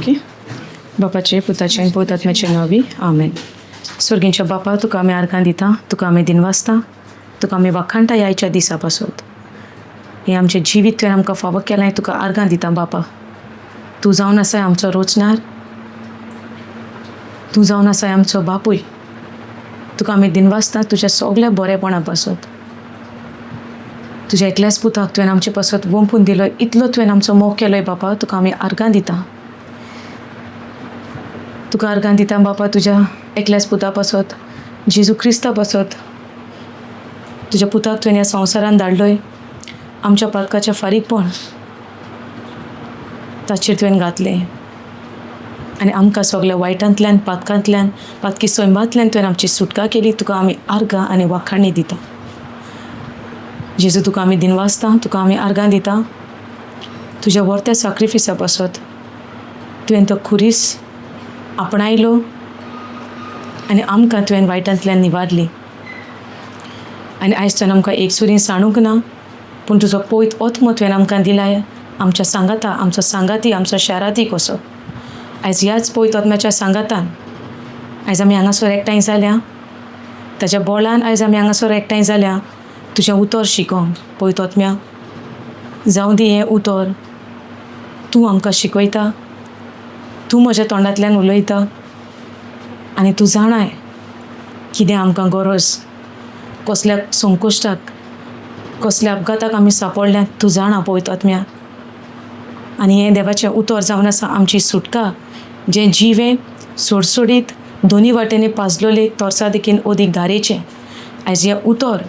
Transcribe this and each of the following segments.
Okay. बापाचे, पुताचे आनी पवित्र आत्म्याचे नांवी, आमेन. स्वर्गींच्या बापा, तुका आमी आर्गां दिता, तुका आमी दिनवासता, तुका आमी वाखाणटा ह्या आयच्या दिसा पासत. हें आमचें जिवीत तुवें आमकां फावो केलां, तुका आर्गां दिता बापा. तूं जावन आसाय आमचो रोचणार, तूं जावन आसाय आमचो बापूय. तुका आमी दिनवासता तुज्या सगल्या बरेपणा पासत. तुज्या एकल्याच पुताक तुवें आमचे पासत वोंपून दिलो, इतलो तुवें आमचो मोग केलोय बापा, तुका आमी आर्गां दिता. तुका आर्गां दिता बापा तुज्या एकल्याच पुता पासत, जेजू क्रिस्ता पासत. तुज्या पुताक तुवें ह्या संवसारान धाडलोय आमच्या पातकाचें फारीकपण ताचेर तुवें घातलें आनी आमकां सगल्या वायटांतल्यान, पातकांतल्यान, पातकी सैमांतल्यान तुवें आमची सुटका केली. तुका आमी आर्गां आनी वाखाणी दिता. जेजू, तुका आमी दिनवासता, तुका आमी आर्गां दिता तुज्या व्हरत्या साक्रिफिसा पासत. तुवें तो खुरीस आपणायलो आनी आमकां तुवें वायटांतल्यान निवारली. आनी आयज तुवें आमकां एक सुरी सांडूंक ना, पूण तुजो पवित्र आत्मो तुवें आमकां दिलाय आमच्या सांगाता, आमचो सांगाती, आमचो शाराती कसो. आयज ह्याच पवित्र आत्म्याच्या सांगातान आयज आमी हांगासर एकठांय जाल्या. ताच्या बोळान आयज आमी हांगासर एकठांय जाल्या तुजें उतर शिकोंक. पवित्र आत्म्या, जावं दी हें उतर तूं आमकां शिकयता, तूं म्हज्या तोंडांतल्यान उलयता आनी तूं जाणाय कितें आमकां गरज, कसल्या संकश्टाक, कसल्या अपघाताक आमी सांपडल्यात, तूं जाणा पवित्र आत्म्या. आनी हें देवाचें उतर जावन आसा आमची सुटका, जें जिवें सोडसोडीत दोनी वाटेनी पाजलोले तोर्सा देखीन अदीक धारेचें. आयज हें उतर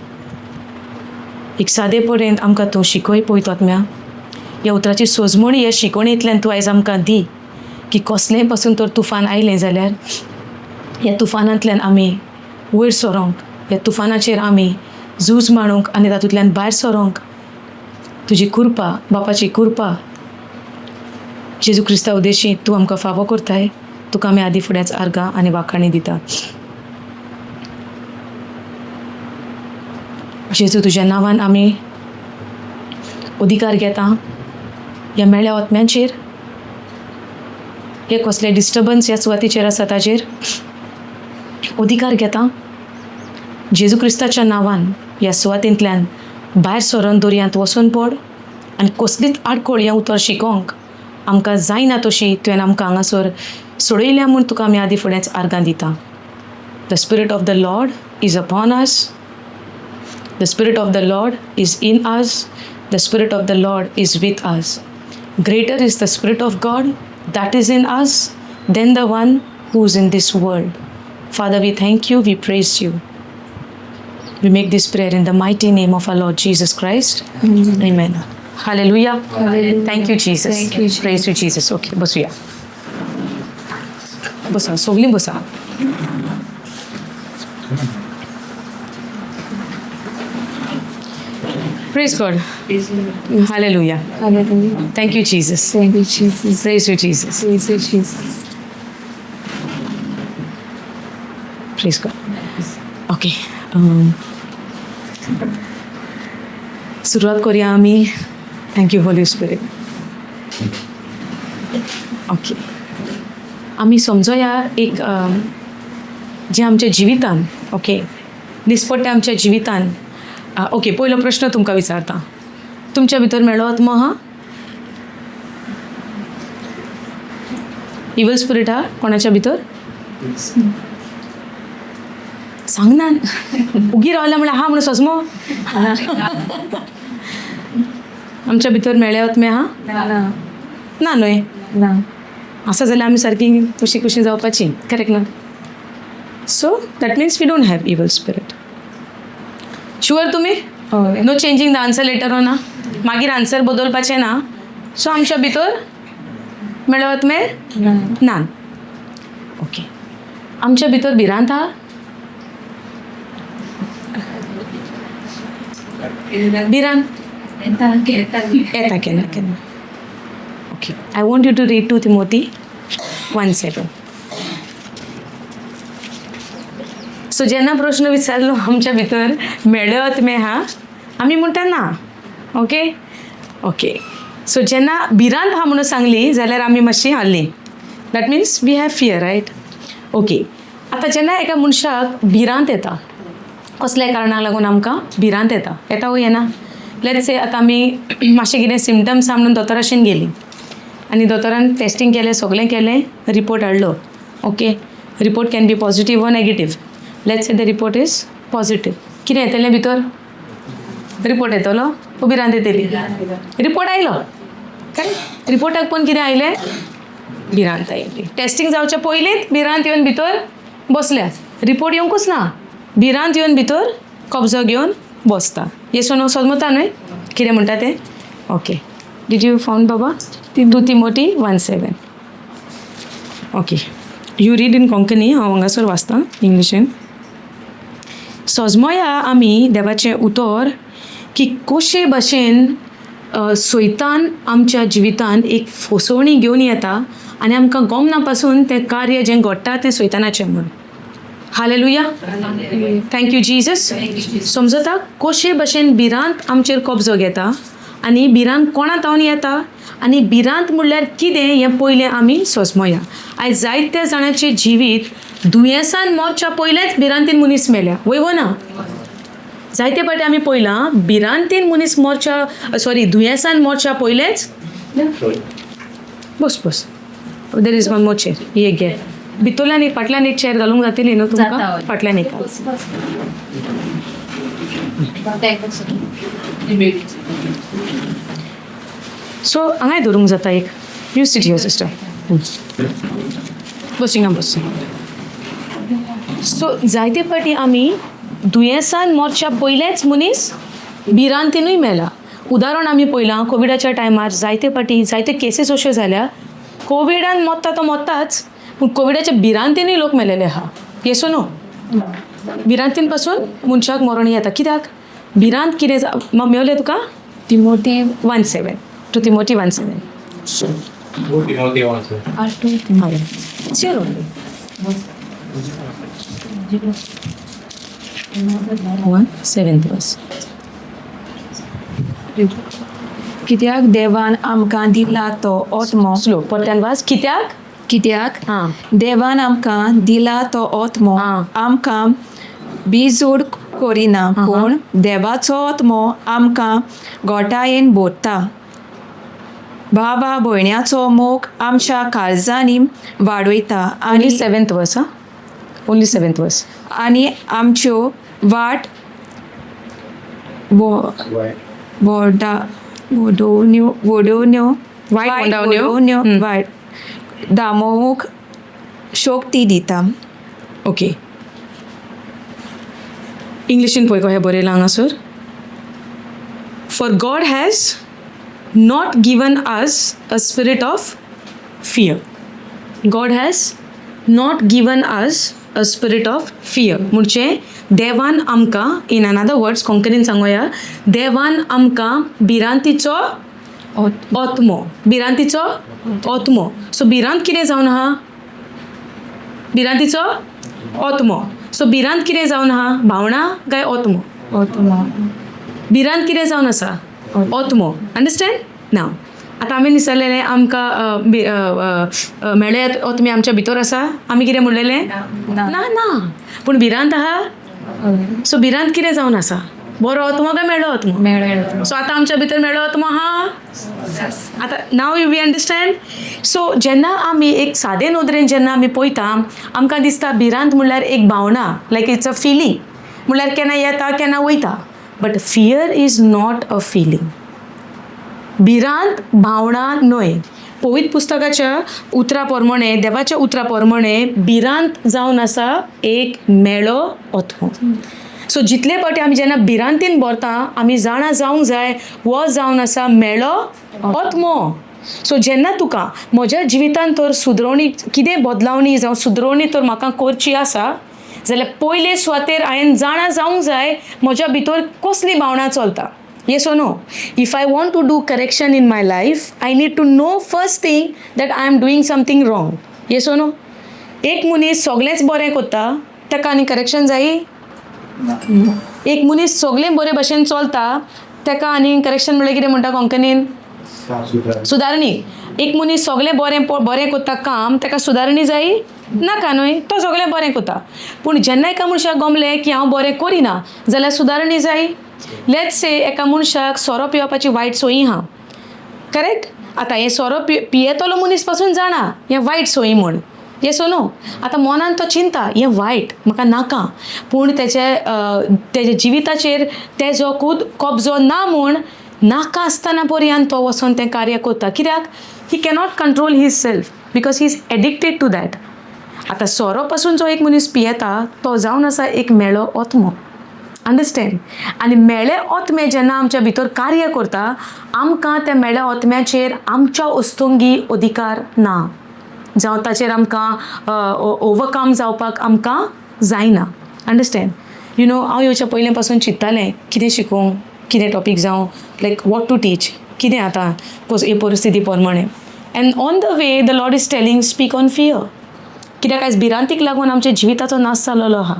एक सादे पर्यंत आमकां तूं शिकय पवित्र आत्म्या. ह्या उतराची सोजमणी ह्या शिकवणेंतल्यान तूं आयज आमकां दी की कसलेंय पासून तर तुफान आयलें जाल्यार ह्या तुफानांतल्यान आमी वयर सरोंक, ह्या तुफानाचेर आमी झूज मांडूंक आनी तातूंतल्यान भायर सरोंक तुजी कृपा, बापाची कृपा, जेजू क्रिस्ता उद्देशी तूं आमकां फावो करताय. तुका आमी आदी फुड्याच आर्गां आनी वाखाणी दिता. जेजू, तुज्या नांवान आमी अधिकार घेता ह्या मेळ्या आत्म्यांचेर, हे कसले डिस्टर्बन्स ह्या सुवातीचेर आसा ताजेर अधिकार घेता. जेजू क्रिस्ताच्या नांवान ह्या सुवातेंतल्यान भायर सरोन दर्यांत वचून पड आनी कसलीच आडखळ हें उतर शिकोंक आमकां जायना तशी तुवें आमकां हांगासर सोडयल्या म्हूण तुका आमी आदी फुडेंच आर्गां दिता. The spirit of the Lord is upon us. The spirit of the Lord is in us. The spirit of the Lord is with us. Greater is the spirit of God that is in us than the one who is in this world. Father, we thank you, we praise you. We make this prayer in the mighty name of our Lord Jesus Christ. Amen. Hallelujah. Hallelujah. Thank you, Jesus. Thank you, Jesus. Praise you, Jesus. Okay, बसूया. बसा, सगळीं बसा. Praise God. Hallelujah. Hallelujah. Thank you, Jesus. Thank you, Jesus. Praise you, Jesus. Praise you, Jesus. Praise God. Okay. सुरवात करूया आमी. Thank you, Holy Spirit. Okay, आमी समजोया एक जें आमच्या जिवितान, ओके, दिसपट्टे आमच्या जिवितान. ओके, पयलो प्रश्न तुमकां विचारता. तुमच्या भितर मेळो आत्मो आहा, इवल स्पिरीट आहा कोणाच्या भितर? सांग ना, उगी रावल्या म्हणल्यार आहा म्हणून सजमो. आमच्या भितर मेळ्ळे आत्मे आहा? ना. ना न्हय? ना. आसा जाल्यार आमी सारकी कुशी कुशी जावपाची, करेक्ट ना? So that means we don't have evil spirit. Sure तुमी? हय. No changing the answer later on. मागीर आन्सर बदलपाचें ना. सो आमच्या भितर मेळ्ळे आत्मे ना. ना. ओके, आमच्या भितर भिरांत आहा? भिरांत येता केन्ना केन्ना. Okay, I want you to read 2 Timothy 1:7. So जेन्ना प्रश्न विचारलो आमच्या भितर मेळ्ळे आत्मे हा, आमी म्हणटा ना. ओके ओके, सो जेन्ना भिरांत आहा म्हणून सांगली जाल्यार आमी मातशी हाल्ली. That means we have fear, right? Okay, आतां जेन्ना एका मनशाक भिरांत येता, कसल्या कारणाक लागून आमकां भिरांत येता? येता वो येना? Let's से आतां आमी मातशें कितें सिमटम्स आहा म्हणून दोतोराशीन गेलीं आनी दोतोरान टेस्टींग केलें, सगळें केलें, रिपोर्ट हाडलो. Okay, report can be positive or negative. Let's say the report is positive. कितें येतलें भितर? रिपोर्ट येतलो वो भिरांत येतली? रिपोर्ट आयलो, करेक्ट? रिपोर्टाक पळोवन कितें आयलें? भिरांत आयली. टेस्टींग जावच्या पयलींच भिरांत येवन भितर बसल्या. रिपोर्ट येवंकूच ना, भिरांत येवन भितर कब्जो घेवन बसता. येस नो? समजता न्हय कितें म्हणटा तें? Okay, did you found Baba? 2 Timothy 1:7. Okay, you read in Konkani, हांव हांगासर वाचतां इंग्लिशीन. सजमया आमी देवाचें उतर की कशे भशेन सैतान आमच्या जिवितान एक फसवणी घेवन येता आनी आमकां गोमना पासून तें कार्य जें घडटा तें सैतानाचें म्हूण. Hallelujah, thank you Jesus. समजता कशे भशेन भिरांत आमचेर कब्जो घेता आनी भिरांत कोणा तावन येता आनी भिरांत म्हणल्यार कितें हें पयलें आमी सोजमोया. आयज जायत्या जाणांचें जिवीत दुयेंसान मरच्या पयलेंच भिरांतीन मनीस मेल्या, वय वो ना? जायते फावटी आमी पळयलां, भिरांतीन मनीस मरच्या, सॉरी, दुयेंसान मरच्या पयलेंच. बस बस, there is one more chair. ही एक घे. भितरल्यान एक, फाटल्यान एक चेअर घालूंक जातली न्हू तुमकां? जाता. फाटल्यान एक. सो हांगाय धरूंक जाता एक. You sit here, sister. बस हिंगा बस. सो जायते फावटी आमी दुयेंसान मरच्या पयलेंच मनीस भिरांतीनूय मेला. उदाहरण आमी पळयलां, कोविडाच्या टायमार जायते फावटी जायते केसीस अश्यो जाल्या, कोविडान मरता तो मरताच, पूण कोविडाच्या भिरांतीनूय लोक मेलेले आहा. Yes no? भिरांतीन पासून मनशाक मरण येता. कित्याक भिरांत कितें मेवलें तुका? Timothy 1:7, 2 Timothy 1:7. Timothy 1:7. हय, chair only. 1:7 verse. कित्याक देवान आमकां दिला तो आत्मो. स्लो, परत्यान वाच. कित्याक? कित्याक आं देवान आमकां दिला तो आत्मो आमकां बिजोड करिना, पूण देवाचो आत्मो आमकां गोटायेन भरता, भावा भयण्याचो मोग आमच्या काळजांनी वाडयता. ओन्ली आनी सेवन्थ वर्स. आं, ओन्ली सेवन्थ वर्स. आनी आमच्यो वाट वोडा वडोवन्यो वडोवन्यो वायट वोडावन्यो. वडोवन्यो वायट दामोवंक शक्ती दिता. ओके, इंग्लिशीन पळय कशें बरयलां हांगासर. For God has not given us a spirit of fear. God has not given us a spirit of fear म्हणजे देवान आमकां, इन अनदर वर्ड्स, कोंकणीन सांगोया, देवान आमकां भिरांतीचो आत्मो, भिरांतीचो आत्मो. सो भिरांत कितें जावन आहा? भिरांतीचो आत्मो. सो भिरांत कितें जावन आहा, भावना काय आत्मो? आत्मो. भिरांत कितें जावन आसा? आत्मो. अंडरस्टँड ना? आतां आमी निसरलेलें, आमकां मेळ्ळे आत्मे आमच्या भितर आसा? आमी कितें म्हणलेलें? ना. ना ना, पूण भिरांत आहा. सो भिरांत कितें जावन आसा, बरो आत्मो काय मेळ्ळो आत्मो? मेळ्ळे. सो आतां आमच्या भितर मेळ्ळो आत्मो आहा आतां. Now you we understand. So जेन्ना आमी एक सादे नदरेन जेन्ना आमी पळयता, आमकां दिसता भिरांत म्हणल्यार एक भावना, लायक it's a feeling, म्हणल्यार केन्ना येता केन्ना वयता. But fear is not a feeling. भिरांत भावना न्हय. पवित्र पुस्तकाच्या उतरा प्रमाणे, देवाच्या उतरा प्रमाणे भिरांत जावन आसा एक मेळो आत्मो. सो जितले फावटी आमी जेन्ना भिरांतीन भरता, आमी जाणा जावंक जाय, हो जावन आसा मेळो आत्मो. सो जेन्ना तुका म्हज्या जिवितांत तर सुदरवणी कितें, बदलावणी जावं सुदरवणी तर म्हाका करची आसा जाल्यार पयले सुवातेर हांवें जाणा जावंक जाय म्हज्या भितर कसली भावना चलता. Yes or no? If I want to do correction in my life, I need to know first thing that I am doing something wrong. Yes or no? एक मनीस सगळेंच बरें करता, ताका आनी करेक्शन जायी? एक मनीस सगळें बरे भशेन चलता, ताका आनी करेक्शन म्हणल्यार कितें म्हणटा कोंकणीन? सुदारणी. एक मनीस सगळें बरें बरें कोत्ता काम, ताका सुदारणी जाय नाका न्हय, तो सगळें बरें कोत्ता. पूण जेन्ना एका मनशाक गमलें की हांव बरें करिना जाल्यार सुदारणी जाय. Let's से एका मनशाक सोरो पिवपाची वायट सोयी आहा, करेक्ट? आतां हें सोरो पियेतलो मनीस पासून जाणा हें वायट सोयी म्हूण, येस नो? आतां मनान तो चिंता हें वायट म्हाका नाका, पूण तेजे तेजे जिविताचेर तेजो खूद कब्जो ना म्हूण नाका आसतना पर्यंत तो वचोन तें कार्य करता. कित्याक? He cannot control his self because he is addicted to that. आतां सोरो पासून जो एक मनीस पियेता तो जावन आसा एक मेळो आत्मो, अंडरस्टँड? आनी मेळे आत्मे जेन्ना आमच्या भितर कार्य करता, आमकां त्या मेळ्या आत्म्याचेर आमच्या वस्तुंगी अधिकार ना, जावं ताचेर आमकां ओवरकम जावपाक आमकां जायना, अंडरस्टँड? You know, हांव येवच्या पयलें पासून चिंत्तालें कितें शिकोवंक, कितें टॉपीक जावं, लायक what to teach, कितें आतां हे परिस्थिती प्रमाणें. And on the way the Lord is telling, speak on fear. कित्याक आयज भिरांतीक लागून आमच्या जिविताचो नाश जालोलो आहा,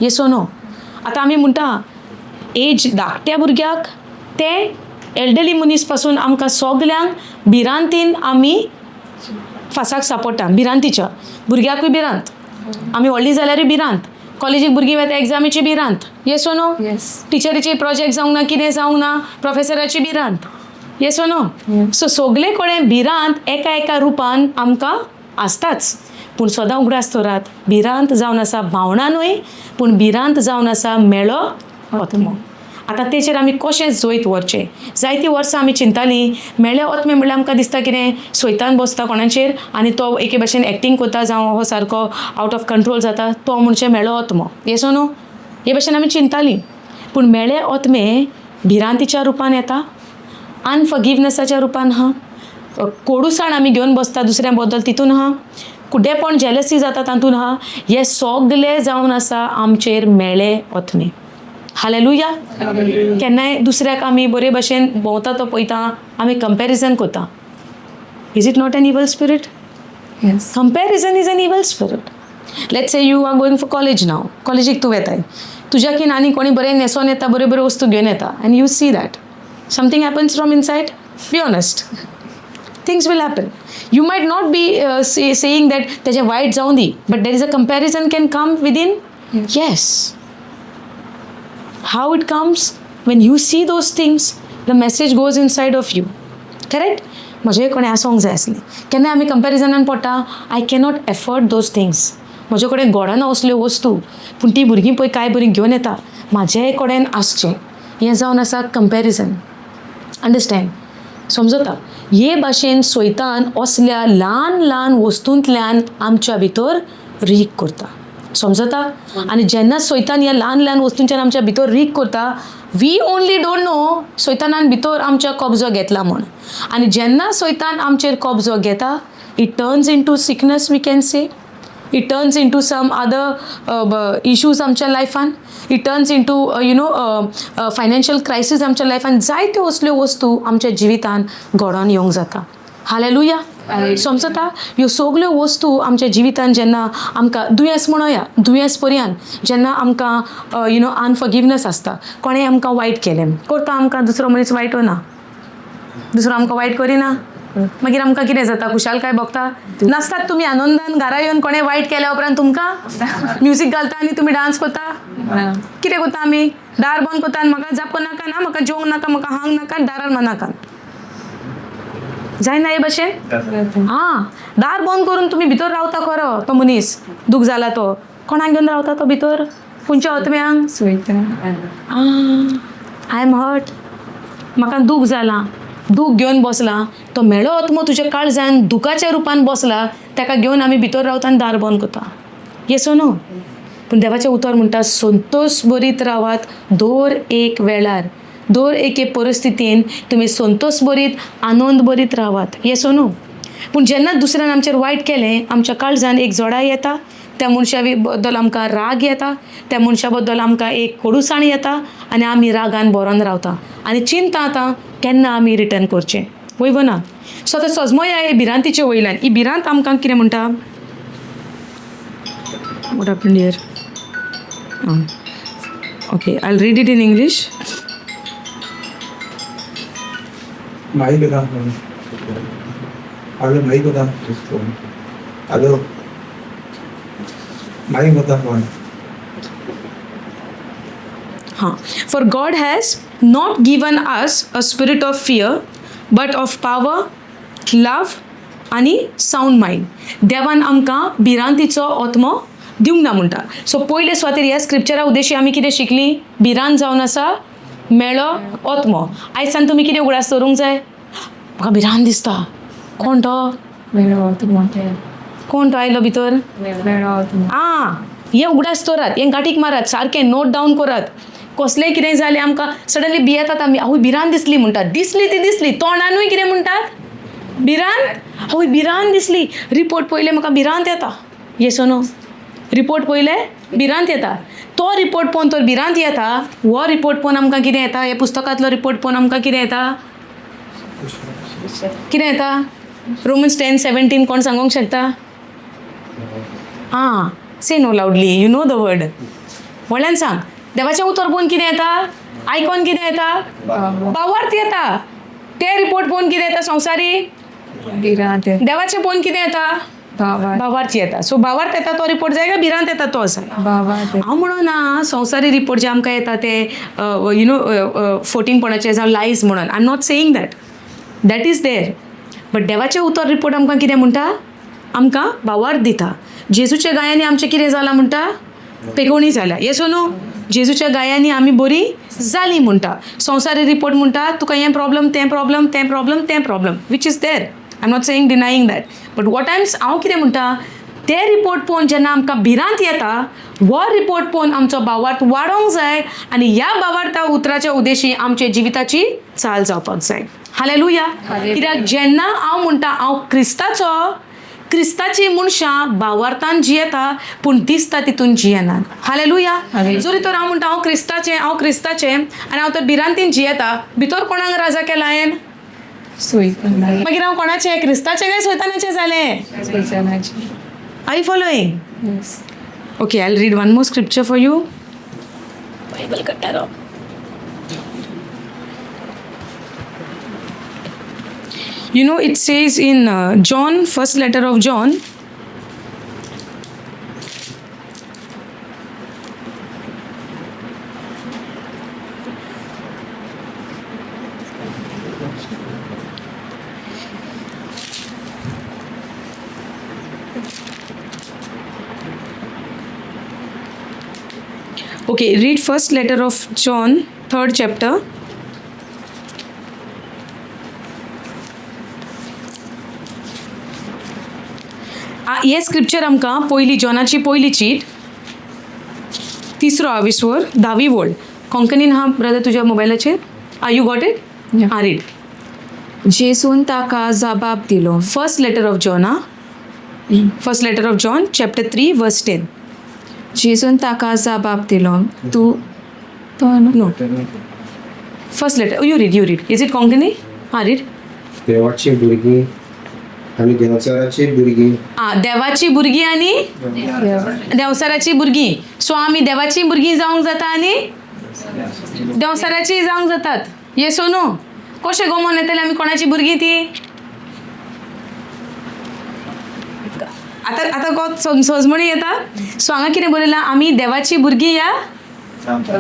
येस नो? आतां आमी म्हणटा एज धाकट्या भुरग्याक ते एल्डरली मनीस पासून आमकां सगल्यांक भिरांतीन आमी फासाक सापडटा. भिरांतीच्या भुरग्याकूय भिरांत, आमी व्हडलीं जाल्यारूय भिरांत, कॉलेजीक भुरगीं वता एग्जामीची भिरांत, येस नो? Yes. टिचरीची प्रोजेक्ट जावंक ना, कितें जावंक ना, प्रोफेसराची भिरांत, येस नो? सो सगले कडेन भिरांत एका एका रुपान आमकां आसताच. पूण सदां उगडास दवरात, भिरांत जावन आसा भावनां न्हय, पूण भिरांत जावन आसा मेळो आत्मो. आतां तेचेर आमी कशें जैत व्हरचें? जायतीं वर्सां आमी चिंतालीं, मेळे आत्मे म्हणल्यार आमकां दिसता कितें सैतान बसता कोणाचेर आनी तो एके भशेन एक्टींग करता, जावं हो सारको आवट ऑफ कंट्रोल जाता, तो म्हणजे मेळो आत्मो, येस नो? हे भशेन आमी चिंतालीं. पूण मेळे आत्मे भिरांतीच्या रुपान येता, अनफॉरगिवनसाच्या रुपान आहा, कोडूसाण आमी घेवन बसता दुसऱ्या बद्दल तितून आहा, कुड्डेपण जेलसी जाता तातून आहा. हे सगले जावन आसा आमचेर मेळे आत्मे. हालेलुया. केन्नाय दुसऱ्याक आमी बरे भशेन भोंवता तो पळयता, आमी कंपॅरिजन करता. Is it not an evil spirit? Yes. Comparison is an evil spirit. Let's say you are going for college now. कॉलेजीक तूं वेताय, तुज्याकीन आनी कोणी बरें न्हेसोन येता, बऱ्यो बऱ्यो वस्तू घेवन येता, and you see that something happens from inside. Be honest, things will happen. You might not be saying that तेजें वायट जावं दी, but there is a comparison can come within. Yes. How it comes? When you see those things, the message goes inside of you, correct? म्हजे कोणें आसोंक जाय आसलें. केन्ना आमी कंपॅरिजनान पडटा, I cannot afford those things, म्हजे कडेन घडना असल्यो वस्तू, पूण ती भुरगीं पळय काय बरीं घेवन येता, म्हाजेय कडेन आसचें. हें जावन आसा कंपॅरिजन, अंडरस्टँड? समजता? हे भाशेन सैतान असल्या ल्हान ल्हान वस्तूंतल्यान आमच्या भितर रीग करता, समजता? आनी जेन्ना सैतान ह्या ल्हान ल्हान वस्तूंच्यान आमच्या भितर रीग करता, we only don't know सैतानान भितर आमच्या कब्जो घेतला म्हूण. आनी जेन्ना सैतान आमचेर कब्जो घेता, it turns into sickness, we can say it turns into some other issues आमच्या लायफान, it turns into financial crisis आमच्या लायफान. जायत्यो असल्यो वस्तू आमच्या जिवितान घडोवन येवंक जाता. हालेलुया. समजता? ह्यो सगल्यो वस्तू आमच्या जिवितान जेन्ना आमकां दुयेंस म्हणोया, दुयेंस पर्यंत जेन्ना आमकां you know अनफॉरगिवनस आसता, कोणें आमकां वायट केलें, करता आमकां दुसरो मनीस वायट ना, दुसरो आमकां वायट करिना, मागीर आमकां कितें जाता? खुशालकाय भोगता नासतात तुमी आनंदान घरा येवन? कोणें वायट केल्या उपरांत तुमकां म्युजीक घालता आनी तुमी डांस करता? कितें करता आमी? दार बंद करता आनी म्हाका जापो नाका ना, म्हाका जेवंक नाका, म्हाका हांग नाका, दारार मारनाका. जायना हे भशेन? आं, दार बंद करून तुमी भितर रावता खरो, तो मनीस दूख जाला तो कोणाक घेवन रावता तो भितर? खंयच्या आत्म्यांक? सैतान. I am hurt, म्हाका दूख जालां, दूख घेवन बसला. तो मेळो आत्मो तुज्या काळजान दुखाच्या रुपान बसला, ताका घेवन आमी भितर रावता आनी दार बंद करता, येस नो? पूण देवाचें उतर म्हणटा, संतोश बरीत रावात दर एक वेळार, दर एके परिस्थितीन तुमी संतोश बरीत, आनंद बरीत रावात, येस नो? पूण जेन्ना दुसऱ्यान आमचेर वायट केलें, आमच्या काळजान एक जडाय येता, त्या मनशा बद्दल आमकां राग येता, त्या मनशा बद्दल आमकां एक कोडूसाण येता आनी आमी रागान भरोन रावता आनी चिंता आतां केन्ना आमी रिटर्न करचें, वय ना? सो आतां सजमया हे भिरांतीचे वयल्यान. ही भिरांत आमकां कितें म्हणटा? What happened here? Okay, I read it in English. नाही भिरांत. हॅलो माई कोता फोन. हॅलो माई कोता फोन. हां, for God has not given us a spirit of fear but of power, love आनी सावंड मायंड. देवान आमकां भिरांतीचो आत्मो दिवंक ना म्हणटा. सो पयले सुवातेर ह्या स्क्रिप्चरा उद्देशी आमी कितें शिकली? भिरांत जावन आसा मेळो आत्मो. आयज सान तुमी कितें उगडास दवरूंक जाय? म्हाका भिरांत दिसता. कोण तो? मेळो आत्मो. कोण तो आयलो भितर? मेळो आत्मो. आं, हें उगडास दवरात, हें गांठीक मारात, सारकें नोट डावन करात. कसलेंय कितें जालें आमकां सडनली भियेतात आमी. आवय भिरांत दिसली म्हणटात. दिसली ती दिसली. तोंडानूय कितें म्हणटात? भिरांत. आवय भिरांत दिसली. रिपोर्ट पळयले म्हाका भिरांत येता. येस नो? रिपोर्ट पळयले भिरांत येता. तो रिपोर्ट पळोवन तर भिरांत येता. हो रिपोर्ट पळोवन आमकां कितें येता? हे पुस्तकांतलो रिपोर्ट पळोवन आमकां कितें येता? कितें येता? रोमन्स 10:17 कोण सांगूंक शकता? आं, say no loudly, you know the word. व्हडल्यान सांग. देवाचें उतर पळोवन कितें येता? आयकोन कितें येता? भावार्थ येता. ते रिपोर्ट पळोवन कितें येता संवसारी? भिरांत. देवाचें पळोवन कितें येता? भावार्थ. भावार्थ येता. सो भावार्थ येता तो रिपोर्ट जाय काय भिरांत येता तो जाय? भावार्थ. हांव म्हणून ना, संवसारी रिपोर्ट जे आमकां येता ते you know 14 पॉयंटाचे जावं लायज म्हणून, I am not saying that that is there, but देवाचें उतर रिपोर्ट आमकां कितें म्हणटा? आमकां भावार्थ दिता. जेजूच्या गायांनी आमचें कितें जालां म्हणटा? पेकोवणी जाल्या. येस नो? जेजूच्या गायांनी आमी बरी जाली म्हणटा. संवसारी रिपोर्ट म्हणटा तुका हें प्रॉब्लम, तें प्रॉब्लम, तें प्रॉब्लम, तें problem, which is there. I am not saying denying that, but what I am, हांव कितें म्हणटा, ते रिपोर्ट पळोवन जेन्ना आमकां भिरांत येता, हो रिपोर्ट पळोवन आमचो भावार्थ वाडोवंक जाय आनी ह्या भावार्था उतराच्या उद्देशी आमच्या जिविताची चाल जावपाक जाय. हालेलुया. कित्याक जेन्ना हांव म्हणटा हांव क्रिस्ताचो, क्रिस्ताची मनशां भावार्थान जियेता पूण दिसता तितून जियेनात. हालेलुया. जरी तर हांव म्हणटा हांव क्रिस्ताचें, हांव क्रिस्ताचें, आनी हांव तर भिरांतीन जियेता, भितर कोणाक राजा केला हांवें? सैतानाक. मागीर हांव कोणाचें? क्रिस्ताचें काय सैतानाचें जालें? सैतानाचें. Are you following? Yes. Okay, I'll read one more scripture for you. Bible katta. You know, it says in John, first letter of John. Okay, read first letter of John, third chapter. हे scripture आमकां पयली जॉनाची पयली चीट, तिसरो आविस्वर, धावी वळ. कोंकणीन हा ब्रदर तुज्या मोबायलाचेर. आं, you got it? Yeah. आं, रीड. जेसून ताका जबाब दिलो. फर्स्ट लेटर ऑफ जॉन, आं, first letter of John chapter 3 verse 10. जेसून ताका जबाब दिलो, तूं तो न्हू. No, first letter, you read, you read. Is it Konkani? आं, रीड. देवाची भुरगीं आनी देंवचाराची भुरगीं. आं, देवाची भुरगीं आनी देंवचाराची भुरगीं. सो आमी देवाची भुरगीं जावंक जाता आनी देंवचाराची जावंक जातात. येस नो? कशें गोमोन येतलें आमी कोणाची भुरगीं ती? आतां आतां को सजमणी येता. सो हांगा कितें बरयलां? आमी देवाची भुरगीं या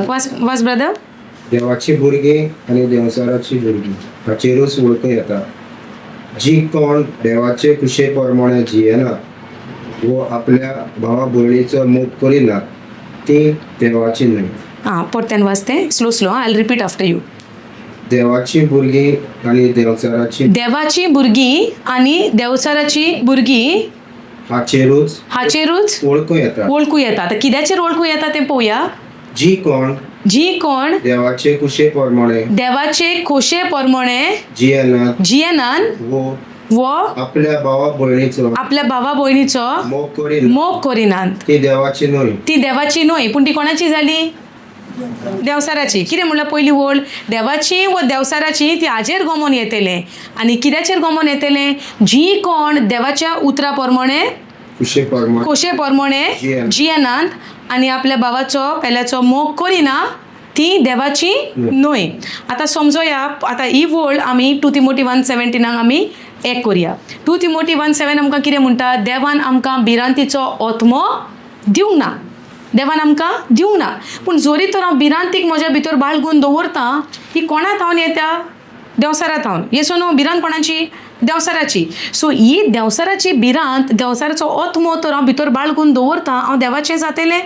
वास वास ब्रदर. देवाची भुरगीं आनी देंवचाराची भुरगीं हाचेरूच वळखूं येता. जी कोण देवाचे खुशे प्रमाणे जियेना वो आपल्या भावा भयणीचो मोग करिना ती देवाची न्हय. आं, परत्यान वाच तें स्लो स्लो. आं, I repeat after you. देवाची भुरगीं आनी देंवचाराची देवाची भुरगीं आनी देंवचाराची भुरगीं हाचेरूच हाचेरूच वळखूं येता. वळखूं येता. आतां कित्याचेर वळखूं येता तें पळोवया. जी कोण जी कोण देवाचे कुशे प्रमाणे देवाचे खोशे प्रमाणे जियेनात जियेनान वो वो आपल्या भावा भयणीचो आपल्या भावा भयणीचो मोग करिना मोग करिनात ती देवाची न्हय. ती देवाची न्हय. पूण ती कोणाची जाली? देंवचाराची. कितें म्हणल्यार पयली वळ देवाची व देंवचाराची ती हाजेर गोमोन येतलें. आनी कित्याचेर गोमोन येतलें? जी कोण देवाच्या उतरा प्रमाणे कुशे प्रमाणे खोशे प्रमाणे जियेनात. जियेनात आनी आपल्या भावाचो पेल्याचो मोग करिना ती देवाची न्हय. आतां समजोया, आतां ही वळ आमी 2 तिमोटी 1:17 आमी एक कोरया. 2 Timothy 1:7 आमकां कितें म्हणटा? देवान आमकां भिरांतीचो आत्मो दिवंक ना, देवान आमकां दिवंक ना. पूण जोरी तर हांव भिरांतीक म्हज्या भितर बाळगून दवरता, ही कोणा थावन येता? देंवचारा थावन. येसो न्हू? भिरांत कोणाची? देंवचाराची. सो ही देंवचाराची भिरांत, देंवचाराचो आत्मो तर हांव भितर बाळगून दवरता, हांव देवाचें जातलें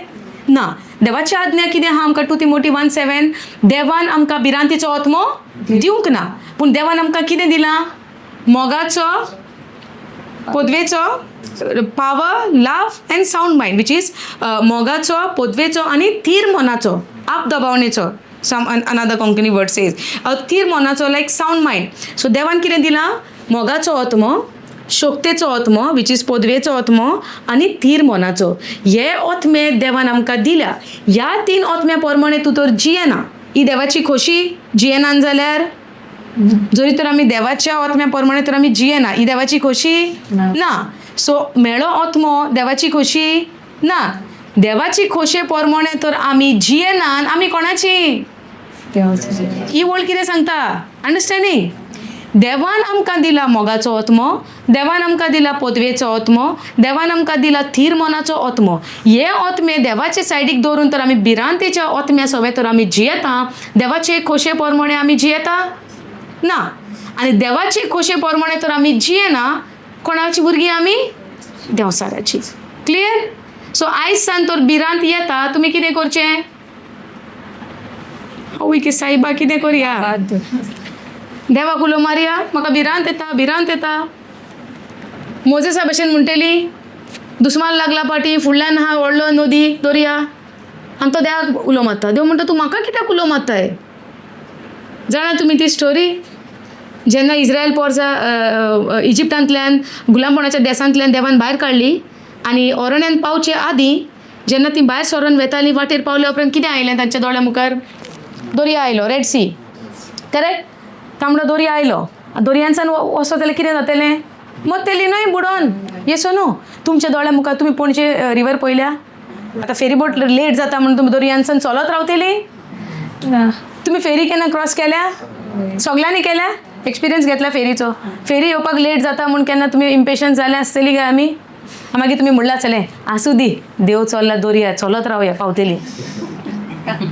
ना. देवाची आज्ञा कितें आहा आमकां? 2 Timothy 1:7, देवान आमकां भिरांतीचो आत्मो दिवंक ना, पूण देवान आमकां कितें दिलां? मोगाचो, पदवेचो, power, love and sound mind, which is मोगाचो, पदवेचो आनी थीर मनाचो, आप दबावणेचो. Some another Konkani word says थीर मनाचो, लायक सावंड मायंड. सो देवान कितें दिलां? मोगाचो आत्मो, शक्तेचो आत्मो, which is पदवेचो आत्मो आनी थीर मनाचो. हे आत्मे देवान आमकां दिल्या. ह्या तीन आत्म्या प्रमाणे तूं तर जियेना, ही देवाची खोशी जियेनान जाल्यार, जरी तर आमी देवाच्या आत्म्या प्रमाणे तर आमी जियेना, ही देवाची खोशी ना. सो मेळो आत्मो देवाची खोशी ना. देवाची खोशे प्रमाणे तर आमी जियेनान, आमी कोणाची? ही वळ कितें सांगता? अंडरस्टँडींग? देवान आमकां दिला मोगाचो आत्मो, देवान आमकां दिला पदवेचो आत्मो, देवान आमकां दिला थीर मनाचो आत्मो. हे आत्मे देवाचे सायडीक दवरून तर आमी भिरांतेच्या आत्म्या सवे तर आमी जियेता, देवाचे खोशे प्रमाणे आमी जियेता ना. आनी देवाचे खोशे प्रमाणे तर आमी जियेना, कोणाची भुरगीं आमी? देंवचाराची. क्लियर? सो आयज सान तर भिरांत येता, तुमी कितें करचें? आवय की सायबा, कितें करया? देवाक उलो मारया, म्हाका भिरांत येता, भिरांत येता. मोजेसा भशेन म्हणटली, दुस्मान लागला पाटी, फुडल्यान आहा व्हडलो नदी दर्या, आनी तो देवाक उलो मारता. देव म्हणटा, तूं म्हाका कित्याक उलो मारताय? जाणा तुमी ती स्टोरी? जेन्ना इस्रायल पोरसा इजिप्तांतल्यान, गुलामपणाच्या देसांतल्यान देवान भायर काडली आनी ओरण्यान पावचे आदीं जेन्ना ती भायर सरोन वेताली, वाटेर पावल्या उपरांत कितें आयलें तांच्या दोळ्या मुखार? दर्या आयलो, रेड सी, करेक्ट? तांबडो दर्या आयलो. दर्यांसान वचत जाल्यार कितें जातलें? मरतली न्हय बुडोन. येसो न्हू? तुमच्या दोळ्या मुखार तुमी पणजे रिवर पळयल्या? आतां फेरीबोट लेट जाता म्हणून तुमी दर्यांसान चलत रावतली? तुमी फेरी केन्ना क्रॉस केल्या? सगल्यांनी केल्या? एक्सपिरियन्स घेतला फेरीचो? फेरी येवपाक लेट जाता म्हूण केन्ना तुमी इम्पेशन्स जाले आसतली काय? आमी मागीर तुमी म्हणलां आसतलें, आसूं दी, देव चल्ला दर्या, चलत रावया, पावतली.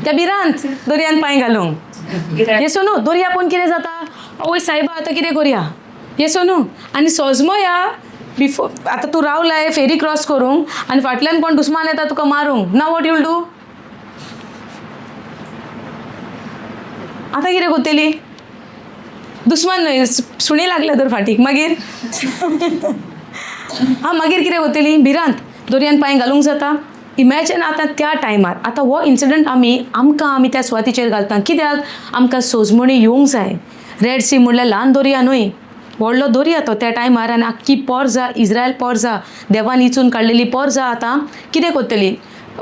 त्या भिरांत दर्यान पांय घालूंक. येसो न्हू? दर्या पळोवन कितें जाता? आवय सायबा, आतां कितें करया? येसो न्हू? आनी सोजमो या बिफोर आतां तूं रावलाय फेरी क्रॉस करूंक आनी फाटल्यान कोण दुस्मान येता तुका मारूंक ना, what you'll do? आतां कितें करतली? दुस्मान न्हय, सुणी लागल्या तर फाटीक मागीर? आं, मागीर कितें करतली? भिरांत दर्यान पांय घालूंक जाता? इमॅजीन आतां त्या टायमार, आतां हो इन्सिडंट आमी आमकां आमी त्या सुवातीचेर घालता कित्याक आमकां सोजमणी येवंक जाय. रेड सी म्हणल्यार ल्हान दर्या न्हय, व्हडलो दर्या तो त्या टायमार. आनी आख्खी पोरजा, इस्रायल पोरजा, देवान इचून काडलेली पोरजा आतां कितें करतली?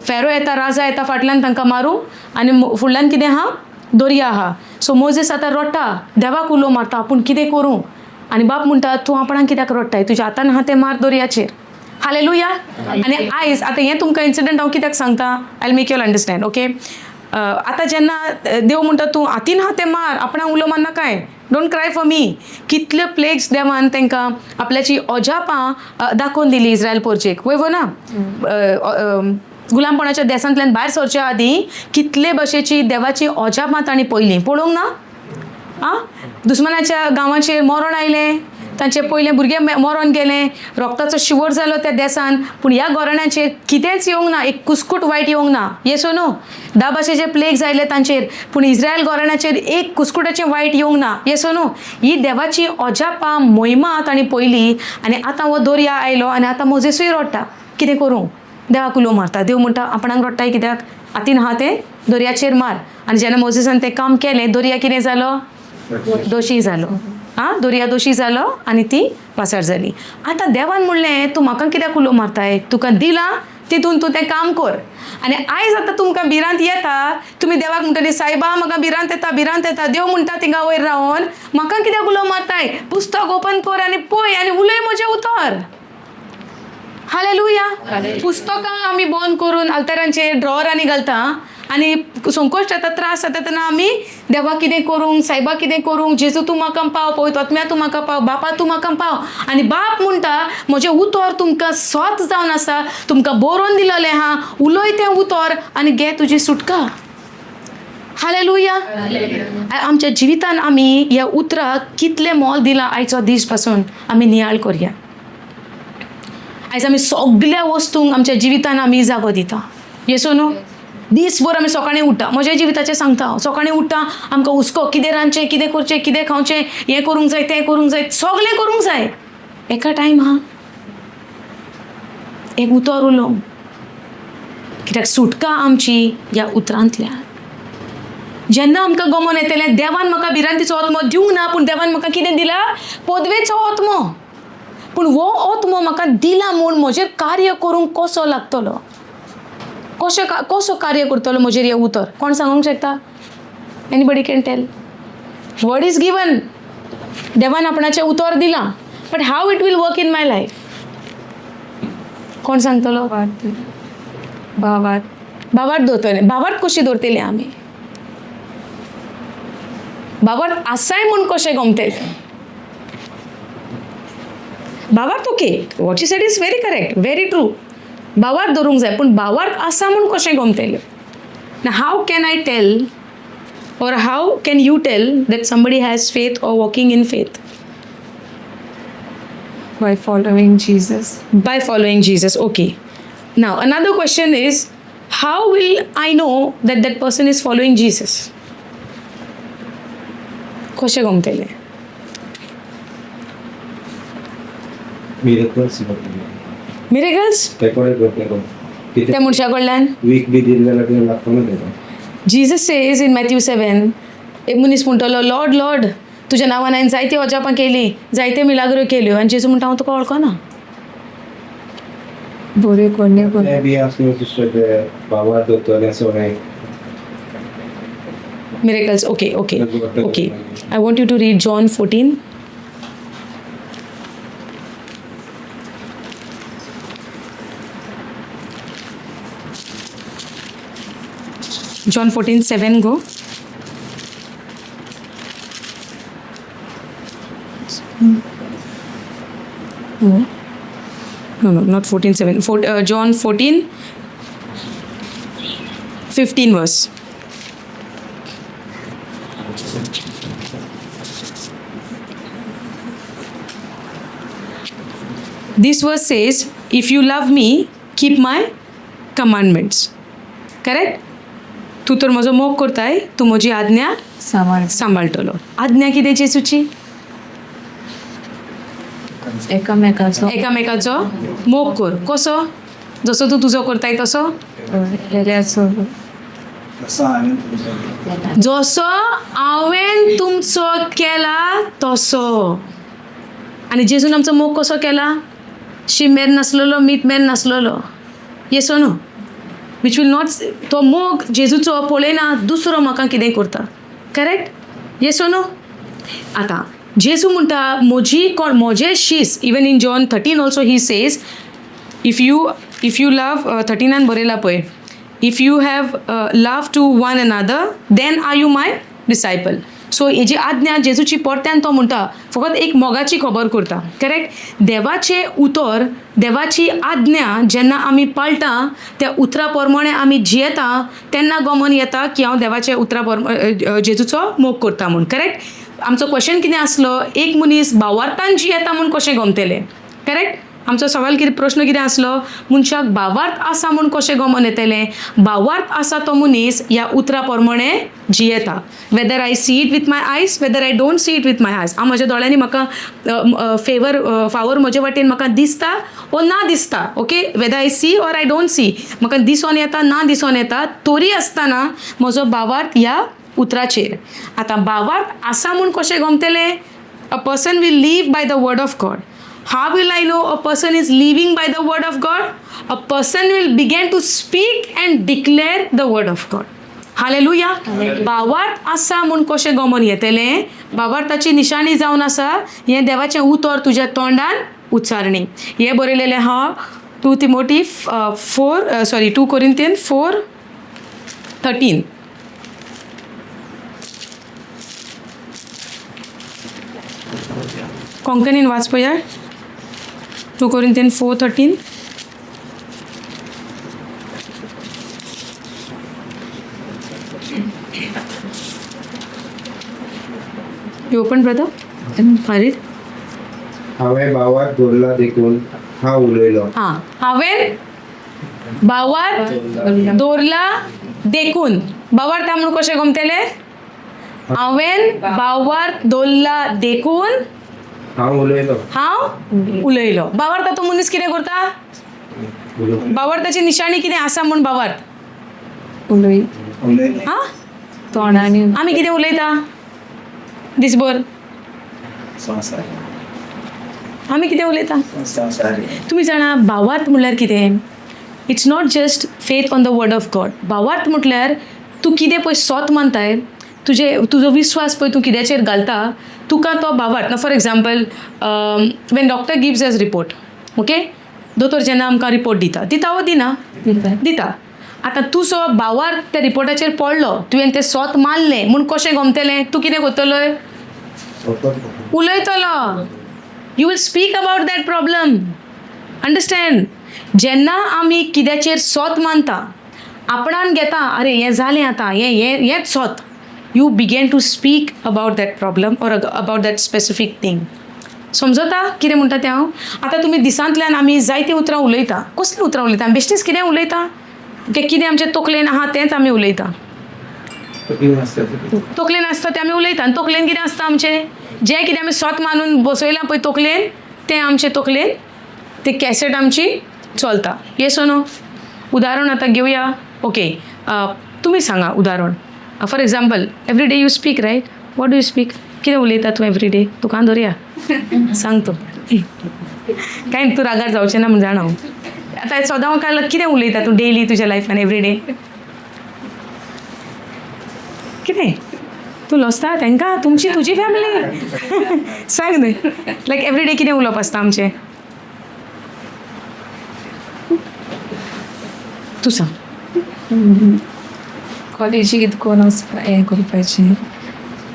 फेरो येता, राजा येता फाटल्यान तांकां मारूंक, आनी फुडल्यान कितें आहा? दर्या आहा. सो मोजेस आतां रडटा, देवाक उलो मारता, आपूण कितें करूं? आनी बाप म्हणटा, तूं आपणाक कित्याक रडटाय? तुज्या हातान आहा तें मार दर्याचेर. हालेलुया. आनी आयज आतां हें तुमकां इन्सिडंट हांव कित्याक सांगता, I make you'll understand, okay? आतां जेन्ना देव म्हणटा, तूं हातीन आहा तें मार, आपणाक उलो मारनाकाय, don't cry for me. कितले प्लेग्स देवान तांकां आपल्याची अजापां दाखोवन दिली इस्रायल पोरचेक, वय वो ना? गुलामपणाच्या देसांतल्यान भायर सरच्या आदीं कितले भशेची देवाची अजापां तांणी पयलीं पळोवंक ना? आं, दुस्मानाच्या गांवाचेर मरण आयलें, तांचे पयलें भुरगे मरोन गेलें, रोगताचो शिवर जालो त्या देसान. पूण ह्या गोरणाचेर कितेंच येवंक ना, एक कुस्कूट वायट येवंक ना. येसो न्हू? 10 भाशेचे प्लेग्स आयले तांचेर, पूण इस्रायल गोरणाचेर एक कुस्कुटाचें वायट येवंक ना. येसो न्हू? ही देवाची अजापां मोहिमा तांणी पयली. आनी आतां हो दर्या आयलो आनी आतां मोजेसूय रडटा, कितें करूं? देवाक उलो मारता. देव म्हणटा, आपणाक रडटाय कित्याक? हातीन आहा तें दर्याचेर मार. आनी जेन्ना मोजेसान तें काम केलें, दर्या कितें जालो? दोशी जालो. आं, दर्या दोशी जालो आनी ती पासार जाली. आतां देवान म्हणलें, तूं म्हाका कित्याक उलो मारताय? तुका दिलां तितून तूं तें काम कर. आनी आयज आतां तुमकां भिरांत येता, तुमी देवाक म्हणटली, सायबा म्हाका भिरांत येता, भिरांत येता. देव म्हणटा, थिंगा वयर रावन म्हाका कित्याक उलो मारताय? पुस्तक ओपन कर आनी पळय आनी उलय म्हजें उतर. हालेलुया. पुस्तकां आमी बंद करून आल्तारांचेर ड्रॉवरांनी घालता आनी संकश्ट येता, त्रास जाता तेन्ना आमी देवा कितें करूंक, सायबा कितें करूंक, जेजू तूं म्हाका पाव, पवित्र आत्म्या तूं म्हाका पाव, बापा तूं म्हाका पाव. आनी बाप म्हणटा म्हजें उतर तुमकां सत जावन आसा, तुमकां बरोवन दिलेलें आहा, उलय तें उतर आनी घे तुजी सुटका. हालेलुया. आमच्या जिवितान आमी ह्या उतराक कितलें मोल दिलां आयचो दीस पासून आमी नियाळ करया. आयज आमी सगल्या वस्तूंक आमच्या जिवितान आमी जागो दिता. येसो न्हू? दीसभर आमी सकाळीं उठ्ठा, म्हज्या जिविताचें सांगता हांव, सकाळीं उठ्ठा आमकां हुस्को, कितें रांदचें, कितें करचें, कितें खावचें, हें करूंक जाय, तें करूंक जाय, सगळें करूंक जाय. एका टायम आहा एक उतर उलोवंक, कित्याक सुटका आमची ह्या उतरांतल्यान. जेन्ना आमकां गमोन येतलें देवान म्हाका भिरांतीचो आत्मो दिवंक ना, पूण देवान म्हाका कितें दिला? पदवेचो आत्मो. पूण हो आत्मो म्हाका दिला म्हूण म्हजेर कार्य करूंक कसो लागतलो, कशें कसो कार्य करतलो म्हजेर हें उतर, कोण सांगूंक शकता? Anybody can tell? Word is given, देवान आपणाचें उतर दिलां, but how it will work in my life, कोण सांगतलो? भावार्थ. भावार्थ दवरतले. भावार्थ कशी दवरतली आमी? भावार्थ आसाय म्हूण कशें गमतलें? भावार्थ okay, what you said is very correct, very true. भावार्थ दवरूंक जाय, पूण भावार्थ आसा म्हूण कशें गमतलें? How can I tell or how can you tell that somebody has faith or walking in faith? By following Jesus. By following Jesus, okay. Now another question is, how will I know that that person is following Jesus? कशें गमतलें? Miracles. Miracles त्या मनशा कडल्यान. Week बी दिली जाल्यार तें लागतलें तेका. Jesus says in Matthew 7, एक मनीस म्हणटलो, लॉर्ड लॉर्ड, तुज्या नांवान हांवें जायती अजापां केलीं, जायते मिलाग्रो केल्यो, आनी जेजू म्हणटा हांव तुका वळखना. बऱ्यो करण्यो कर. तें बी आसलें सिस्टर, ते बाबा दोतोले सगळें. Miracles, okay, okay, okay. I want you to read John 14. John 14:7, go. No, no, not 14:7. John 14:15 verse. This verse says, if you love me, keep my commandments. Correct? तूं तर म्हजो मोग करताय, तूं म्हजी आज्ञा सांबाळ. सांबाळटलो. आज्ञा कितें जेजूची? एकामेकाचो एकामेकाचो मोग कर. कसो? जसो तूं तुजो करताय तसो. गेल्याचो. जसो हांवें तुमचो केला. जसो हांवें तुमचो केला तसो. आनी जेजून आमचो मोग कसो केला? शीम मेर नासलेलो, मीत मेर नासलेलो. येसो न्हू? Which will not, तो मोग जेजूचो पळयना दुसरो म्हाका कितें करता. करेक्ट? येसो न्हू? आतां जेजू म्हणटा म्हजी कोण म्हजे शीस, even in John 13 also he says, if you love, थर्टीनान बरयला पळय, if you have love to one another, then are you my disciple. So हेजी आज्ञा जेजूची परत्यान तो म्हणटा, फकत एक मोगाची खबर करता. करेक्ट? देवाचें उतर, देवाची आज्ञा जेन्ना आमी पाळटा, त्या उतरा प्रमाणे आमी जियेता, तेन्ना गमन येता की हांव देवाच्या उतरा जेजूचो मोग करता म्हूण. करेक्ट? आमचो क्वेश्चन कितें आसलो? एक मनीस भावार्थान जियेता म्हूण कशें गमतलें? करेक्ट? आमचो सवाल कितें, प्रश्न कितें आसलो? मनशाक भावार्थ आसा म्हूण कशें गमन येतलें? भावार्थ आसा तो मनीस ह्या उतरा प्रमाणे जियेता, whether I see it with my eyes, whether I don't see it with my eyes. हांव म्हज्या दोळ्यांनी म्हाका फेवर फावर म्हजे वाटेन म्हाका दिसता ओ ना दिसता, okay, whether I see or I don't see, म्हाका दिसोन येता ना दिसोन येता, तरी आसतना म्हजो भावार्थ ह्या उतराचेर. आतां भावार्थ आसा म्हूण कशें गमतलें? A person will live by the word of God. How will I know a person is living by the word of God? A person will begin to speak and declare the word of God. Hallelujah. भावार्थ आसा म्हूण कशें गमन येतलें? भावार्थाची निशाणी जावन आसा हें देवाचें उतर तुज्या तोंडान उच्चारणी. हें बरयलेलें आहा 2 Timothy 4, sorry, 2 Corinthian 4. 13. कोंकणीन वाच पळया, 2 Corinthian 4:13. You open brother? I read. हांवें भावार्थ दवरला देखून हांव उलयलो. हां, हांवें भावार्थ दवरला देखून. भावार्थ म्हणून कशें गमतलें? हांवें भावार्थ दवरला देखून हांव उलयलो. हांव उलयलो. भावार्थ तो मनीस कितें करता? भावार्थाची निशाणी कितें आसा म्हूण भावार्थ उलय हां, तोंडांनी. आमी कितें उलयता दिसभर? आमी कितें उलयता तुमी जाणा? भावार्थ म्हणल्यार कितें? It's not just faith on the word of God. भावार्थ म्हटल्यार तूं कितें पळय सोत मानताय, तुजे तुजो विस्वास पळय तूं कित्याचेर घालता, तुका तो भावार्थ ना. For example, when doctor gives us report, okay, दोतोर जेन्ना आमकां रिपोर्ट दिता, दिता वो दिना? दिता. आतां तुजो भावार्थ त्या रिपोर्टाचेर पडलो, तुवें तें सोत मानलें म्हूण कशें गमतलें? तूं कितें करतलोय? उलयतलो. You will speak about that problem. Understand? जेन्ना आमी कित्याचेर सोत मानता, आपणान घेता, अरे हें जालें आतां, हें हें हेंच सोत, you began to speak about that problem or about that specific thing. समजता कितें म्हणटा तें हांव? आतां तुमी दिसांतल्यान आमी जायतीं उतरां उलयता. कसलीं उतरां उलयता? आमी बेश्टीच कितें उलयता, तें कितें आमच्या तकलेन आहा तेंच आमी उलयता. तकलेन आसता तें आमी उलयता. आनी तकलेन कितें आसता आमचें? जें कितें आमी सोत मानून बसयलां पळय तकलेन, तें आमचे तकलेन ते कॅसेट आमची चलता. येस नो? उदाहरण आतां घेवया. ओके, तुमी सांगा उदाहरण. For example, every day you speak, right? What do you speak? कितें उलयता तूं एवरी डे? तुका धरया, सांग तूं. कांय तूं रागार जावचें ना म्हूण जाणा हांव. आतां सदां काल कितें उलयता तूं डेली तुज्या लायफान एवरी डे कितें तूं लजता तांकां? तुमची तुजी फॅमिली सांग न्हय. लायक एवरी डे कितें उलोवप आसता आमचें? तूं सांग. कॉलेजीक कितें करून वचपा हें करपाचें,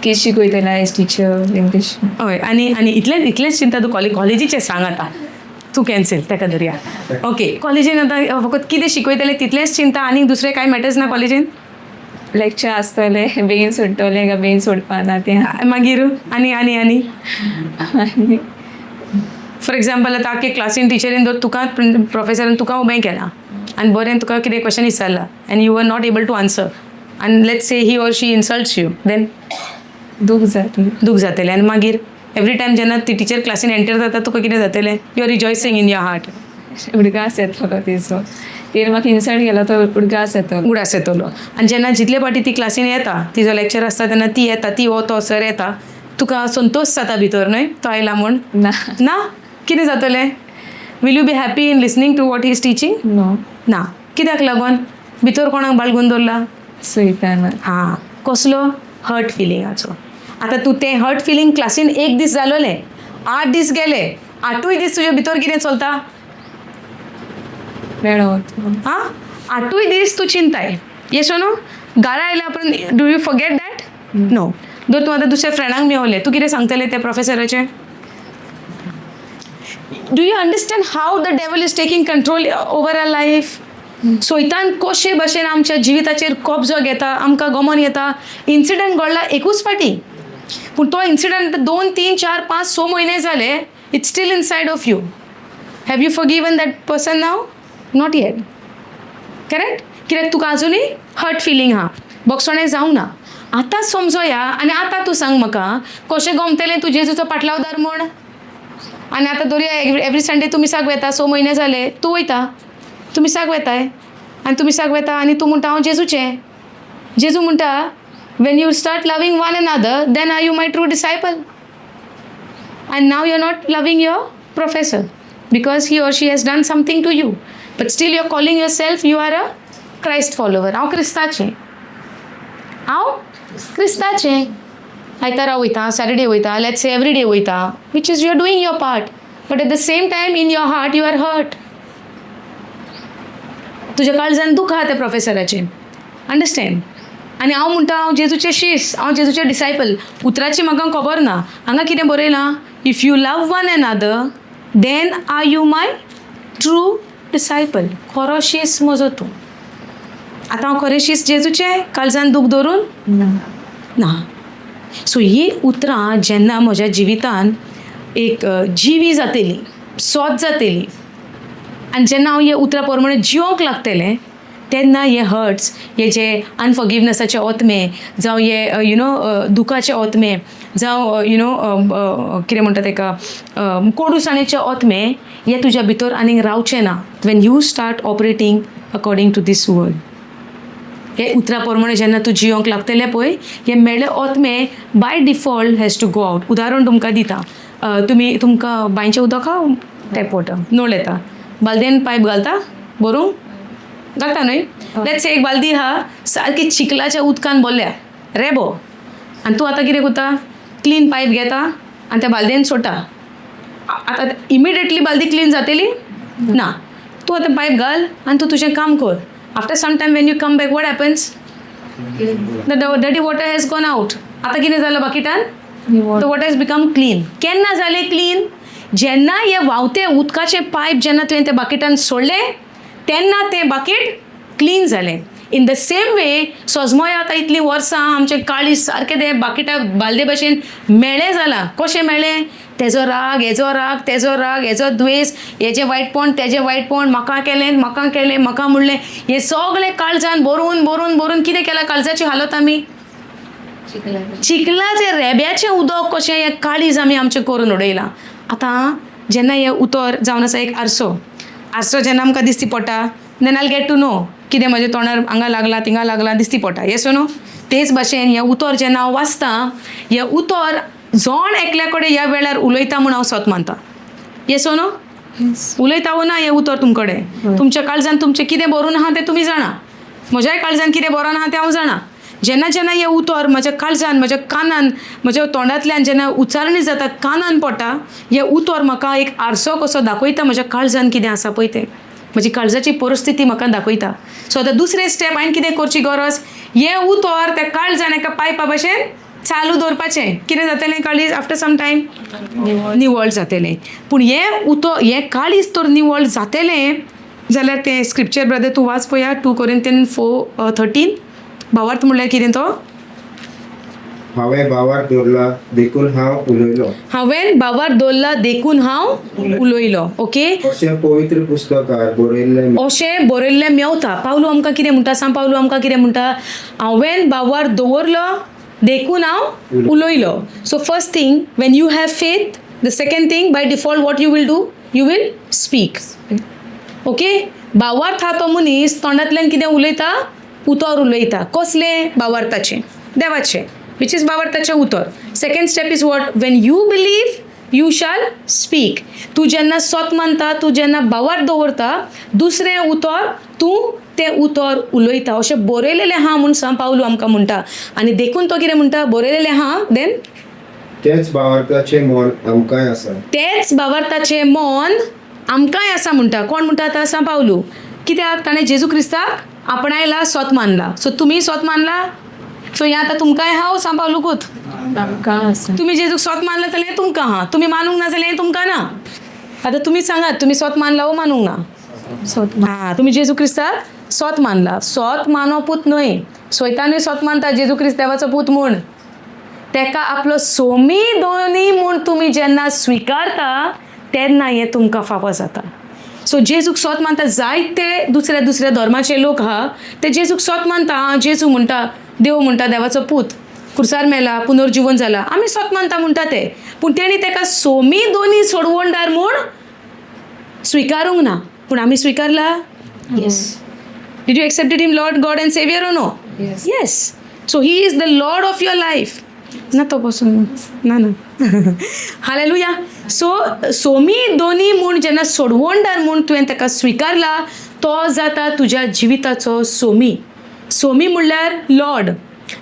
कितें शिकयतलें आयज टिचर बीन तशें. हय, आनी आनी इतलेंच इतलेंच चिंता तूं कॉलेजीचें सांग आतां. तूं कॅन्सल, ताका धरया. ओके, कॉलेजीन आतां फकत कितें शिकयतलें तितलेंच चिंता, आनी दुसरें कांय मॅटर्स ना कॉलेजीन? लेक्चर आसतलें, बेगीन सोडटलें काय बेगीन सोडपाना तें. मागीर आनी आनी आनी आनी फॉर एग्जाम्पल, आतां आख्खे क्लासीन टिचरीन जर तुका, प्रोफेसरान तुका उबें केलां आनी बरें तुका कितें question विचारलां and you are not able to answer, आनी let's say he or she insults you, then? दूख जातलें. दूख जातलें. आनी मागीर एवरी टायम जेन्ना ती टिचर क्लासीन एंटर जाता, तुका कितें जातलें? You are rejoicing in your heart. उडगास येतलो तेजो. तेणें म्हाका इन्सल्ट केलो तो उडगास येतलो. उगडास येतलो. आनी जेन्ना जितले फावटी ती क्लासीन येता, तिजो लेक्चर आसता तेन्ना ती येता, ती हो तो सर येता, तुका संतोश जाता भितर न्हय तो आयला म्हूण? ना. ना? कितें जातलें? Will you be happy in listening to what he is teaching? No. ना. कित्याक लागून? भितर कोणाक बाळगून दवरला? सैताना. हां, कसलो? हर्ट फिलिंगाचो. आतां तूं तें हर्ट फिलींग क्लासीन एक दीस जालोलें, 8 दीस गेले, आठूय दीस तुजे भितर कितें चलता? मेळो. आं, आठूय दीस तूं चिंताय. येस नो? घरा आयल्या उपरांत do you forget that? No. जर तूं आतां दुसऱ्या फ्रेंडांक मेवलें, तूं कितें सांगतलें त्या प्रोफेसराचें? Do you understand how the devil is taking control over our life? सैतान कशे भशेन आमच्या जिविताचेर कब्जो घेता आमकां गमोन येता. इन्सिडंट घडला एकूच फावटी, पूण तो इन्सिडंट 2, 3, 4, 5, 6 म्हयने जाले, it's still inside of you. Have you forgiven that person now? Not yet, correct? कित्याक तुका आजुनूय हर्ट फिलींग आहा, भोगसणें जावंक ना. आतां समजोया आनी आतां तूं सांग म्हाका, कशें गमतलें तूं जेजूचो पाटलावदार म्हूण? आनी आतां दरया, एवरी संडे तूं मिसाक वेता, 6 म्हयने जाले तूं वयता, तूं मिसाक वेताय आनी तूं मिसाक वेता आनी तूं म्हणटा हांव जेजूचें. जेजू म्हणटा, when you start loving one another, then are you my true disciple. And now you are not loving your professor because he or she has done something to you, but still you are calling yourself you are a Christ follower. हांव क्रिस्ताचें, हांव क्रिस्ताचें. आयतारा वयता, Saturday वयता, let's say every day वयता, which is you are doing your part, but at the same time in your heart you are hurt. तुज्या काळजान दूख आहा त्या प्रोफेसराचें. अंडरस्टँड. आनी हांव म्हणटा हांव जेजूचें शीस, हांव जेजूचें डिसायपल. उतराची म्हाका खबर ना. हांगा कितें बरयलां? If you love one another then are you my true disciple. खरो शीस म्हजो तूं. आतां हांव खरें शीस जेजूचें काळजान दूख दवरून ना. ना. सो ही उतरां जेन्ना म्हज्या जिवितान एक जिवी जातली, सोत जातली आनी जेन्ना हांव हे उतरां प्रमाणे जिवोंक लागतलें तेन्ना हे हर्ट्स, हे जे अनफॉरगिवनसाचे ओतमे जावं हे you know दुखाचे ओतमे जावं you know कितें म्हणटा तेका कोडूसाणेचे ओतमे हे तुज्या भितर आनीक रावचे ना when you start operating according to this word. हे उतरा प्रमाणे जेन्ना तूं जियोंक लागतलें पळय, हे मेळे ओतमे by default has to go out. उदाहरण तुमकां दिता. तुमी तुमकां बांयचें उदक आहा, टॅप वॉटर नळ येता, बालदेन पायप घालता भरूंक घालता न्हय. Let's एक बालदी आहा सारकी चिखलाच्या उदकान भरल्या रेबो आनी तूं आतां कितें करता? क्लीन पायप घेता आनी त्या बालदेन सोडटा. आतां इमिडिएटली बालदी क्लीन जातली ना. तूं आतां पायप घाल आनी तूं तुजें काम कर. After some time when you come back, what happens? The dirty water has gone out. आतां कितें जालां बाकीटान? The water has become clean. केन्ना जालें क्लीन? जेन्ना हे व्हांवते उदकाचें पायप जेन्ना तुवें त्या बाकीटान सोडलें तेन्ना तें बाकीट क्लीन जालें. इन the same way सोजमोय आतां इतलीं वर्सां आमचें काळीज सारकें तें बाकीटा बालदे भशेन म्हेळें जालां. कशें मेळ्ळें? तेजो राग, हेजो राग, तेजो राग, हेजो द्वेस, हेजें वायटपण, तेजें वायटपण, म्हाका केलें, म्हाका केलें, म्हाका म्हणलें, हें सगळें काळजान भरून भरून भरून कितें केलां काळजाची हालत आमी? चिखलाचें रेब्याचें उदक कशें हें काळीज आमी आमचें करून उडयलां. आतां जेन्ना हें उतर जावन आसा एक आरसो, आरसो जेन्ना आमकां दिसती पडटा then I'll get to know कितें म्हज्या तोंडार हांगा लागलां, थिंगा लागलां, दिसती पडटा. येस नो? तेच भाशेन हें उतर जेन्ना हांव वाचतां, हें उतर जण एकल्या कडेन ह्या वेळार उलयता म्हूण हांव सत मानता. Yes no? उलयता वो ना हें उतर तुमकडे? तुमच्या काळजान तुमचें कितें भरून आहा तें तुमी जाणा, म्हज्याय काळजान कितें भरून आहा तें हांव जाणा. जेन्ना जेन्ना हें उतर म्हज्या काळजान, म्हज्या कानान, म्हज्या तोंडांतल्यान जेन्ना उच्चारणी जाता, कानान पडटा, हें उतर म्हाका एक आरसो कसो दाखयता म्हज्या काळजान कितें आसा पळय तें, म्हजी काळजाची परिस्थिती म्हाका दाखयता. सो आतां दुसरें स्टेप हांवें कितें करची गरज? हें उतर त्या काळजान एका पायपा भशेन चालू दवरपाचें. कितें जातलें काळीज आफ्टर सम टायम? निवळ जातलें. पूण हें उतर, हें काळीज तर निवळ जातलें जाल्यार तें स्क्रिप्चर ब्रदर तूं वाच पळया, 2 Corinthians 4:13. भावार्थ म्हणल्यार कितें तो? हांवें भावार्थ दवरला देखून हांव उलयलो. हांवें भावार्थ दवरला देखून हांव उलयलो. ओके. अशें पवित्र पुस्तकार बरयल्लें. अशें बरयल्लें मेवता. पावलू आमकां कितें म्हणटा? सांग, पावलू आमकां कितें म्हणटा? हांवें भावार्थ दवरलो देखून हांव उलयलो. So first thing, when you have faith, the second thing by default what you will do? You will speak. Okay. भावार्थ हा तो मनीस तोंडांतल्यान कितें उलयता? उतर उलयता. कसलें? भावार्थाचें, देवाचें, which is भावार्थाचें उतर. Second step is what? When you believe, you shall speak. तूं जेन्ना सत मानता, तूं जेन्ना भावार्थ दवरता, दुसरें उतर तूं तें उतर उलयता. अशें बरयलेलें आहा म्हूण सांग पावलू आमकां म्हणटा. आनी देखून तो कितें म्हणटा? बरयलेलें आहा देन तेच भावार्थाचें मन आमकांय आसा. तेच भावार्थाचें मन आमकांय आसा म्हणटा. कोण म्हणटा आतां? सांग पावलू. कित्याक? ताणें जेजू क्रिस्ताक आपणायला, सोत मानला. सो तुमी सोत मानला. सो हें आतां तुमकांय आहा सांग पावलूकूच? आमकां आसा. तुमी जेजूक सोत मानला जाल्यार हें तुमकां आहा, तुमी मानूंक ना जाल्यार हें तुमकां ना. आतां तुमी सांगात, तुमी सोत मानला वो मानूंक ना? सोत. हां, तुमी जेजू क्रिस्ताक सोत मानला. सोत मानपूत न्हय, स्वतानूय सोत मानता जेजू क्रिस्त देवाचो पूत म्हूण. तेका आपलो सोमी दोनी म्हूण तुमी जेन्ना स्विकारता तेन्ना हें तुमकां फावो जाता. सो जेजूक सोत मानता जायते दुसऱ्या दुसऱ्या धर्माचे लोक आहा, ते जेजूक सोत मानता. आं, जेजू म्हणटा, देव म्हणटा, देवाचो पूत, खुर्सार मेला, पुनर्जिवन जाला, आमी सोत मानता म्हणटा ते. पूण तेणी तेका सोमी दोनी सोडवणदार म्हूण स्विकारूंक ना. पूण आमी स्विकारला. Yes. Did you accepted him Lord, God and Saviour or no? Yes. Yes. So he is the Lord of your life. ना तो बसून ना ना. हालेलुया. सो सोमी दोनी म्हूण जेन्ना सोडवणदार म्हूण तुवें ताका स्विकारला, तो जाता तुज्या जिविताचो सोमी. सोमी म्हणल्यार लॉर्ड.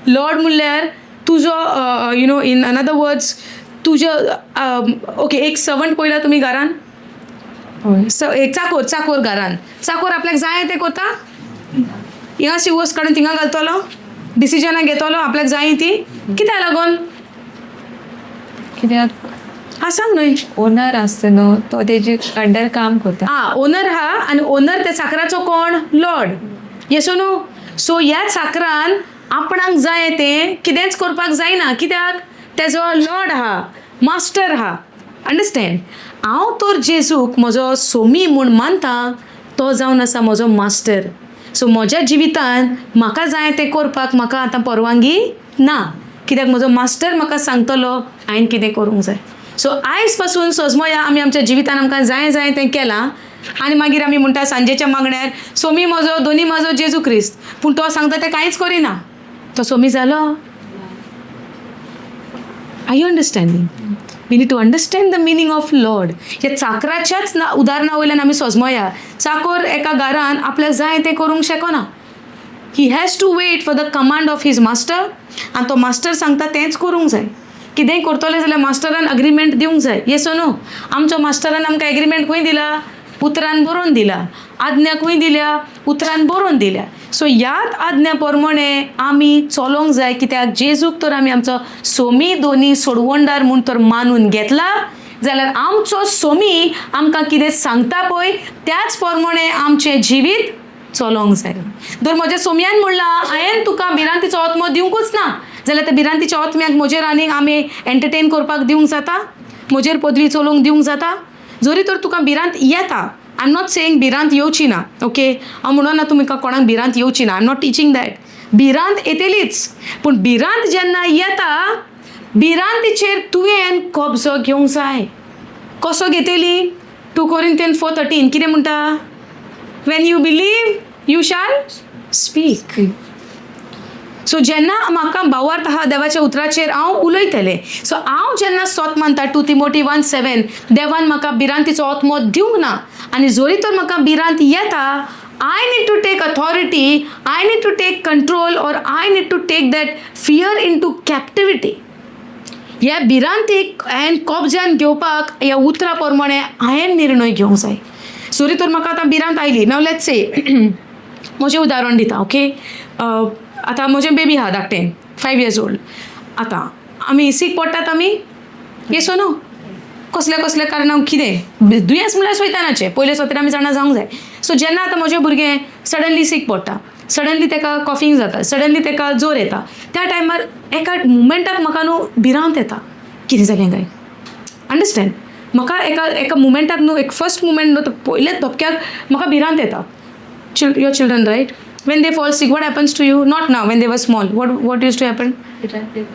लॉर्ड म्हणल्यार तुजो, you know in another words, तुजो, ओके, एक सर्वंट पळयला तुमी घरान? हय. एक चाकोर, चाकोर घरान, चाकोर आपल्याक जाय तें करता. हिंगाशी वस्त काडून थिंगा घालतलो, डिसिजनां घेतलो आपल्याक जाय ती, कित्याक लागून? कित्याक? हा, सांग न्हय. ओनर आसता न्हू, तो तेजे अंडर काम करता. आ ओनर हा आनी ओनर त्या चाकराचो कोण? लॉर्ड. येस न्हू? सो ह्या चाकरान आपणाक जाय तें कितेंच करपाक जायना, कित्याक तेजो लॉर्ड आहा, मास्टर आहा. अंडरस्टँड? हांव तर जेजूक म्हजो सोमी म्हूण मानता, तो जावन आसा म्हजो मास्टर. सो म्हज्या जिवितान म्हाका जाय तें करपाक म्हाका आतां परवानगी ना, कित्याक म्हजो मास्टर म्हाका सांगतलो हांवें कितें करूंक जाय. सो आयज पासून सोजमोया, आमी आमच्या जिवितान आमकां जाय जाय तें केलां आनी मागीर आमी म्हणटा सांजेच्या मागण्यार, सोमी म्हजो, दोनी म्हजो जेजू क्रिस्त, पूण तो सांगता तें कांयच करिना. तो सोमी जालो? Are you understanding? We need to understand the meaning of Lord. ह्या चाकराच्याच ना उदाहरणा वयल्यान आमी सोजमोया, चाकोर एका घरान आपल्याक जाय तें करूंक शकना. He has to wait for the command of his master, आनी तो मास्टर सांगता तेंच करूंक जाय. कितेंय करतलें जाल्यार मास्टरान अग्रीमेंट दिवंक जाय. येस नो? आमच्या मास्टरान आमकां एग्रीमेंट खंय दिला? उतरान बरोवन दिला. आज्ञा खंय दिल्या? उतरान बरोवन दिल्या. सो ह्याच आज्ञा प्रमाणे आमी चलोंक जाय, कित्याक जेजूक तर आमी आमचो सोमी, दोनी, सोडवणदार म्हूण तर मानून घेतला जाल्यार आमचो सोमी आमकां कितें सांगता पळय, त्याच प्रमाणे आमचें जिवीत चलोंक जाय. जर म्हज्या सोमयान म्हणलां, हांवें तुका भिरांतीचो आत्मो दिवंकूच ना, जाल्यार त्या भिरांतीच्या आत्म्याक म्हजेर आनीक आमी एंटरटेन करपाक दिवंक जाता? म्हजेर पदवी चलोवंक दिवंक जाता? जरी तर तुका भिरांत येता, I am not saying भिरांत येवची ना, ओके? हांव म्हणना तुमकां कोणाक भिरांत येवची ना. I am not teaching that. भिरांत येतलीच, पूण भिरांत जेन्ना येता, भिरांतीचेर तुवें कब्जो घेवंक जाय. कसो घेतली? 2 Corinthians 4:13 कितें म्हणटा? When you believe, you shall speak. So जेन्ना म्हाका भावार्थ आहा देवाच्या उतराचेर, हांव उलयतलें. सो हांव जेन्ना सोत मानता 2 Timothy 1:7, देवान म्हाका भिरांतीचो आत्मो दिवंक ना आनी जरी तर म्हाका भिरांत येता, I need to take authority, I need to take control, or I need to take that fear into captivity. ह्या भिरांतीक हांवें कब्जान घेवपाक ह्या उतरा प्रमाणे हांवें निर्णय घेवंक जाय. सरी तर म्हाका आतां भिरांत आयली, नाव let's say, म्हजें उदाहरण दिता, ओके? आतां म्हजें बेबी आहा धाकटें, 5 इयर्स ओल्ड. आतां आमी सीक पडटात आमी, येस न्हू? कसल्या कसल्या कारणान, कितें दुयेंस म्हणल्यार सैतानाचें, पयलें सोतेर आमी जाणा जावंक जाय. सो जेन्ना आतां म्हजें भुरगें सडनली सीक पडटा, सडनली ताका कॉफींग जाता, सडनली ताका जोर येता, त्या टायमार एका मुमेंटाक म्हाका न्हू भिरांत येता, कितें जालें काय? अंडरस्टँड? म्हाका एका एका मुमेंटाक न्हू, एक फर्स्ट मुमेंट न्हू, पयल्याच धपक्याक म्हाका भिरांत येता. Your children, right? When they fall sick, what happens to you? Not now, when they were small, what used to happen?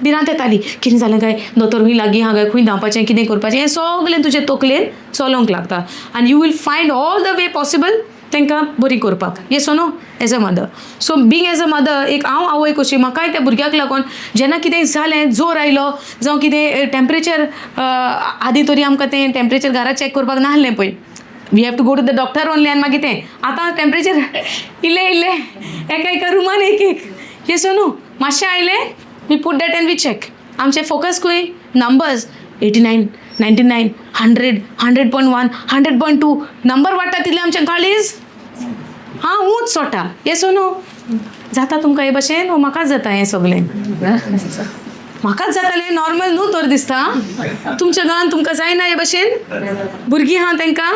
भिरांत येताली, कितें जालें काय, दोतोर खंय लागीं आहा काय, खंय धांवपाचें, कितें करपाचें, हें सगळें तुजे तकलेन चलोंक लागता आनी you will find all the way possible तांकां बरी करपाक. Yes, no? As a mother, so being as a mother, एक हांव आवय कशी, म्हाकाय त्या भुरग्याक लागून जेन्ना कितें जालें, जोर आयलो जावं कितें टेम्परेचर, आदीं तरी आमकां तें टेम्परेचर घरा चॅक करपाक नासलें पळय. We have to go to the doctor only. आनी मागीर तें आतां टेम्परेचर इल्लें इल्लें एका एका रुमान एक एक, येस न्हू? मातशें आयलें, we put that and we check. आमचें फोकस खंय? Numbers, 89, 99, 100, 100.1, 100.2. Number वाडटा तितलें आमचें काळीज हां ऊंच सोडटा. येस न्हू? जाता तुमकां हे भशेन? वो म्हाकाच जाता हें सगळें? म्हाकाच जातालें, नॉर्मल न्हू तर दिसता. तुमच्या गांवांत तुमकां जायना हे भशेन? भुरगीं आहा तांकां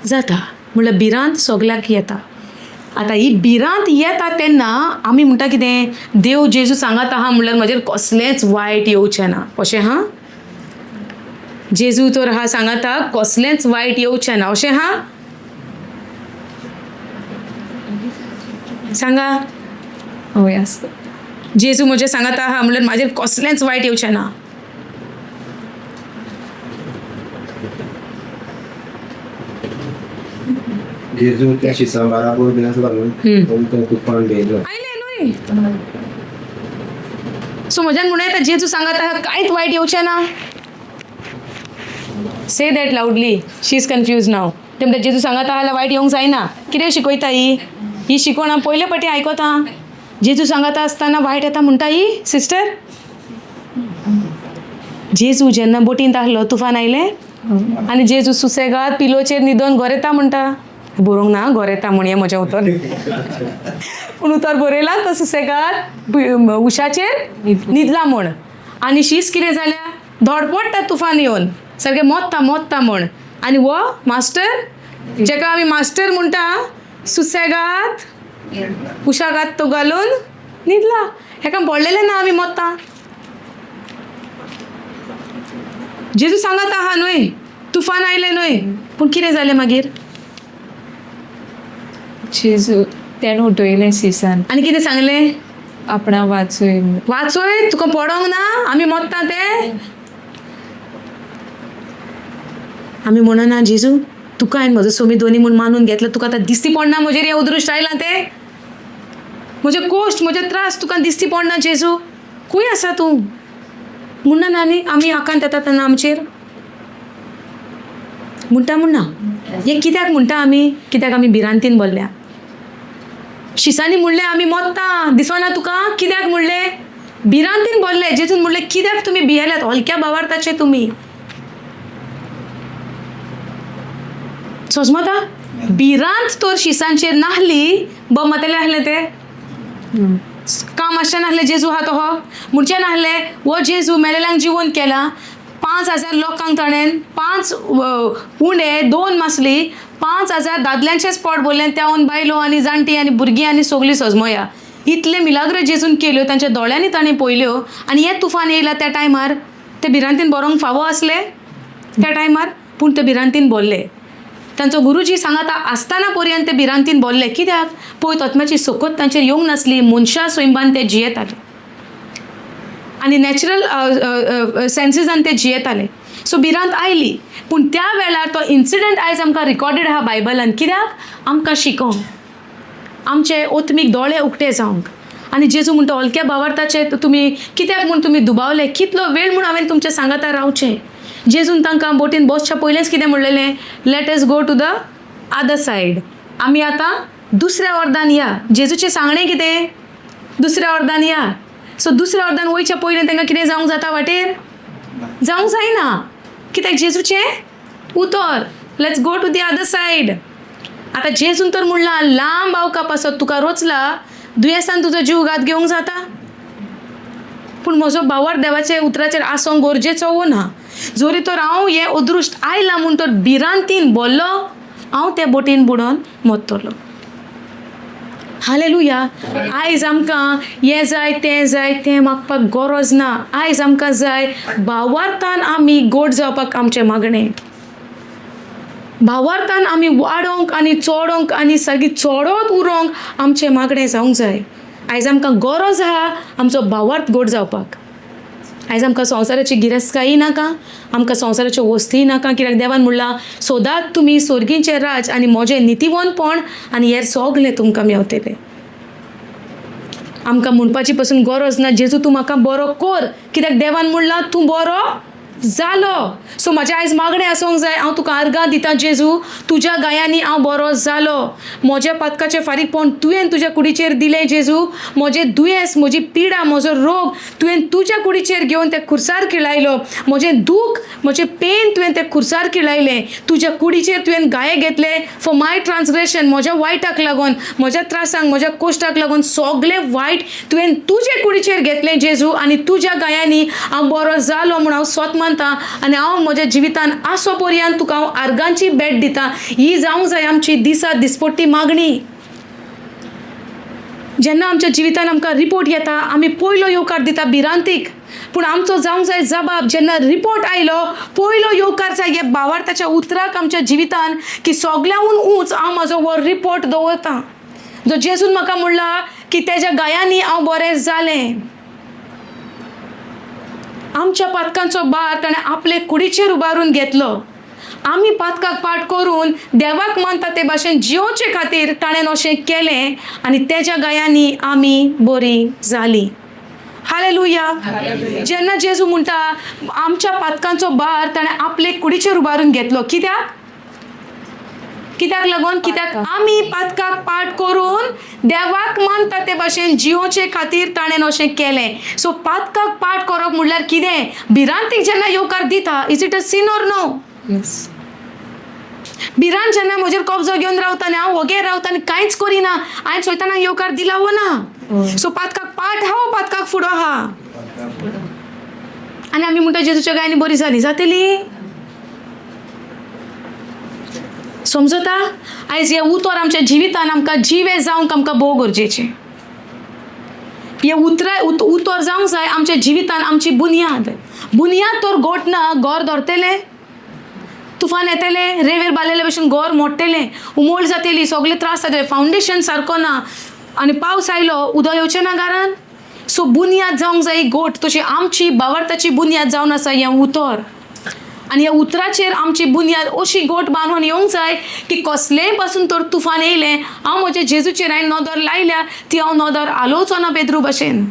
जाता. म्हणल्यार भिरांत सगल्याक येता. आतां ही भिरांत येता तेन्ना आमी म्हणटा कितें? देव जेजू सांगात आहा म्हणल्यार म्हजेर कसलेंच वायट येवचें ना. अशें हा? जेजू तर आहा सांगाता, कसलेंच वायट येवचें ना, अशें हा? सांगा. हय, आसता. जेजू म्हजें सांगाता आहा म्हणल्यार म्हाजेर कसलेंच वायट येवचें ना. जेजू त्या शिसा बाराबर बीन आसलो न्हू, तो तुफान भियेलो. आयलें न्हय? सो म्हज्यान म्हणूं येता, जेजू सांगात आहा, कांयच वायट येवचें ना. Say that loudly. She is confused now. ते म्हणटा, जेजू सांगात आहा जाल्यार वायट येवंक जायना. कितें शिकयता ही? ही शिकवण हांव पयले फावटी आयकता. जेजू सांगाता आसतना वायट येता म्हणटा ही सिस्टर. जेजू जेन्ना बोटींत आहलो, तुफान आयलें आनी जेजू सुसेगाद पिलोचेर न्हिदोन गोरेता म्हणटा. बरोवंक ना गोरेता म्हण हें म्हजें उतर, पूण उतर बरयलां तो सुसेगाद उशाचेर न्हिदला म्हूण. आनी शीस कितें जाल्या, धडपडटा तुफान येवन सारकें मोत्ता मोत्ता म्हूण. आनी हो मास्टर, जेका आमी मास्टर म्हणटा, सुसेगाद उशागात तो घालून न्हिदला. हेका पडलेलें ना आमी मोत्ता. जेजू सांगत आहा न्हय, तुफान आयलें न्हय, पूण कितें जालें मागीर? जेजू तेणें उठयलें शिसान. आनी कितें सांगलें? आपणा वाचोय. वाचोय, तुका पडोंक ना, आमी मोत्ता ते. आमी म्हणना जेजू तुका हांवें म्हजो सोमी दोनी म्हूण मानून घेतलो, तुका आतां दिसती पडना म्हजेर हें अदृश्ट आयलां तें, म्हजे कोश्ट म्हजे त्रास तुका दिसती पडना जेजू, खंय आसा तूं म्हणना ना. न्ही आमी आकांत येता तेन्ना आमचेर म्हणटा म्हणना हें कित्याक म्हणटा आमी? कित्याक आमी भिरांतीन भरल्या. शिसांनी म्हणलें आमी मोत्ता दिसना तुका, कित्याक म्हणलें? भिरांतीन भरले. जेजून म्हणलें कित्याक तुमी भियेल्यात, हलक्या भावार्थाचे तुमी. सोजमता भिरांत तर शिसांचेर नाहली, बमतलें आहलें तें काम आसचें नासलें. जेजू आहा तो हो म्हणचें नासलें हो जेजू मेलेल्यांक जिवन केला, 5000 लोकांक ताणें 5 उंडे 2 मासली 5000 दादल्यांचेच पोट भरलें, त्याहून बायलो आनी जाणटी आनी भुरगीं आनी सगळीं सजमया. इतले मिलाग्र जेजून केल्यो, तांच्या दोळ्यांनी ताणें पळयल्यो. आनी हें तुफान येयला त्या टायमार ते भिरांतीन बरोवंक फावो आसले त्या टायमार, पूण ते भिरांतीन भरले. तांचो गुरुजी सांगाता आसतना पर्यंत ते भिरांतीन भरले. कित्याक? पळय तत्म्याची सकत तांचेर येवंक नासली, मनशा सैमान ते जियेताले आनी नॅचरल सेन्सीसान ते जियेताले. सो भिरांत आयली, पूण त्या वेळार तो इन्सिडंट आयज आमकां रिकॉर्डेड आहा बायबलान. कित्याक? आमकां शिकोवंक, आमचे ओत्मीक दोळे उक्ते जावंक. आनी जेजू म्हणटा हलक्या भावार्थाचे तुमी कित्याक म्हूण तुमी दुबावले, कितलो वेळ म्हूण हांवें तुमच्या सांगाता रावचें. जेजून तांकां बोटीन बसच्या पयलेंच कितें म्हणलेलें, let us go to the other side, आमी आतां दुसऱ्या अर्दान या. जेजूचें सांगणें कितें? दुसऱ्या अर्दान या. सो दुसऱ्या अर्दान वयच्या पयलें तांकां कितें जावंक जाता वाटेर? जावंक जायना. कित्याक? जेजूचें उतर, let's go to the other side. आतां जेजून तर म्हणलां लांब आवका पासत तुका रोचला, दुयेंसान तुजो जीव घात घेवंक जाता, पूण म्हजो भावार देवाच्या उतराचेर आसोंक गरजेचो वो ना. जोरी तर हांव हें अदृश्ट आयलां म्हूण तर भिरांतीन भरलो, हांव ते बोटीन बुडोन मोत्तलो. हालेलुया. आयज आमकां हें जाय तें जाय तें मागपाक गरज ना. आयज आमकां जाय भावार्थान आमी गोड जावपाक आमचें मागणें, भावार्थान आमी वाडोंक आनी चोडोंक आनी सारकी चोडत उरोंक आमचें मागणें जावंक जाय. आयज आमकां गरज आहा आमचो भावार्थ गोड जावपाक. आयज आमकां संवसाराची गिरेस्तकाय नाका, आमकां संवसाराच्यो वस्तीय नाका. कित्याक देवान म्हणलां सोदात तुमी सोर्गींचें राज आनी म्हजें नितीवंतपण आनी हेर सगलें तुमकां मेवतलें. आमकां म्हणपाची पसून गरज ना जेजू तूं म्हाका बरो कर, कित्याक देवान म्हणलां तूं बरो जालो. सो म्हाजें आयज मागणें आसूंक जाय, हांव तुका आर्गां दिता जेजू, तुज्या गायांनी हांव बरो जालो, म्हज्या पातकाचें फारीकपण तुवें तुज्या कुडीचेर दिलें जेजू, म्हजें दुयेंस, म्हजी पिडा, म्हजो रोग तुवें तुज्या कुडीचेर घेवन ते खुर्सार खिळायलो, म्हजें दूख, म्हजें पेन तुवें ते खुर्सार खिळायलें, तुज्या कुडीचेर तुवें गाये घेतले फॉर my transgression, म्हज्या वायटाक लागून, म्हज्या त्रासांक, म्हज्या कोश्टाक लागून सगलें वायट तुवें तुजे कुडीचेर घेतलें जेजू, आनी तुज्या गायांनी हांव बरो जालो म्हूण हांव स्वत मानता. आनी हांव म्हज्या जिवितान आसो पर्यंत तुका हांव आर्गांची भेट दिता. ही जावंक जाय आमची दिसा दिसपट्टी मागणी. जेन्ना आमच्या जिवितान आमकां रिपोर्ट येता आमी पयलो येवकार दिता भिरांतीक, पूण आमचो जावंक जाय जबाब. जेन्ना रिपोर्ट आयलो पयलो येवकार जाय ह्या भावार्थाच्या उतराक आमच्या जिवितान की सगल्यांहून ऊंच हांव म्हाजो हो रिपोर्ट दवरता, जो जेजून म्हाका म्हणला की तेज्या गायांनी हांव बरें जालें. आमच्या पातकांचो भार ताणें आपले कुडीचेर उबारून घेतलो. आमी पातकाक पाठ करून देवाक मानता ते भाशेन जियोवचे खातीर ताणें अशें केलें आनी तेज्या गायांनी आमी बरीं जालीं. हालेलुया. जेन्ना जेजू म्हणटा आमच्या पातकांचो भार ताणें आपले कुडीचेर उबारून घेतलो, कित्याक? कित्याक लागून? कित्याक आमी पातकाक पाठ करून देवाक मानता ते भाशेन जियोचे खातीर ताणें अशें केलें. सो पातकाक पाठ करप म्हणल्यार कितें? भिरांतीक जेन्ना येवकार दिता, is it a sin or no? Yes. भिरांत जेन्ना म्हजेर कब्जो घेवन रावता आनी हांव वोगे रावता आनी कांयच करिना, हांवें सैतानाक येवकार दिला वो ना? सो पातकाक पाट आहा वो पातकाक फुडो आहा? आनी आमी म्हणटा जेजूच्या गायनी बरी जाली जातली. समजता? आयज हें उतर आमच्या जिवितान आमकां जिवे जावंक आमकां भोव गरजेचें. हें उतराय उतर जावंक जाय आमच्या जिवितान आमची बुन्याद. बुन्याद तर गोट ना, घर धरतलें, तुफान येतलें, रेवेर बालेले भशेन घर मोडटलें, उमोळ जातली, सगळे त्रास जातले, फावंडेशन सारको ना आनी पावस आयलो उदक येवचें ना घरान. सो बुन्याद जावंक जाय गोट. तशी आमची बावडताची बुन्याद जावन आसा हें उतर आनी ह्या उतराचेर आमची बुन्याद अशी गोट बांदून येवंक जाय की कसलेंय पासून तर तुफान येयलें, हांव म्हज्या जेजूचेर हांवें नदर लायल्या ती हांव नदर आलोवचो ना पेद्रू भशेन.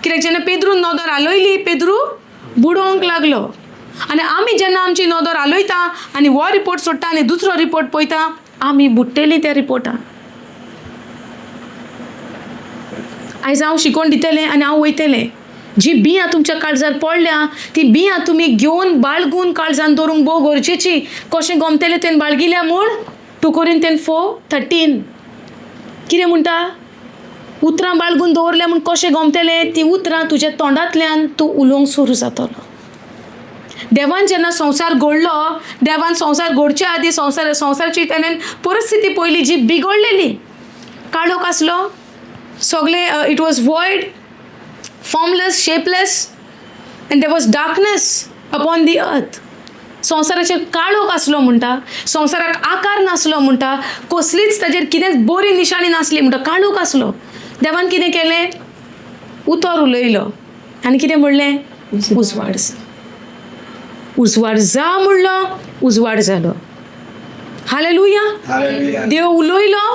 कित्याक जेन्ना पेद्रून नदर आलयली, पेद्रू बुडोवंक लागलो. आनी आमी जेन्ना आमची नदर आलयता आनी हो रिपोर्ट सोडटा आनी दुसरो रिपोर्ट पळयता, आमी बुडटेली त्या रिपोर्टान. आयज हांव शिकोवन दितलें आनी हांव वयतलें. जी बियां तुमच्या काळजार पडल्या ती बियां तुमी घेवन बाळगून काळजान दवरूंक भोव गरजेची. कशें गमतलें तें बाळगिल्या म्हूण 2 Corinthians 4:13 कितें म्हणटा? उतरां बाळगून दवरल्या म्हूण कशें गमतलें? तीं उतरां तुज्या तोंडांतल्यान तूं उलोवंक सुरू जातलो. देवान जेन्ना संवसार घडलो, देवान संवसार घडच्या आदीं संवसाराची तेणें परिस्थिती पळयली जी बिगडलेली. काळोख आसलो सगळें, it was void, formless, shapeless, and there was darkness upon the earth. संवसाराचेर काळोख आसलो म्हणटा, संवसाराक आकार नासलो म्हणटा, कसलीच ताजेर कितेंच बरी निशाणी नासली म्हणटा, काळोख आसलो. देवान कितें केलें? उतर उलयलो आनी कितें म्हणलें? उजवाड जा. उजवाड जा म्हणलो, उजवाड जालो. हालेलुया. देव उलयलो,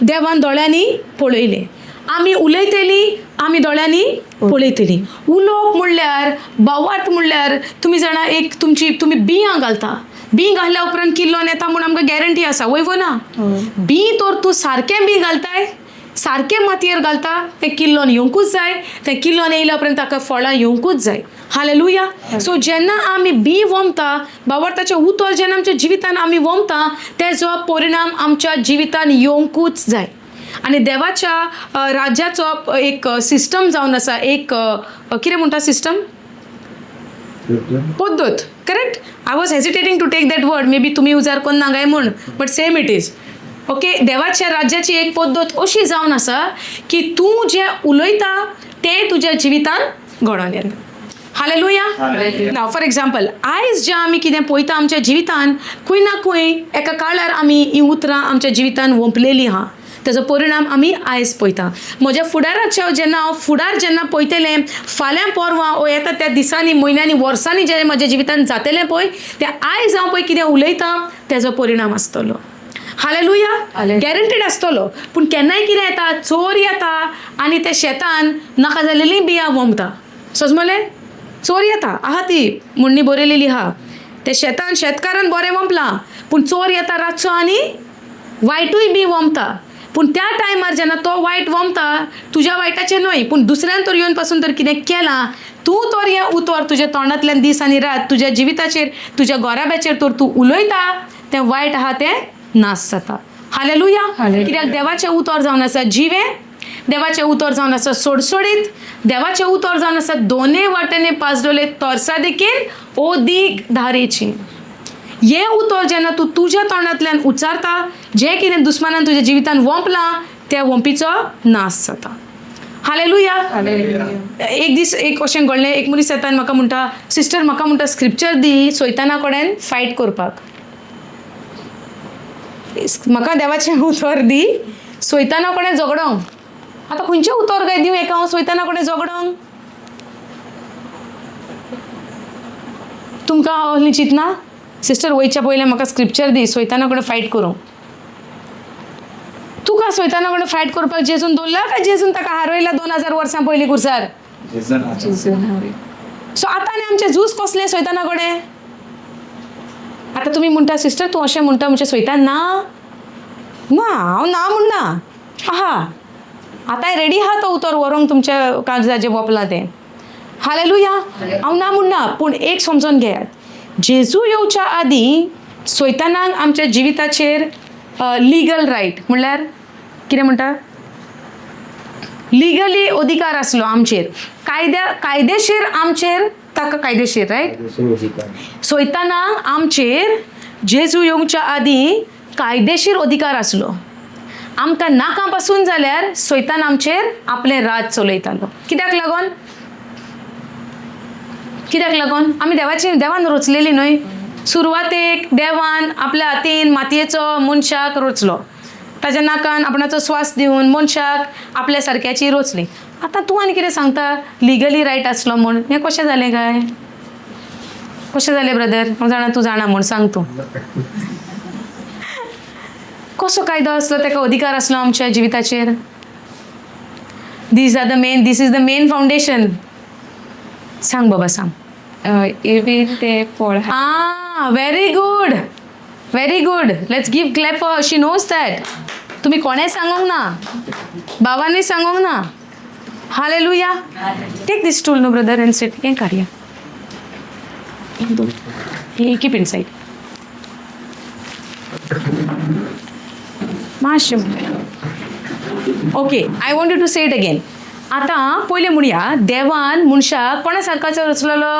देवान दोळ्यांनी पळयलें. आमी उलयतली, आमी दोळ्यांनी पळयतली. उलोवप म्हणल्यार, भावार्थ म्हणल्यार तुमी जाणा एक तुमची तुमी बियां घालता, बीं घातल्या उपरांत किल्लोन येता म्हूण आमकां गॅरंटी आसा, वय वो ना? बीं तर तूं सारकें बीं घालताय, सारकें मातयेर घालता, तें किल्लोन येवंकूच जाय. तें किल्लोन येयल्या उपरांत ताका फळां येवंकूच जाय. हालेलुया. सो जेन्ना आमी बीं वोमता, भावार्थाचें उतर जेन्ना आमच्या जिवितान आमी वोमता, तेजो परिणाम आमच्या जिवितान येवंकूच जाय. आनी देवाच्या राज्याचो एक सिस्टम जावन आसा, एक कितें म्हणटा सिस्टम, पद्दत. Correct? I was hesitating to take that word, maybe तुमी उजार कोन्ना काय म्हूण, but same it is. Okay, देवाच्या राज्याची एक पद्दत अशी जावन आसा की तूं जें उलयता तें तुज्या जिवितान घडोवन येता. हालेलुया. नाव फॉर एग्जाम्पल, आयज जें आमी कितें पळयता आमच्या जिवितान, खंय ना खंय एका काळार आमी हीं उतरां आमच्या जिवितान वोंपलेलीं आहा. तेजो परिणाम आमी आयज पळयता. म्हज्या फुडाराच्या जेन्ना हांव फुडार जेन्ना पळयतलें, फाल्यां परवां ओ येता त्या दिसांनी, म्हयन्यांनी, वर्सांनी जें म्हज्या जिवितान जातलें पळय, तें आयज हांव पळय कितें उलयतां तेजो परिणाम आसतलो. हालेलुया. गॅरंटीड आसतलो. पूण केन्नाय कितें येता, चोर येता आनी त्या शेतान नाका जालेलीं बियां वोमता. सजमलें? चोर येता, आहा ती म्हणणी बरयलेली आहा. त्या शेतान शेतकारान बरें वोंपलां, पूण चोर येता रातचो आनी वायटूय बी वोमता. पूण त्या टायमार जेन्ना तो वायट वोमता, तुज्या वायटाचें न्हय, पूण दुसऱ्यान तर येवन पासून तर कितें केलां, तूं तर हें उतर तुज्या तोंडांतल्यान दीस आनी रात तुज्या जिविताचेर, तुज्या गोराब्याचेर तर तूं उलयता, तें वायट आहा तें नाश जाता. हालेलुया. कित्याक देवाचें उतर जावन आसा जिवें, देवाचें उतर जावन आसा सोडसोडीत, देवाचें उतर जावन आसा दोनूय वाटेनी पाजडोले तरसा देखीन ओदीक धारेची. हें उतर जेन्ना तूं तुज्या तोंडांतल्यान उच्चारता, जें कितें दुस्मानान तुज्या जिवितान वोंपलां त्या वोंपीचो नाश जाता. हालेलुया. एक दीस एक अशें घडलें, एक मनीस येता आनी म्हाका म्हणटा, सिस्टर म्हाका म्हणटा स्क्रिप्चर दी सैताना कडेन फायट करपाक. म्हाका देवाचें उतर दी सैताना कडेन झगडोंक. आतां खंयचें उतर काय दिवं एका हांव सैताना कडेन झगडोंक? तुमकां हांव चिंतना सिस्टर वयच्या पयलें म्हाका स्क्रिप्चर दी सैताना कडेन फायट करूंक. तुका सैताना कडेन फायट करपाक जेजून दवरला काय जेजून ताका हारयला 2000 वर्सां पयलीं कुर्सार? सो आतां आनी आमचें झूज कसलें सैताना कडेन? आतां तुमी म्हणटा सिस्टर तूं अशें म्हणटा म्हणजे सैतान ना? ना, हांव ना म्हणना. आहा, आतां रेडी आहा तो उतर व्हरूंक तुमच्या कागदाचें वोपलां तें. हालेलुया. हांव ना म्हणना, पूण एक समजून घेयात, जेजू येवच्या आदीं सैतानाक आमच्या जिविताचेर लिगल रायट म्हणल्यार कितें म्हणटा, लिगली अधिकार आसलो आमचेर, कायदेशीर आमचेर ताका कायदेशीर रायट. कायदेशीर अधिकार. सैतानाक आमचेर जेजू येवच्या आदीं कायदेशीर अधिकार आसलो. आमकां नाका पासून जाल्यार सैतान आमचेर आपलें राज चलयतालो. कित्याक लागोन? कित्याक लागोन? आमी देवाची, देवान रचलेली न्हय. सुरवातेक देवान आपल्या हातीन मातयेचो मनशाक रचलो, ताज्या नाकान आपणाचो स्वास दिवन मनशाक आपल्या सारक्याची रचली. आतां तूं आनी कितें सांगता लिगली रायट आसलो म्हूण, हें कशें जालें काय? कशें जालें ब्रदर? हांव जाणा तूं जाणा म्हूण, सांग तूं. कसो कायदो आसलो ताका अधिकार आसलो आमच्या जिविताचेर? These are the main, this is the main foundation. सांग बाबा, सांग. इवन ते फळ Ah, very good, very good. Let's give clap for, she knows that. तुम्ही कोणें सांगोंक ना, बाबांनी सांगोंक ना. Hallelujah. Take this stool no brother and sit. हें काडया, हे कीप इनसायड मातशें. Okay, I want you to say it again. आतां पयलें म्हणया, देवान मनशाक कोणा सारकाचो रचलेलो?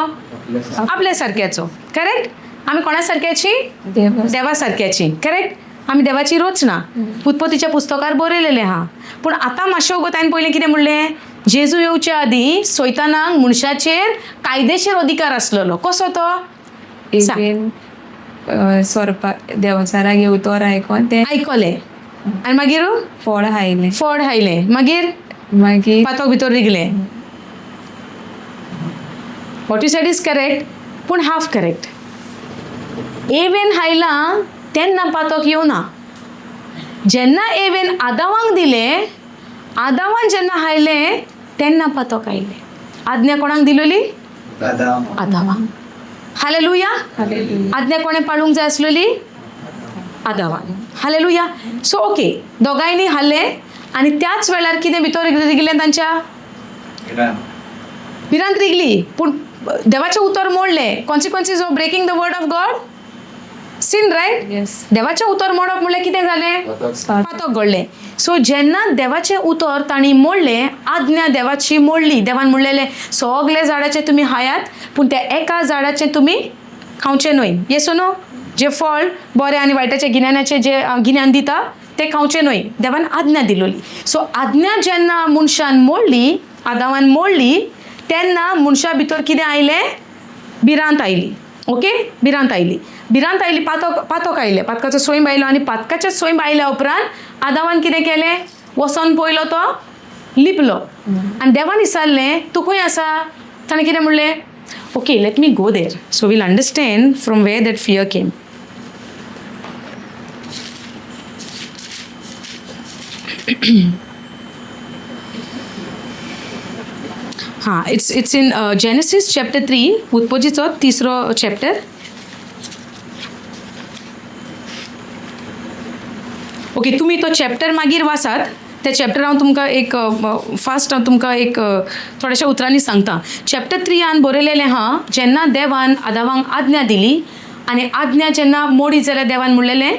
आपल्या सारक्याचो, करेक्ट. आमी कोणा सारक्याची? देवा. देवा सारक्याची, करेक्ट. आमी देवाची रचना उत्पत्तीच्या पुस्तकार बरयलेलें आहा. पूण आतां मातशें वगत हांवें पयलें कितें म्हणलें, जेजू येवच्या आदीं सैतानाक मनशाचेर कायदेशीर अधिकार आसलेलो. कसो तो? सांग. इवन सोरपा देंवचाराक उतर आयकोन ते आयकलें आनी मागीर फळ हायलें. फळ हायलें, मागीर मागीर पातक भितर रिगलें. What you said is correct, पूण हाफ करेक्ट. एवेन हायलां तेन्ना पातक येवना. जेन्ना एवेन आदावांक दिलें, आदावान जेन्ना हायलें तेन्ना पातक आयलें. आज्ञा कोणाक दिलोली? आदावांक. हालेलुया. आज्ञा कोणें पाळूंक जाय आसलेली? आदावान. हालेलुया. सो ओके, दोगांयनी हाडलें आनी त्याच वेळार कितें भितर रिगलें तांच्या? भिरांत रिगली. पूण देवाचें उतर मोडलें. Consequences of breaking the word of God, sin, right? Yes. देवाचें उतर मोडप म्हणल्यार कितें जालें? पातक घडलें. सो जेन्ना देवाचें उतर तांणी मोडलें, आज्ञा देवाची मोडली. देवान म्हणलेलें सगळे झाडाचे तुमी खायात, पूण त्या एका झाडाचें तुमी खावचें न्हय. येस नो? जें फळ बरें आनी वायटाचें गिन्यानाचें जें गिन्यान दिता तें खावचें न्हय. देवान आज्ञा दिलोली. सो आज्ञा जेन्ना मनशान मोडली, आदावान मोडली, तेन्ना मनशा भितर कितें आयलें? भिरांत आयली. ओके, भिरांत आयली, भिरांत आयली, पातक, पातक आयलें, पातकाचो सैम आयलो. आनी पातकाचें सैम आयल्या उपरांत आदावान कितें केलें? वचोन पयलो तो लिपलो आनी देवान विचारलें, तूं खंय आसा? ताणें कितें म्हणलें? Okay, let me go there so we'll understand from where that fear came. हां, it's in Genesis chapter 3, उत्पत्तीचो तिसरो चॅप्टर. ओके, तुमी तो चॅप्टर मागीर वाचात. त्या चॅप्टर हांव तुमकां एक फास्ट, हांव तुमकां एक थोड्याशा उतरांनी सांगता. चॅप्टर 3 बरयलेलें आहा, जेन्ना देवान आदावांक आज्ञा दिली आनी आज्ञा जेन्ना मोडी जाल्यार देवान म्हणलेलें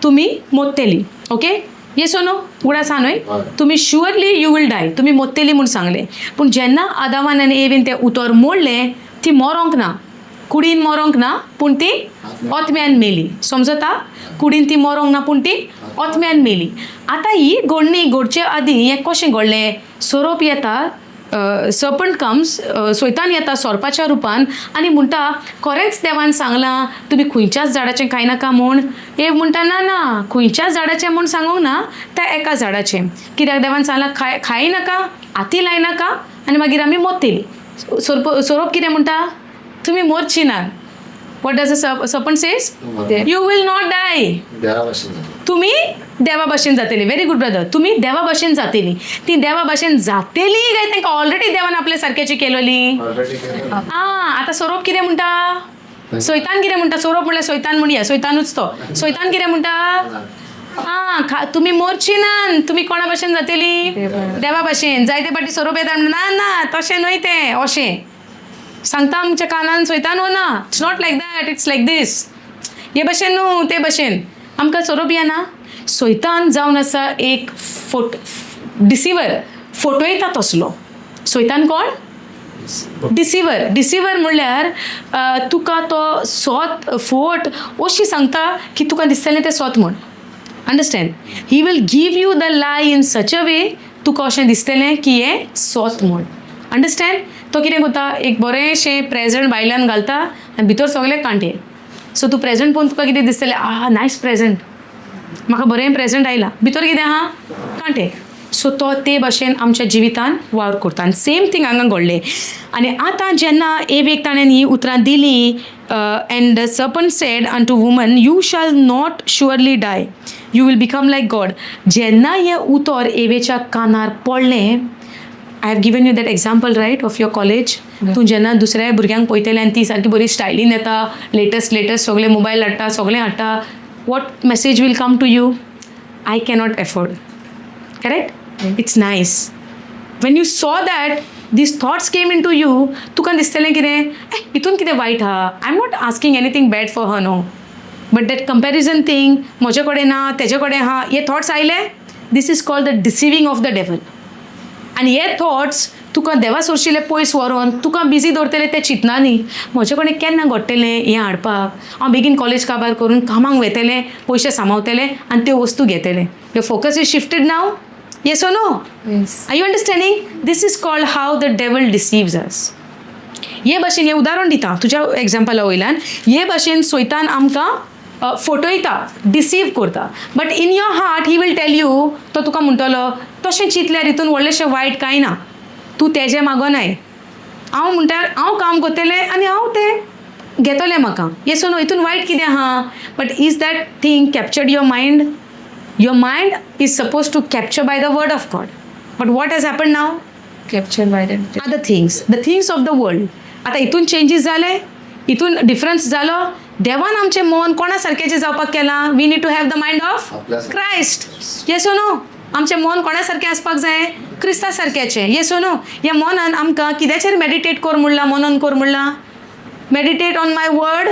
तुमी मोत्तेली. ओके, येस नो? उगडास आहा न्हय? तुमी surely you will die, तुमी मोत्तेली म्हूण सांगलें. पूण जेन्ना आदावान आनी एवीन तें उतर मोडलें, ती मरोंक ना, कुडीन मरोंक ना, पूण ती आत्म्यान मेली. समजता? कुडीन ती मरोंक ना, पूण ती आत्म्यान मेली. आतां ही घडणी घडचे आदीं हें कशें घडलें? सोरोप येता, सर्पंट कम्स, सैतान येता सोरपाच्या रुपान आनी म्हणटा, खरेंच देवान सांगलां तुमी खंयच्याच झाडाचें खायनाका म्हूण? एव म्हणटा, ना ना, खंयच्याच झाडाचें म्हूण सांगूंक ना, त्या एका झाडाचें. कित्याक देवान सांगलां खायनाका, हाती लायनाका आनी मागीर आमी मोत्तेली. सोरोप कितें म्हणटा? तुमी मोरची ना. What does a serpent says? You will not die. देवा भशेन. तुमी देवा भशेन जातली. Very good brother. तुमी देवा भशेन जातली. ती देवा भशेन जातली काय तांकां ऑलरेडी देवान आपल्या सारक्याची केलोली? आं, आतां सोरोप कितें म्हणटा? सैतान कितें म्हणटा? सोरोप म्हणल्यार सैतान म्हणया, सैतानूच तो. सैतान कितें म्हणटा? आं, खा, तुमी मोरची ना, तुमी कोणा भशेन जातली? देवा भशेन. जायते फावटी सोरोप येता, ना ना, तशें न्हय तें, अशें सांगता आमच्या कानान सैतान. हो ना, it's not like that, it's like this. हे भशेन न्हू ते भशेन आमकां सोरोप येना. सोयतान जावन आसा एक फोट डिसिवर, फोटो येता तसलो. सोयतान कोण? डिसिवर. डिसिवर म्हणल्यार तुका तो सोत फोट अशी सांगता की तुका दिसतलें तें सोत म्हूण. Understand? He will give you the lie in such a way, तुका अशें दिसतलें की हें सोत म्हूण. अंडरस्टँड? तो कितें करता, एक बरेंशें प्रेजंट भायल्यान घालता आनी भितर सगळें कांटे. सो तूं प्रेजंट पळोवन तुका कितें दिसतलें? आहा, नायस प्रेजंट, म्हाका बरें प्रेजंट आयलां. भितर कितें आहा? कांटे. सो तो ते भाशेन आमच्या जिवितान वावर करता आनी सेम थींग हांगा घडलें. आनी आतां जेन्ना एवेक ताणें हीं उतरां दिलीं, "And the serpent said unto woman, you shall not surely die, you will become like God." जेन्ना हें उतर एवेच्या कानार पडलें, I have given you that example, right, of your college. तूं जेन्ना दुसऱ्या भुरग्यांक पळयतलें आनी ती सारकी बरी स्टायलीन येता, लेटस्ट लेटस्ट सगळे मोबायल हाडटा, सगळें हाडटा, what message will come to you? I cannot afford, correct? It's nice. When you saw that, these thoughts came into you. तुका दिसतलें कितें? ए, हितून कितें वायट आहा? I am not asking anything bad for her, no, but that comparison thing, म्हजे कडेन ना, तेजे कडेन आहा, हे थॉट्स आयले. This is called the deceiving of the devil. आनी हे थॉट्स तुका देवा सोरशिले पयस व्हरोन तुका बिजी दवरतले ते चिंतनानी, म्हजे कडेन केन्ना घडटलें हें हाडपाक, हांव बेगीन कॉलेज काबार करून कामाक वेतलें, पयशे सांबाळतलें आनी त्यो वस्तू घेतलें. Your focus is shifted now, yes or no? Yes. Are you understanding? This is called how the devil deceives us. हे भाशेन हें उदाहरण दिता तुज्या एग्जाम्पला वयल्यान. हे भाशेन सोयतान आमकां फटयता, डिसीव करता, but in your heart he will tell you, तो तुका म्हणटलो, तशें चिंतल्यार हितून व्हडलेशें वायट कांय ना, तूं तेजें मागोनाय, हांव म्हणटा हांव काम करतलें आनी हांव तें घेतलें म्हाका. येस नो? हितून वायट कितें आहा? But is that thing captured your mind? Your mind is suppose to capture by the word of God, but what has happen now? Captured by the Other things, the things of the world. आतां हितून changes जाले, हितून difference जालो. देवान आमचें मन कोणा सारकेचें जावपाक केलां? We need to have the mind of आपल्या. Christ, yes no? आमचें मन कोणा सारकें आसपाक जाय? क्रिस्ता सारक्याचें, येस नो? ह्या मनान आमकां कित्याचेर मेडिटेट कर म्हणलां, मनन कर म्हणलां? Meditate on my word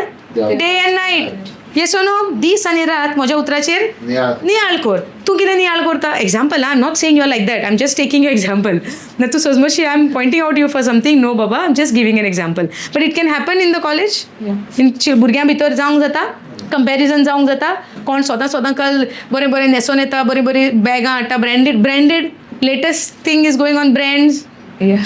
day and night, yes no? दीस आनी रात म्हज्या उतराचेर नियाळ. नियाळ कर. तूं कितें नियाळ करता? Example, I am not saying you are like that, I am just taking you example. ना तूं सोजमशी I am pointing out you for something. No Baba, I am just giving an example, but it can happen in the college. In भुरग्यां भितर जावंक जाता, comparison जावंक जाता. कोण स्वता स्वता काल बरें बरें न्हेसोन येता, बरीं बरीं बॅगां हाडटा, branded branded, latest thing is going on, brands.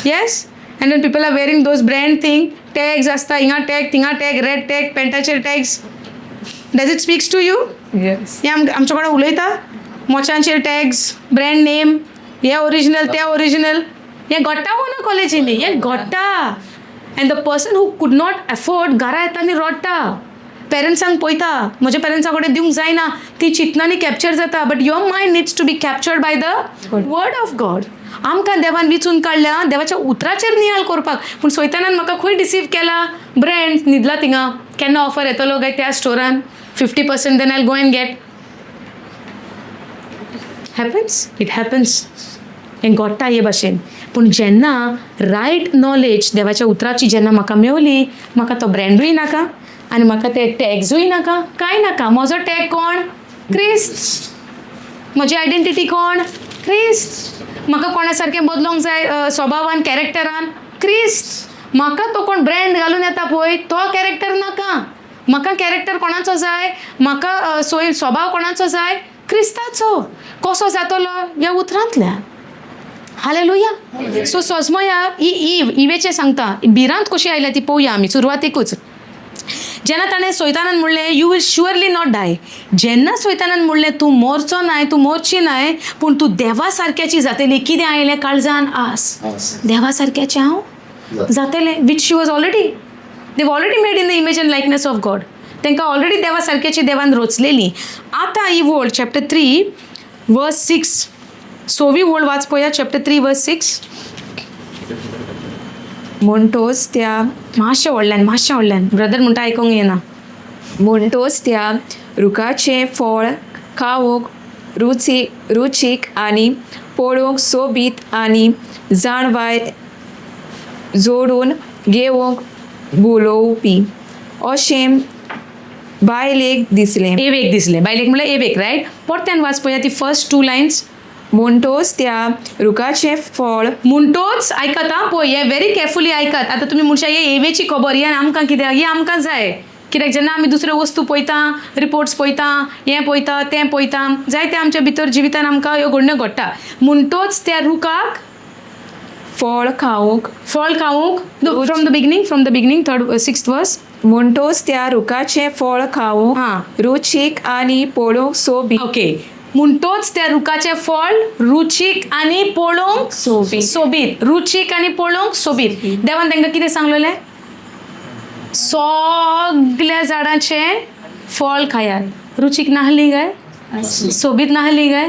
Yes, and when people are wearing those brand thing, tags आसता, हिंगा टॅग, थिंगा टॅग, रेड टॅग, पेंटाचेर tags. Does it speaks to you? Yes. हें आमच्या कडेन उलयता? मोच्यांचेर टॅग्स, ब्रँड नेम, हे ओरिजिनल, ते ओरिजिनल, हें घडटा वो ना कॉलेजींनी? हें घडटा. And the person who could not afford घरा येता आनी रडटा, पेरंट्सांक पळयता, म्हज्या पेरंट्सां कडेन दिवंक जायना. ती चिंतनांनी कॅप्चर जाता, but your mind needs to be captured by the word of God. आमकां देवान विचून काडल्या देवाच्या उतराचेर नियाळ करपाक, पूण सोयतानान म्हाका खंय डिसीव केला? ब्रँड न्हिदला थिंगा, केन्ना ऑफर येतलो काय त्या स्टोरान 50%, then I go and get. Happens, it happens. हें घडटा हे भाशेन. पूण जेन्ना रायट नॉलेज देवाच्या उतराची जेन्ना म्हाका मेवली, म्हाका तो ब्रँडूय नाका आनी म्हाका ते टॅग्सूय नाका, कांय नाका. म्हजो टॅग कोण? क्रिस्त. म्हजी आयडेंटिटी कोण? क्रिस्त. म्हाका कोणा सारकें बदलोंक जाय स्वभावान, कॅरेक्टरान? क्रिस्त. म्हाका तो कोण ब्रँड घालून येता पळय, तो कॅरेक्टर नाका म्हाका. कॅरेक्टर कोणाचो जाय म्हाका? सोय स्वभाव कोणाचो जाय? क्रिस्ताचो. कसो जातलो? ह्या उतरांतल्यान. हालेलुया. सो सोजमया ही इव, इवेचें सांगता, भिरांत कशी आयल्या ती पळोवया आमी सुरवातेकूच. जेन्ना ताणें सोयतानान म्हणलें, "You will surely not die." जेन्ना सोयतानान म्हणलें, तूं मोरचो नाय, तूं मोरची नाय, पूण तूं देवा सारक्याची जातली, कितें आयलें काळजान? आस. आस. देवा सारक्याचें हांव जातलें, which she was already. They've already made in the image and likeness of God. तांकां ऑलरेडी देवा सारक्याची देवान रचलेली. आतां ही वोळ चॅप्टर 3 वर्स 6, सोवी वोळ वाच पळोवया, चॅप्टर 3 वर्स 6. म्हणटोच त्या मातशें व्हडल्यान, मातशें व्हडल्यान, ब्रदर म्हणटा आयकोंक येना. म्हणटोच त्या रुखाचें फळ खावंक रुची रुचीक आनी पळोवंक सोबीत आनी जाणवाय जोडून घेवंक भुलोवपी अशें बायलेक दिसलें. एवेक दिसलें. बायलेक म्हणल्यार एवेक, रायट? परत्यान वाच पळया ती फर्स्ट टू लायन्स. म्हणटोच त्या रुखाचें फळ म्हणटोच आयकात आं, पळय हें व्हेरी केअरफुली आयकात. आतां तुमी म्हणशा हे एवेची खबर, हें आमकां कित्याक, हें आमकां जाय कित्याक जेन्ना आमी दुसऱ्यो वस्तू पळयता, रिपोर्ट्स पळयता, हें पळयता, तें पळयता, जायते आमच्या भितर जिवितान आमकां ह्यो घडण्यो घडटा. म्हणटोच त्या रुखाक फळ खावंक फळ खावंक, from the beginning, from the beginning, third sixth verse. म्हणटोच त्या रुखाचें फळ खावंक हां. रुचीक आनी पळोवंक सोबीत. ओके, म्हणटोच त्या रुखाचें फळ रुचीक आनी पळोवंक सोबीत. सोबीत. रुचीक आनी पळोवंक सोबीत. देवान तांकां कितें सांगलेलें? सगल्या झाडांचें फळ खायात. रुचीक नाहली काय? सोबीत नाहली काय?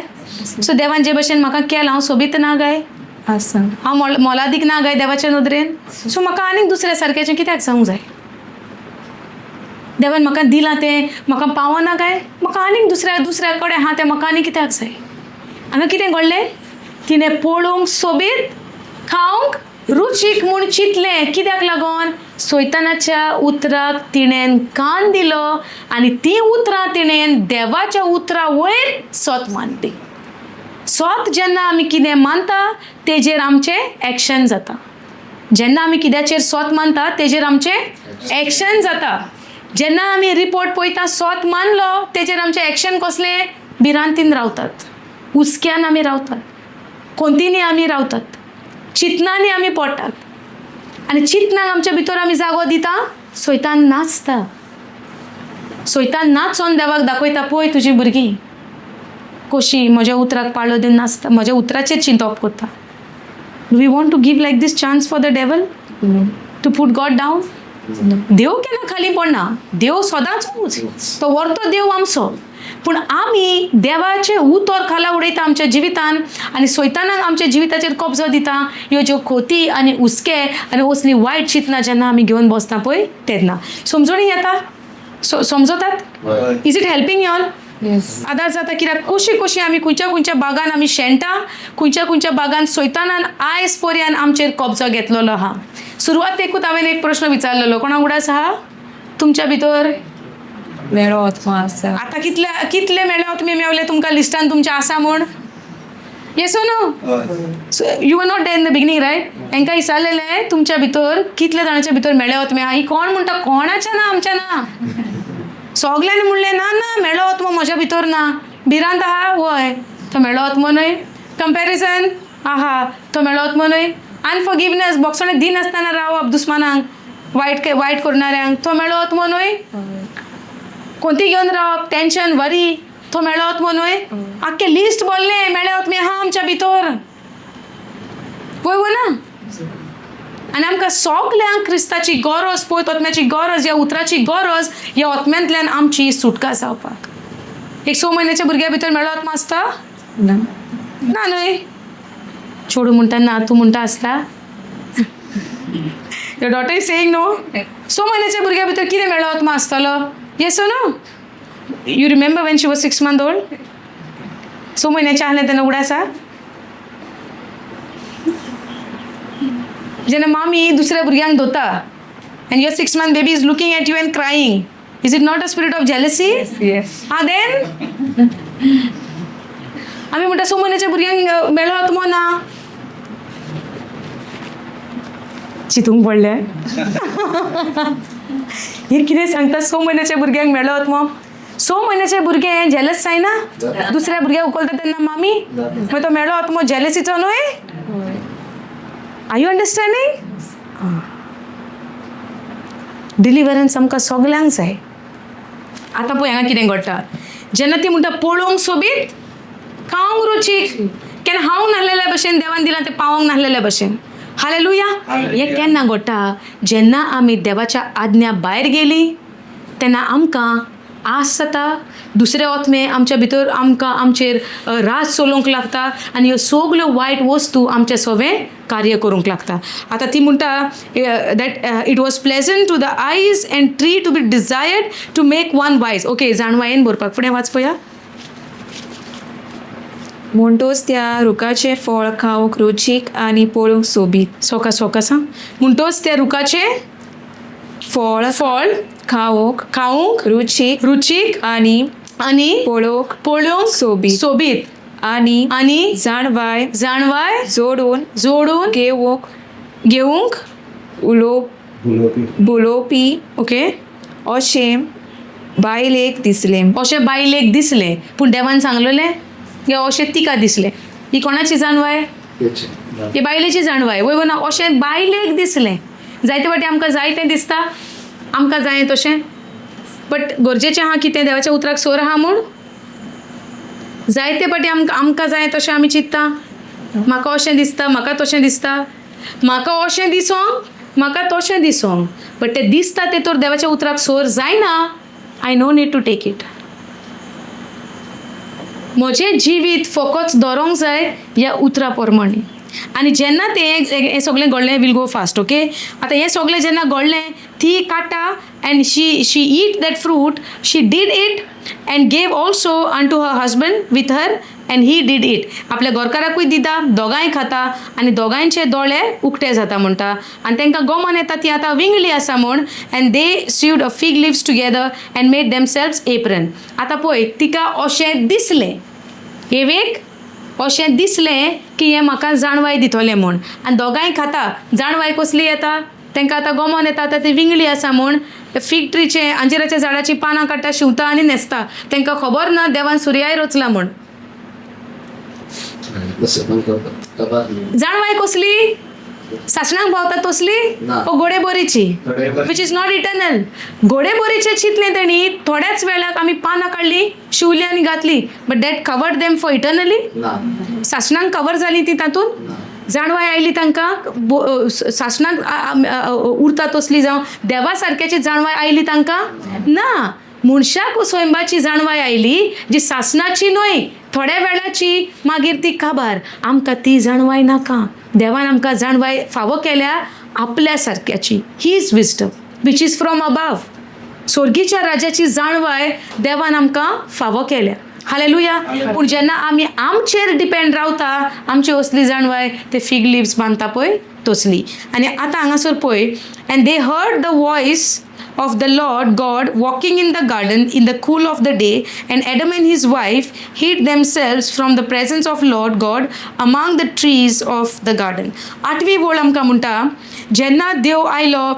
सो देवान जे भशेन म्हाका केलां, हांव सोबीत ना काय? आसा. हांव मोलादीक ना काय देवाच्या नदरेन? सो म्हाका आनीक दुसऱ्या सारक्याचें कित्याक जावंक जाय? देवान म्हाका दिलां तें म्हाका पावना काय? म्हाका आनीक दुसऱ्या दुसऱ्या कडेन आहा तें म्हाका आनी कित्याक जाय? हांगा कितें घडलें? तिणें पळोवंक सोबीत, खावंक रुचीक म्हूण चिंतलें. कित्याक लागून? सैतानाच्या उतराक तिणें कान दिलो आनी तीं उतरां तिणें देवाच्या उतरां वयर सत मानली. सत जेन्ना आमी कितें मानता तेजेर आमचें एक्शन जाता. जेन्ना आमी कित्याचेर सत मानता तेजेर आमचें एक्शन जाता. जेन्ना आमी रिपोर्ट पळयता, सत मानलो, तेजेर आमचें एक्शन कसलें? भिरांतीन रावतात, हुस्क्यान आमी रावतात, कोंतीनी आमी रावतात, चिंतनांनी आमी पडटात. आनी चिंतनाक आमच्या भितर आमी जागो दिता, सैतान नाचता. सैतान नाचोन देवाक दाखयता, पळय तुजी भुरगीं कशी म्हज्या उतराक पाळो दिवन नाचता, म्हज्या उतराचेर चिंतप करता. Do we want to give like this chance for the devil to put God down? देव केन्ना खाली पडना, देव सदांच ऊंच, तो व्हरतो देव आमचो. पूण आमी देवाचें उतर खाला उडयता आमच्या जिवितान आनी सैतानाक आमच्या जिविताचेर कब्जो दिता. ह्यो ज्यो खोती आनी हुस्के आनी असली वायट चिंतना जेन्ना आमी घेवन बसता पळय तेन्ना. समजणी येता? सो समजतात? Is it helping you all? Yes. आदार जाता? कित्याक कशी कशी आमी खंयच्या खंयच्या बागान आमी शेणटा, खंयच्या खंयच्या बागान सैतानान आयज पर्यंत आमचेर कब्जो घेतलेलो आहा. सुरवातेकूच हांवें एक प्रश्न विचारलेलो, कोणाक उगडास आहा तुमच्या भितर? मेळो आत्मा आसा. आतां कितले कितले मेळ्ळे तुमी मेवले तुमकां लिस्टान तुमच्या आसा म्हूण? Yes no? So you are not there in the beginning, right? हेंकां विचारलेलें तुमच्या भितर कितल्या जाणांच्या भितर मेळ्ळे आत्मे आहा. ही कोण म्हणटा कोणाच्या ना, आमच्या ना. सगल्यांनी म्हणलें ना ना, मेळो आत्मो म्हज्या भितर ना. भिरांत आहा? वय. तो मेळो आत्मो न्हय. कंपॅरिजन आहा, तो मेळो आत्मो न्हय. अनफॉरगिवनस, बोगसणें दिनासतना रावप दुस्मानांक, वायट वायट करणाऱ्यांक, तो मेळो आत्मो न्हय. कोणती घेवन रावप, टेंशन, वरी, तो मेळो आत्मो न्हय. आख्खें लिस्ट बोल्लें, मेळ्ळे आत्मे आहा आमच्या भितर. वय वो ना? आनी आमकां सगल्यांक क्रिस्ताची गरज, पळय आत्म्याची गरज, ह्या उतराची गरज, ह्या आत्म्यांतल्यान आमची सुटका जावपाक. एक 6 म्हयन्याच्या भुरग्या भितर मेळो आत्मा आसता? ना. ना न्हय? चेडूं म्हणटा ना, तूं म्हणटा आसता. Your daughter is saying no. 6 म्हयन्याच्या भुरग्या भितर कितें मेळो आत्मा आसतलो? Yes no? You remember when she was 6 month old? 6 म्हयन्याचें आहलें तेन्ना उगडास आसा? जेन्ना मामी दुसऱ्या भुरग्यांक धरता and your 6 month baby is looking at you and crying, is it not a spirit of jealousy? Yes. आं, देन आमी म्हणटा 6 म्हयन्याच्या भुरग्यांक मेळो आत्मो ना. चिंतूंक पडलें. हे कितें सांगता? 6 म्हयन्याच्या भुरग्यांक मेळो आत्मो. 6 म्हयन्याचे भुरगें जेलस जायना दुसऱ्या भुरग्याक उखलता तेन्ना मामी? मागीर तो मेळो आत्मो जेलसीचो न्हय? Are you understanding? Deliverance आमकां सगल्यांक जाय. आतां पळय हांगा कितें घडटा. जेन्ना ती म्हणटा पळोवंक सोबीत, खावंक रुचीक, केन्ना हांव नासलेल्या भशेन देवान दिलां तें पावोंक नासलेल्या भशेन. हालेलुया. हें केन्ना घडटा? जेन्ना आमी देवाच्या आज्ञा भायर गेली तेन्ना आमकां आस जाता, दुसरे आत्मे आमच्या भितर आमकां आमचेर राज चलोवंक लागता आनी ह्यो सगल्यो वायट वस्तू आमच्या सवें कार्य करूंक लागता. आतां ती म्हणटा that it was pleasant to the eyes and tree to be desired to make one wise. Okay, जाणवायेन भरपाक. फुडें वाच पळया. म्हणटोच त्या रुखाचें फळ खावंक रुचीक आनी पळोवंक सोबीत. सोका सोका सांग. म्हणटोच त्या रुखाचें फळ फळ खावंक खावंक रुचीक रुचीक आनी आनी पळोवंक पळोवंक सोबीत. सोबीत आनी आनी जाणवाय जाणवाय जोडून जोडून घेवंक घेवंक उलोवपी बोलोवपी ओके अशें बायलेक दिसलें. अशें बायलेक दिसलें, पूण देवान सांगलेलें गे अशें तिका दिसलें. ही कोणाची जाणवाय? ही बायलेची जाणवाय, वय ना? अशें बायलेक दिसलें. जायते फावटी आमकां जाय तें दिसता, आमकां जाय तशें, बट गरजेचें आहा कितें देवाच्या उतराक सोर आहा म्हूण. जायते फावटी आमकां जाय तशें आमी चिंत्ता. म्हाका अशें दिसता, म्हाका तशें दिसता, म्हाका अशें दिसोंक, म्हाका तशें दिसोंक, बट तें दिसता तें तर देवाच्या उतराक सोर जायना. I no need to take it. म्हजें जिवीत फकत दवरोंक जाय ह्या उतरा प्रमाणें. आनी जेन्ना तें हें सगळें घडलें, we'll go fast, okay? आतां हें सगळें जेन्ना घडलें, ती काडटा and she eat that fruit. She did eat and gave also unto her husband with her, and he did eat. आपल्या घरकाराकूय दिता, दोगांय खाता आनी दोगांयचे दोळे उक्ते जाता म्हणटा. आनी तांकां गोमान येता ती आतां विंगली आसा म्हूण. And they sewed a fig leaves together and made themselves apron. आतां पळय, तिका अशें दिसलें, एवेक अशें दिसलें की हें म्हाका जाणवाय दितलें म्हूण. आनी दोगांय खाता. जाणवाय कसली येता तांकां? आतां गोमोन येता, आतां ती विंगळी आसा म्हूण. फीग ट्रीचें, अंजिराच्या झाडाचीं पानां काडटा, शिंवता आनी न्हेसता. तांकां खबर ना देवान सुर्याय रचला म्हूण. जाणवाय कसली? सासणाक पावता तसली ओ घोडेबोरीची, which is not eternal? घोडेबोरीचें चिंतलें तेणी, थोड्याच वेळाक आमी पानां काडली, शिवली आनी घातली, but that covered them for eternally? सासणाक cover जाली ती? तातूंत जाणवाय आयली तांकां? सासणाक उरता तसली जावं देवा सारक्याची जाणवाय आयली तांकां? ना. मनशाक स्वयंबाची जाणवाय आयली जी सासणाची न्हय, थोड्या वेळाची, मागीर ती काबार. आमकां ती जाणवाय नाका. देवान आमकां जाणवाय फावो केल्या आपल्या सारक्याची, his wisdom which is from above. सोर्गीच्या राज्याची जाणवाय देवान आमकां फावो केल्या. हालेलुया. पूण जेन्ना आमी आमचेर डिपेंड रावता, आमची असली जाणवाय ते फीग लिव्स बांदता पळय तसली. आनी आतां हांगासर पळय, and they heard the voice of the Lord God walking in the garden in the cool of the day, and Adam and his wife hid themselves from the presence of Lord God among the trees of the garden. आठवी वळ आमकां म्हणटा, जेन्ना देव आयलो,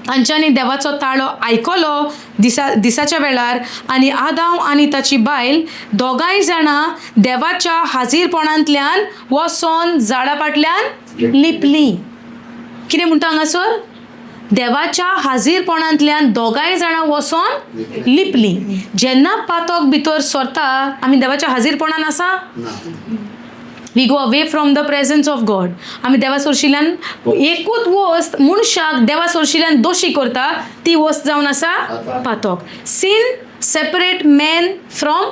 तांच्यांनी देवाचो ताळो आयकलो दिसा दिसाच्या वेळार, आनी आदांव आनी ताची बायल दोगांय जाणां देवाच्या हाजीरपणांतल्यान वचोन झाडा फाटल्यान लिपलीं. कितें म्हणटा हांगासर? देवाच्या हाजीरपणांतल्यान दोगांय जाणां वचोन लिपलीं. जेन्ना पातक भितर सरता, आमी देवाच्या हाजीरपणान आसा? We go away from the presence of God. आमी देवा सोरशिल्यान, एकूच वस्त मनशाक देवा सोरशिल्यान दोशी करता, ती वस्त जावन आसा पातक. Sin separate man from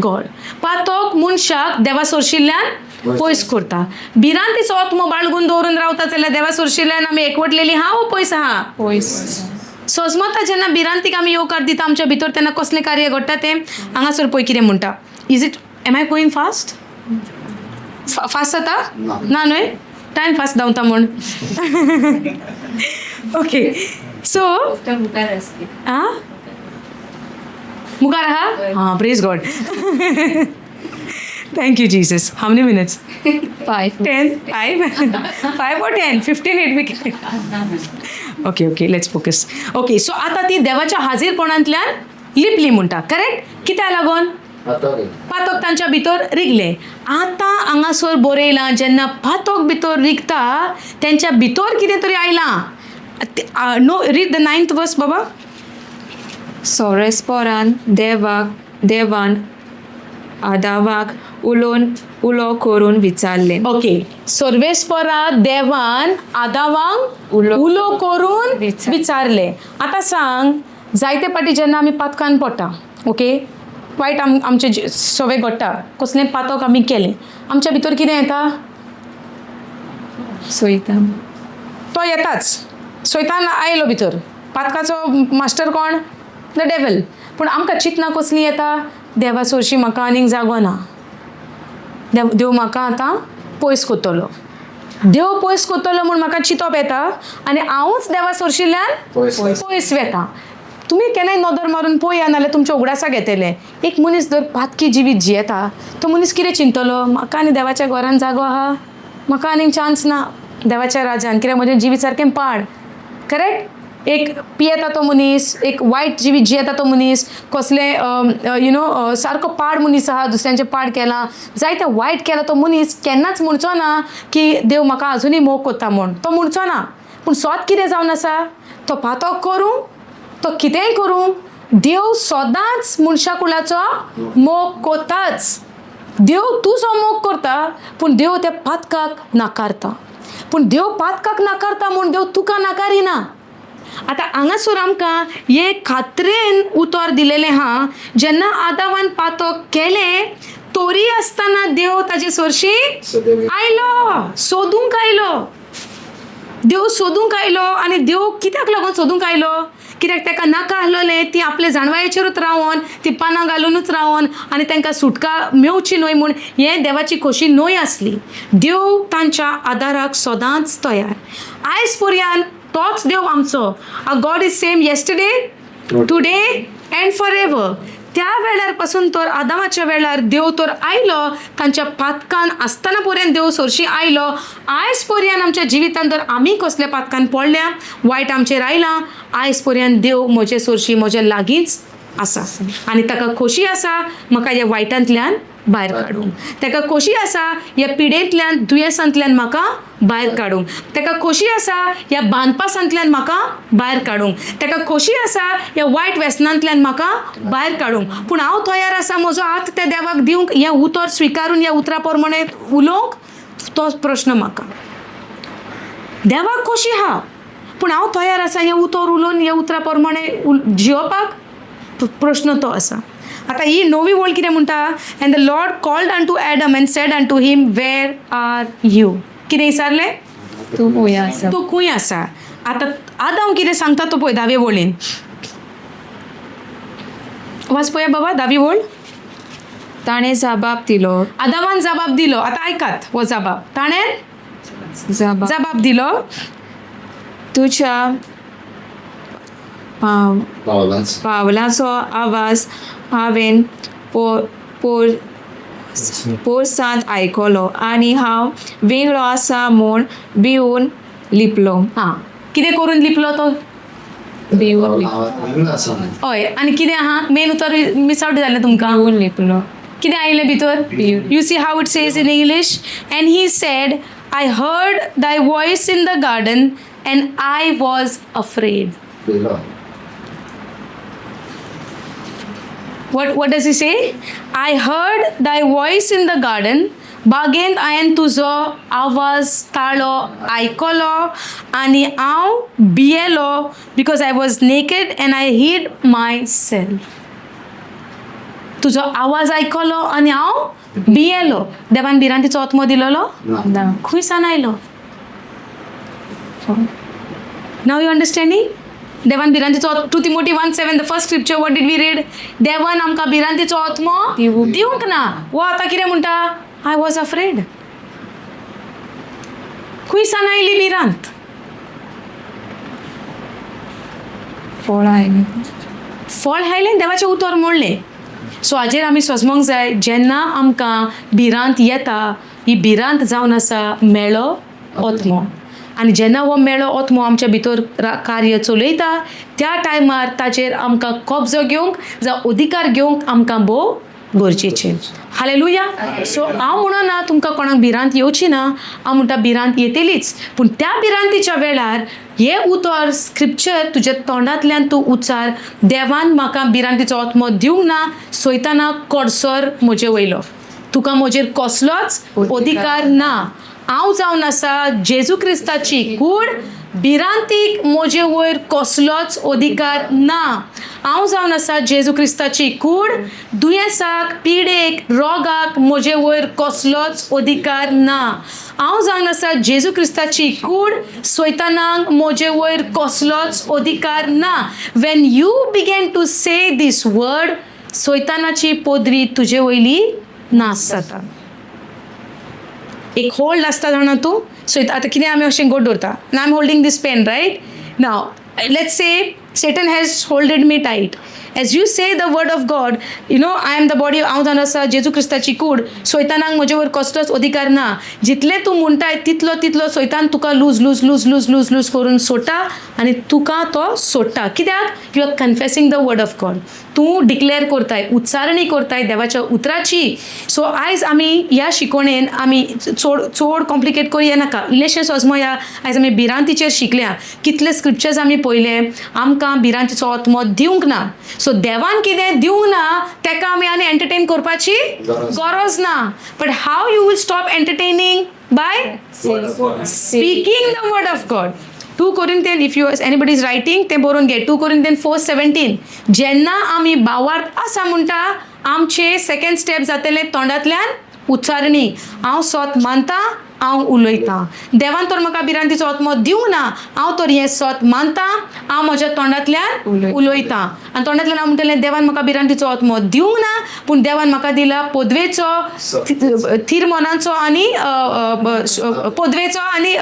God. पातक मनशाक देवा सोरशिल्ल्यान पयस करता. भिरांतीचो आत्मो बाळगून दवरून रावता जाल्यार देवा सोरशिल्ल्यान आमी एकवटलेली आहा वो पयस आहा? पयस. सोजमता जेन्ना भिरांतीक आमी येवकार दिता आमच्या भितर, तेन्ना कसलें कार्य घडटा तें हांगासर पळय कितें म्हणटा. Is it am I going fast? Fast जाता ना न्हय? टायम फास्ट धांवता म्हूण. ओके, सो आं, मुखार आहा. हां, praise God, thank you Jesus. How many minutes? Five. 10, 5, 5 or 10, 15, 8 we. Okay, let's focus. Okay, so आतां ती देवाच्या हाजीरपणांतल्यान लिपली म्हणटा, करेक्ट? कित्याक लागून? पातक तांच्या भितर रिगलें. आतां हांगासर बरयलां, जेन्ना पातक भितर रिगता, तेंच्या भितर कितें तरी आयलां. No, read the ninth verse बाबा. सोरेस्पोरान देवाक देवान आदावाक उलोवन उलो करून विचारलें. ओके, सर्वेस्परा देवान आदावांक उलो उलो करून विचारले. आतां सांग, जायते फावटी जेन्ना आमी पातकान पडटा, ओके, वायट आमचे सगळें घडटा, कसलें पातक आमी केलें, आमच्या भितर कितें येता? सोयता. तो येताच. सैतान आयलो भितर. पातकाचो मास्टर कोण? The devil. पूण आमकां चिंतना कसलीं येता? देवा सोरशी म्हाका आनीक जागो ना, देव देव म्हाका आतां पयस करतलो. देव पयस कोत्तलो म्हूण म्हाका चिंतप येता आनी हांवूच देवा सोरशिल्ल्यान पयस वेता. तुमी केन्नाय नदर मारून पळया, नाल्यार तुमच्या उगडासाक येतलें. एक मनीस जर पातकी जिवीत जियेता तो मनीस कितें चिंततलो, म्हाका आनी देवाच्या घरान जागो आहा, म्हाका आनीक चान्स ना देवाच्या राजान, कित्याक म्हजें जिवीत सारकें पाड. करेक्ट? एक पियेता तो मनीस, एक वायट जिवीत जियेता तो मनीस, कसलें you know सारको पाड मनीस आहा, दुसऱ्यांचें पाड केलां, जायतें वायट केलां, तो मनीस केन्नाच म्हणचो ना की देव म्हाका आजुनूय मोग कोत्ता म्हूण, तो म्हणचो ना. पूण सोत कितें जावन आसा, तो पातक करूं, तो कितेंय करूं, देव सदांच मनशा कुळाचो मोग कोताच. देव तुजो मोग करता, पूण देव त्या पातकाक नाकारता. पूण देव पातकाक नाकारता म्हूण देव तुका नाकारिना. आतां हांगासर आमकां हे खात्रेन उतर दिलेलें आहा, जेन्ना आदावान पातक केलें तोरी आसतना देव ताजे सरशी आयलो, सोदूंक आयलो. देव सोदूंक आयलो. आनी देव कित्याक लागून सोदूंक आयलो? कित्याक ताका नाका आसलेलें ती आपले जाणवायेचेरूच रावोन, ती पानां घालुनूच रावोन आनी तांकां सुटका मेवची न्हय म्हूण हें देवाची खोशी न्हय आसली. देव तांच्या आदाराक सदांच तयार. आयज पर्यंत तोच देव आमचो. A God is same yesterday, today and forever. त्या वेळार पासून तर आदामाच्या वेळार देव तर आयलो, तांच्या पातकान आसतना पर्यंत देव सोरशी आयलो. आयज पर्यंत आमच्या जिवितान तर आमी कसल्या पातकान पडल्या, वायट आमचेर आयलां, आयज पर्यंत देव म्हजे सोरशी म्हज्या लागींच आसा आनी ताका खोशी आसा म्हाका ह्या वायटांतल्यान भायर काडूंक. ताका खोशी आसा ह्या पिडेंतल्यान, दुयेंसांतल्यान म्हाका भायर काडूंक. ताका खोशी आसा ह्या बांदपासांतल्यान म्हाका भायर काडूंक. ताका खोशी आसा ह्या वायट वेसनांतल्यान म्हाका भायर काडूंक. पूण हांव तयार आसा म्हजो हात त्या देवाक दिवंक, हें उतर स्विकारून ह्या उतरा प्रमाणे उलोवंक? तो प्रश्न म्हाका. देवाक खोशी आहा, पूण हांव तयार आसा हें उतर उलोवन ह्या उतरा प्रमाणे जियोपाक? प्रश्न तो आसा. आतां ही नवी वळ कितें म्हणटा? And the Lord called unto Adam and said unto him, where are you? कितें विचारलें? तूं खंय आसा? तूं खंय आसा? आतां आदाम कितें सांगता तो पळय दावे वळीन वाच पळया बाबा, दावी वळ. ताणें जबाब दिलो. आदामान जबाब दिलो. आतां आयकात हो जबाब ताणें जबाब जबाब दिलो. तुज्या पावलाचो आवाज हांवें पोरसांत आयकलो आनी हांव वेगळो आसा म्हूण भिवून लिपलो. हां, कितें करून लिपलो तो? भिवून. हय, आनी कितें आहा मेन उतर मिस आवट जालें तुमकां? भिवून लिपलो. कितें आयलें भितर? You see how it says in English? And he said, I heard thy voice in the garden and I was afraid. What does he say? I heard thy voice in the garden. बागेंत हांवें तुजो आवाज ताळो आयकलो आनी हांव भियेलो, because I was naked and I hid myself. तुजो आवाज आयकलो आनी हांव भियेलो. देवान भिरांतीचो आत्मो दिलोलो? ना. खंय सान आयलो? Now you understanding? देवान भिरांतीचो, 2 Timothy 1:7, the first scripture, what did we read? देवान आमकां भिरांतीचो आत्मो दिवंक ना. वो आतां कितें म्हणटा? I was afraid. खंय सान आयली भिरांत? फळां आयलीं. फळ आयलें, देवाचें उतर मोडलें. सो हाजेर आमी सोजमोंक जाय, जेन्ना आमकां भिरांत येता, ही भिरांत जावन आसा मेळो आत्मो. आनी जेन्ना हो मेळो आत्मो आमच्या भितर कार्य चलयता, त्या टायमार ताचेर आमकां कब्जो घेवंक जावं अधिकार घेवंक आमकां भोव गरजेचें. हालेलुया. सो हांव म्हणना तुमकां कोणाक भिरांत येवची ना. हांव म्हणटा भिरांत येतलीच, पूण त्या भिरांतीच्या वेळार हें उतर, स्क्रिप्चर तुज्या तोंडांतल्यान तूं उच्चार, देवान म्हाका भिरांतीचो आत्मो दिवंक ना, सोयताना कडसर म्हजे वयलो, तुका म्हजेर कसलोच अधिकार ना. हांव जावन आसा जेजू क्रिस्ताची कूड, भिरांतीक म्हजे वयर कसलोच अधिकार ना. हांव जावन आसा जेजू क्रिस्ताची कूड, दुयेंसाक, पिडेक, रोगाक म्हजे वयर कसलोच अधिकार ना. हांव जावन आसा जेजू क्रिस्ताची कूड, सोयतानाक म्हजे वयर कसलोच अधिकार ना. When you began to say this word, सोयतानाची पदरी तुजे वयली नास जाता. एक होल्ड आसता जाणा तूं. सो आतां कितें आमी अशें गोड दवरता. I am holding this pen right now. Let's say Satan has holded me tight. As you say the word of God, you know I am the body, हांव जावन आसा जेजू क्रिस्ताची कूड. सैतानाक म्हजे वयर कसलोच अधिकार ना. जितलें तूं म्हणटाय तितलो तितलो सैतान तुका loose loose loose loose loose loose करून सोडटा आनी तुका तो सोडटा. कित्याक? You are confessing the word of God. तूं डिक्लेअर करताय, उच्चारणी करताय देवाच्या उतराची. सो आयज आमी ह्या शिकवणेन आमी चड चड कॉम्प्लिकेट करूया नाका. इल्लेशें सोजमया. आयज आमी भिरांतीचेर शिकल्या. कितले स्क्रिप्चर्स आमी पळयले. आमकां भिरांतीचो आत्मो दिवंक ना. सो देवान कितें दिवंक ना तेका आमी आनी एंटरटेन करपाची गरज ना. But how you will stop entertaining? By speaking the word of God. 2 Corinthian, if you anybody is writing, तें बरोवन घे. 2 कोरिंथियन 4:17. जेन्ना आमी भावार्थ आसा म्हणटा, आमचे सेकंड स्टेप जातलें तोंडांतल्यान उच्चारणी. हांव सोत मानता, हांव उलयतां. देवान तर म्हाका भिरांतीचो आत्मो दिवंक ना, हांव तर हें सोत मानता, हांव म्हज्या तोंडांतल्यान उलयतां. आनी तोंडांतल्यान हांव म्हणटलें, देवान म्हाका भिरांतीचो आत्मो दिवंक ना, पूण देवान म्हाका दिला पदवेचो, थीर मनाचो आनी पदवेचो आनी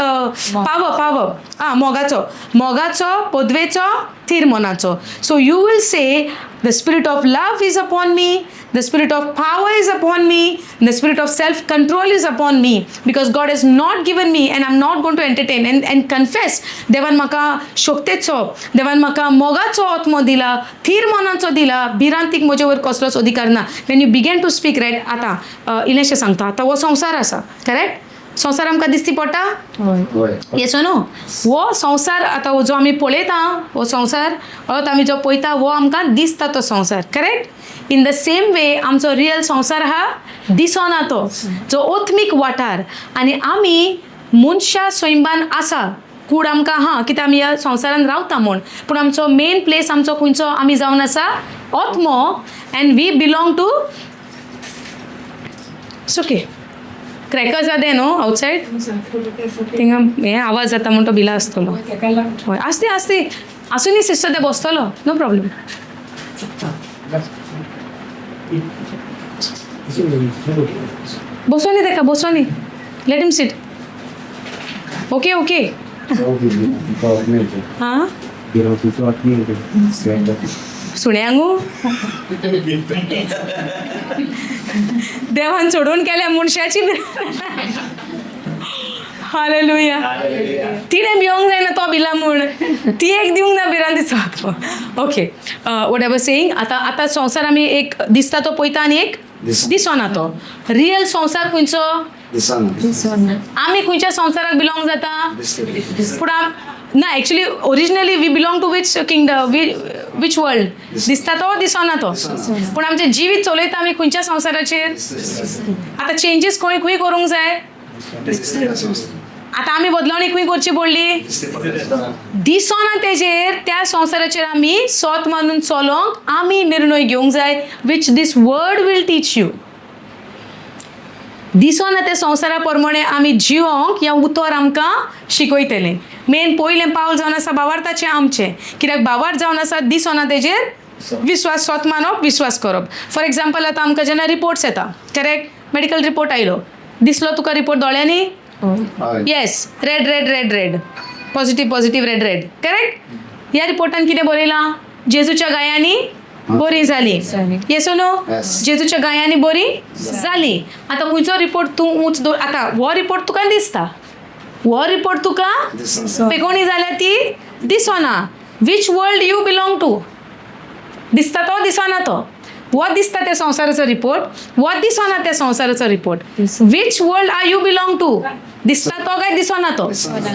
पाव पाव आं मोगाचो, मोगाचो, पदवेचो, थीर मनाचो. So you will say, the spirit of love is upon me, the spirit of power is upon me, the spirit of self control is upon me, because God has not given me and I am not going to entertain. And confess, देवान म्हाका शक्तेचो, देवान म्हाका मोगाचो आत्मो दिला, थीर मनाचो दिला, भिरांतीक म्हजे वयर कसलोच अधिकार ना. When you began to speak, right? आतां इल्लेशें सांगता. आतां हो संवसार आसा, करेक्ट? संवसार आमकां दिसती पडटा. हय. येस नो? हो संवसार आतां हो जो आमी पळयता, हो संवसार हो आमी जो पळयता, हो आमकां दिसता तो संवसार, correct? In the same way आमचो रियल संवसार आहा दिसना तो, जो ओत्मीक वाठार. आनी आमी मनशा सैमान आसा, कूड आमकां आहा कित्याक आमी ह्या संवसारान रावता म्हूण, पूण आमचो मेन प्लेस आमचो खंयचो आमी जावन आसा आत्मो. And we belong to, it's okay, crackers are there, no? Outside थिंगा हे आवाज जाता म्हूण तो भिला आसतलो. हय, आसती आसती, आसूं न्ही सिस्टर, ते बसतलो, नो प्रॉब्लम. बसो न्ही तेका, बसो न्ही. Let him sit. Okay. हां, सुण्यांगू देवान सोडून केल्या मनशाची. हालेलुया. तिणें भिवंक जायना तो भिला म्हूण, ती एक दिवंक ना भिरांतीचो आत्मो. Okay, what I was saying, आतां आतां संवसार आमी एक दिसता तो पळयता आनी एक दिसना तो. रियल संवसार खंयचो? दिसना. आमी खंयच्या संवसाराक बिलोंग जाता? पूण ना, actually originally we belong to which kingdom, which world? दिसता तो, दिसना तो? पूण आमचें जिवीत चलयता आमी खंयच्या संवसाराचेर? आतां चेंजीस खंय खंय करूंक जाय? आतां आमी बदलवणी खंय करची पडली? दिसना तेजेर, त्या संवसाराचेर आमी सोत मानून चलोंक आमी निर्णय घेवंक जाय, which this word will teach you. दिसना त्या संवसारा प्रमाणे आमी जिवोंक ह्या उतर आमकां शिकयतलें. मेन पयलें पावल जावन आसा भावार्थाचें आमचें, कित्याक भावार्थ जावन आसा दिसना तेजेर विस्वास, सोत मानप, विस्वास करप. फॉर एग्जाम्पल, आतां आमकां जेन्ना रिपोर्ट्स येता, करेक्ट? मेडिकल रिपोर्ट आयलो, दिसलो तुका रिपोर्ट दोळ्यांनी? हय. Yes, red red red red, positive positive, red red, correct? ह्या रिपोर्टान कितें बरयलां? जेजूच्या घायांनी बरी जाली. जाली. Yes, no? Yes. जेजूच्या घायांनी बरी जाली. आतां खंयचो रिपोर्ट तूं ऊंच दवर? आतां हो रिपोर्ट तुका दिसता, हो रिपोर्ट तुका पेकोणी जाल्या ती दिसना. Which world you belong to? दिसता तो, दिसना तो? हो दिसता त्या संवसाराचो रिपोर्ट, हो दिसना त्या संवसाराचो report. Which world are you belong to? दिसता तो काय दिसना तो?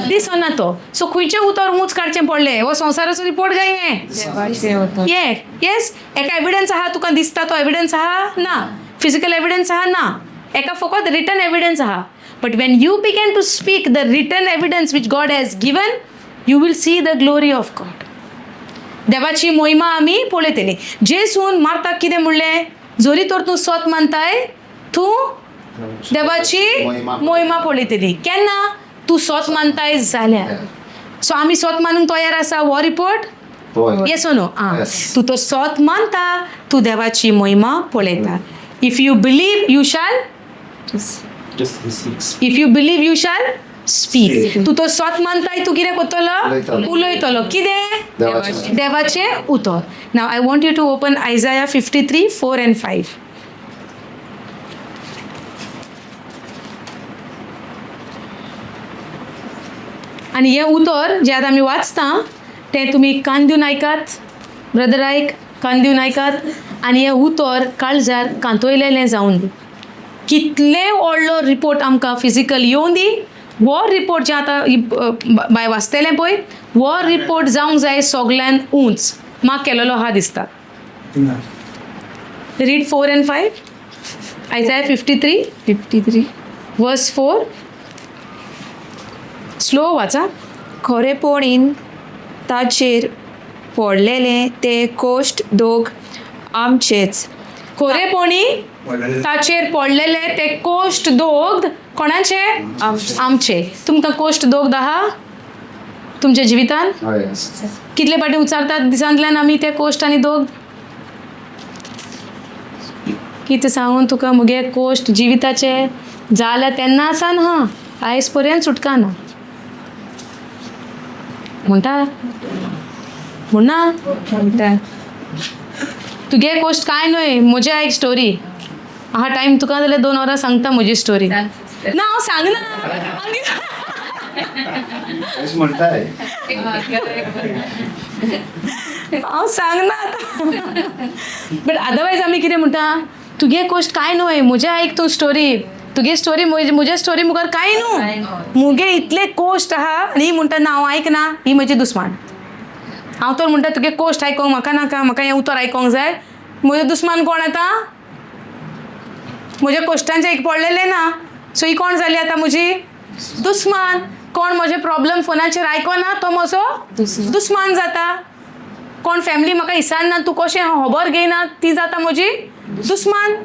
दिसना तो. सो खंयचें उतर ऊंच काडचें पडलें? हो संवसाराचो रिपोर्ट काय हें? देवाचें उतर. ये येस, एका एविडन्स आहा तुका दिसता तो एविडन्स आहा ना, फिजिकल एविडन्स आहा ना, एका फकत रिटन एविडन्स आहा. But when you began to speak the written evidence which God has given, you will see the glory of God. देवाची मोहिमा आमी पळयतली. जेजून मार्ताक कितें म्हणलें? जरी तर तूं सोत मानताय, तूं देवाची मोहिमा पळयतली. केन्ना? तूं सोत मानताय जाल्यार. सो आमी सोत मानूंक तयार आसा हो रिपोर्ट? Yes, no? आं. Yes. तूं तर सोत मानता, तूं देवाची मोहिमा पळयता. If you believe, you shall Just If you believe, you shall speak. तूं तो सोत मानताय, तूं कितें करतलो? उलयतलो. उलयतलो. कितें? देवाचें. देवाचें उतर. Now I want you to open Isaiah 53:4 and 5. आनी हें उतर जें आतां आमी वाचता तें तुमी कान दिवन आयकात. ब्रदर आयक, कान दिवन आयकात आनी हें उतर काळजार कांतोयलेलें जावन दी. कितलें व्हडलो रिपोर्ट आमकां फिजिकल येवं दी, हो रिपोर्ट जें आतां बाय वाचतलें पळय, हो रिपोर्ट जावंक जाय सगल्यान उंच. म्हाका केलेलो आहा दिसता. Read 4 and 5. Isaiah 53 53 verse 4. Slow वाचा. खरेपणीन ताचेर पडलेले ते कोश्ट दोग आमचेच. खोरेपणी ताचेर पडलेले ते कोश्ट दोग कोणाचे? आमचे. तुमकां कोश्ट दोग आहा तुमच्या जिवितान? हय. कितले फावटी उचारतात दिसांतल्यान आमी ते कोश्ट आनी दोग? कितें सांगून तुका, म्हगे कोश्ट जिविताचे जाल्या तेन्ना आसान हा, आयज पर्यंत सुटका ना म्हणटा म्हणना. म्हणटा. तुगे कोश्ट कांय न्हय, म्हजे आयक स्टोरी आहा. टायम तुका जाल्यार 2 वरां सांगता म्हजी स्टोरी. ना, हांव सांगना. अशें म्हणटाय. हांव सांगना आतां. बट अदरवायज आमी कितें म्हणटा, तुगे कोश्ट कांय न्हय, म्हजें आयक तूं स्टोरी. तुगे स्टोरी म्हज्या स्टोरी मुखार कांय न्हू. मुगे इतले कोश्ट आहा आनी ही म्हणटा ना हांव आयकना, ही म्हजी दुस्मान. हांव तर म्हणटा तुगे कोश्ट आयकोंक म्हाका नाका, म्हाका हें उतर आयकोंक जाय. म्हजें दुस्मान कोण आतां? म्हज्या कोश्टांचें एक पडलेलें ना, सो ही कोण जाली आतां म्हजी दुस्मान. कोण म्हजे प्रॉब्लम फोनाचेर आयकोना तो म्हजो दुस्मान जाता. कोण फॅमिली म्हाका इसारना, तूं कशें खबर घेयना, ती जाता म्हजी दुस्मान.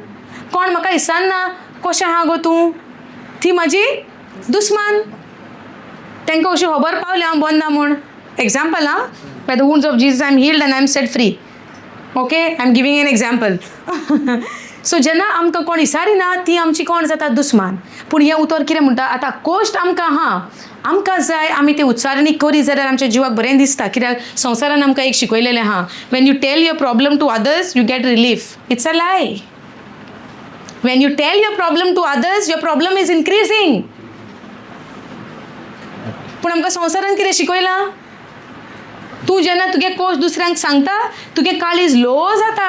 कोण म्हाका इसारना, कशें आहा गो तूं, ती म्हजी दुस्मान. तांकां अशी खबर पावली हांव बंद ना म्हूण. एग्जाम्पल आं, by the wounds of Jesus I am healed and I am set free. Okay, I am giving an example. So जेन्ना आमकां कोण इसारिना ती आमची कोण जाता? दुस्मान. पूण हें उतर कितें म्हणटा आतां? कोश्ट आमकां आहा, आमकां जाय आमी ती उच्चारणी करी जाल्यार आमच्या जिवाक बरें दिसता. कित्याक संवसारान आमकां एक शिकयलेलें आहा, when you tell your problem to others you get relief. It's a lie. When you tell your problem to others your problem is increasing. पूण आमकां संवसारान कितें शिकयलां? तूं जेन्ना तुगे कोश दुसऱ्यांक सांगता तुगे काळीज लो जाता.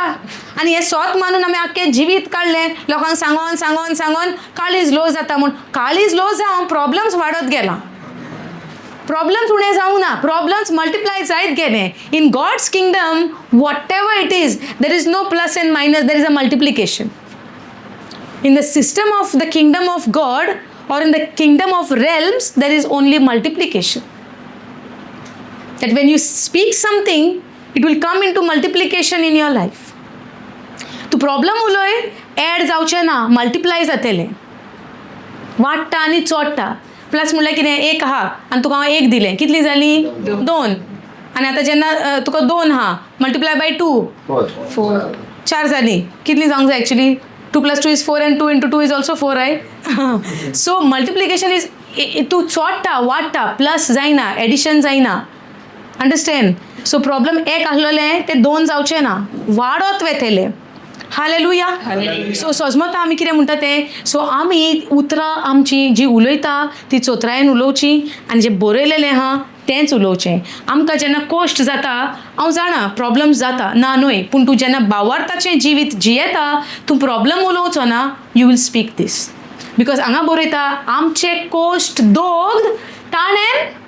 आनी हें सोत मानून आमी आख्खें जिवीत काडलें लोकांक सांगोन सांगोन सांगोन काळीज लो जाता म्हूण. काळीज लो जावन प्रॉब्लम्स वाडत गेला, प्रॉब्लम्स उणें जावंक ना, प्रॉब्लम्स मल्टिप्लाय जायत गेले. In God's kingdom whatever it is, there is no plus and minus, there is a multiplication. In the system of the kingdom of God or in the kingdom of realms, there is only multiplication. That when you speak something, it will come into multiplication in your life. तूं problem उलय, add जावचें ना, multiply जातलें. वाडटा आनी चोडटा. Plus म्हणल्यार कितें, एक आहा आनी तुका हांव एक दिलें, कितलीं जालीं? 2. आनी आतां जेन्ना तुका 2 आहा, मल्टिप्लाय बाय 2, 4, 4 जालीं. कितलीं जावंक जाय actually? 2 + 2 is 4 and 2 into 2 is also 4, right? So multiplication is, तूं चोडटा, वाडटा, प्लस जायना, एडिशन जायना. अंडरस्टँड? सो प्रॉब्लम एक आसलेलें तें 2 जावचें ना, वाडत वेतलें. हालेलुया. सो सजमता आमी कितें म्हणटा तें. सो आमी उतरां आमची जी उलयता ती चोत्रायेन उलोवची आनी जें बरयलेलें आहा तेंच उलोवचें. आमकां जेन्ना कोश्ट जाता, हांव जाणा प्रॉब्लम्स जाता, ना न्हय, पूण तूं जेन्ना बावार्थाचें जिवीत जियेता तूं प्रॉब्लम उलोवचो ना, you will speak this. Because हांगा बरयता आमचे कोश्ट दोग ताणें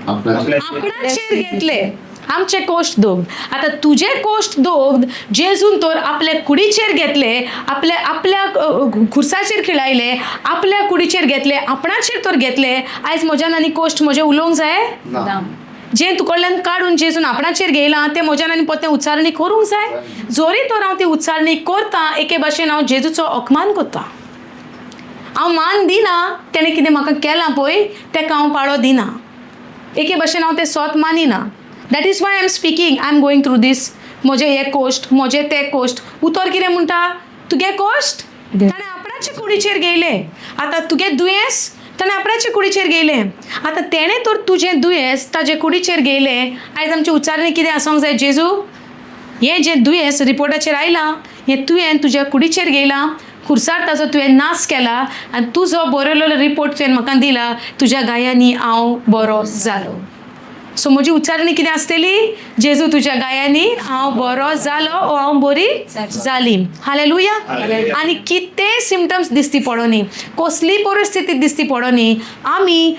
आपणाचेर घेतले. आमचे कोश्ट दोग. आतां तुजे कोश्ट दोग जेजून तर आपल्या कुडीचेर घेतले, आपल्या आपल्या खुर्साचेर खिळायले, आपल्या कुडीचेर घेतले, आपणाचेर तर घेतले. आयज म्हज्यान आनी कोश्ट म्हजें उलोवंक जाय? जें तुकडल्यान काडून जेजून आपणाचेर घेयलां तें म्हज्यान आनी परतें उच्चारणी करूंक जाय? जोरी तर हांव ती उच्चारणी करता, एके भाशेन हांव जेजूचो अपमान करता. हांव मान दिना तेणें कितें म्हाका केलां पळय तेका हांव पाळो दिना. एके भाशेन हांव तें सोत मानिना. That is why I am speaking, I am going through this. म्हजें हें कोश्ट, म्हजें तें कोश्ट. उतर कितें म्हणटा? तुगे कोश्ट ताणें आपणाचे कुडीचेर घेयले. आतां तुगे दुयेंस ताणें आपणाचे कुडीचेर घेयलें. आतां तेणें तर तुजें दुयेंस ताजे कुडीचेर घेयलें. आयज आमची उच्चारणी कितें आसूंक जाय? जेजू, हें जें दुयेंस रिपोर्टाचेर आयलां हें तुवें तुज्या कुडीचेर घेयलां, खुर्सार ताजो तुवें नाश केला आनी तुजो बरयलेलो रिपोर्ट तुवें म्हाका दिला, तुज्या गायांनी हांव बरो जालो. सो म्हजी उच्चारणी कितें आसतली? जेजू तुज्या गायांनी हांव बरो जालो ओ हांव बरी जाली. हालेलुया. आनी कितेंय सिमटम्स दिसती पडोनी, कसली परिस्थिती दिसती पडोनी, आमी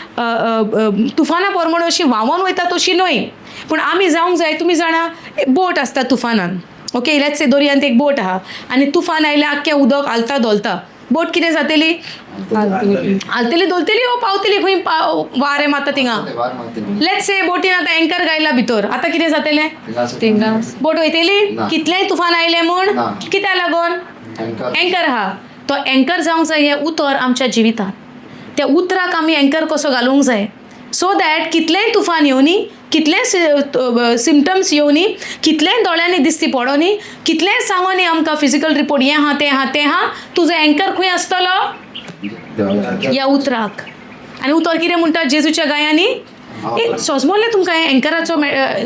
तुफाना प्रमाणे अशी व्हांवोन वयता तशी न्हय, पूण आमी जावंक जाय. तुमी जाणा, बोट आसता तुफानान, ओके, let's say दर्यांत एक बोट आहा आनी तुफान आयलें, आख्खें उदक हालता धोलता, बोट कितें जातली? हालतली धोलतली ओ पावतली खंय वारें मारता थिंगा. Let's say बोटीन आतां एंकर गायला भितर, आतां कितें जातलें? बोट वयतली कितलेंय तुफान आयलें म्हूण? कित्याक लागून? एंकर आहा. तो एंकर जावंक जाय हें उतर आमच्या जिवितांत. त्या उतराक आमी एंकर कसो घालूंक जाय, सो that कितलेंय तुफान येवनी, कितलेंय सिमटम्स येवनी, कितलेंय दोळ्यांनी दिसती पडोनी, कितलेंय सांगोनी आमकां फिजिकल रिपोर्ट हें आहा तें आहा तें आहा, तुजो एंकर खंय आसतलो? ह्या उतराक. आनी उतर कितें म्हणटा? जेजूच्या गायांनी. सोजमोलें तुमकां हें एंकराचो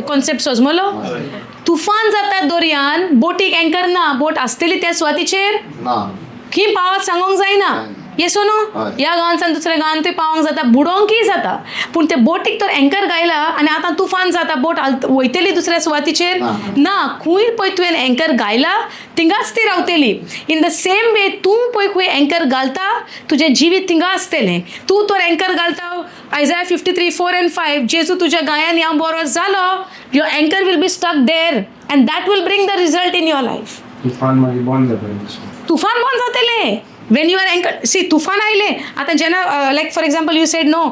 कॉन्सेप्ट सोजमलो? तुफान जाता दर्यान, बोटीक एंकर ना, बोट आसतली त्या सुवातीचेर खंय पावत सांगोंक जायना. येस नो? ह्या गांवांतल्यान दुसऱ्या गांवांत थंय पावोंक जाता, बुडोंकय जाता, पूण ते बोटीक तर एंकर गायला आनी आतां तुफान जाता, बोट वयतली दुसऱ्या सुवातीचेर ना. खंय पळय तुवें एंकर गायला थिंगाच ती रावतली. इन the same way तूं पळय खंय एंकर घालता तुजें जिवीत थिंगा आसतलें. तूं तर एंकर घालता Isaiah 53:4 and 5, जेजू तुज्या गायान हांव बरो जालो, your anchor will be stuck there and that will bring the result in your life. तुफान मागीर बंद जाता. तुफान बंद जातलें when you are anchor. See, तुफान आयलें आतां जेन्ना, like for example you said no,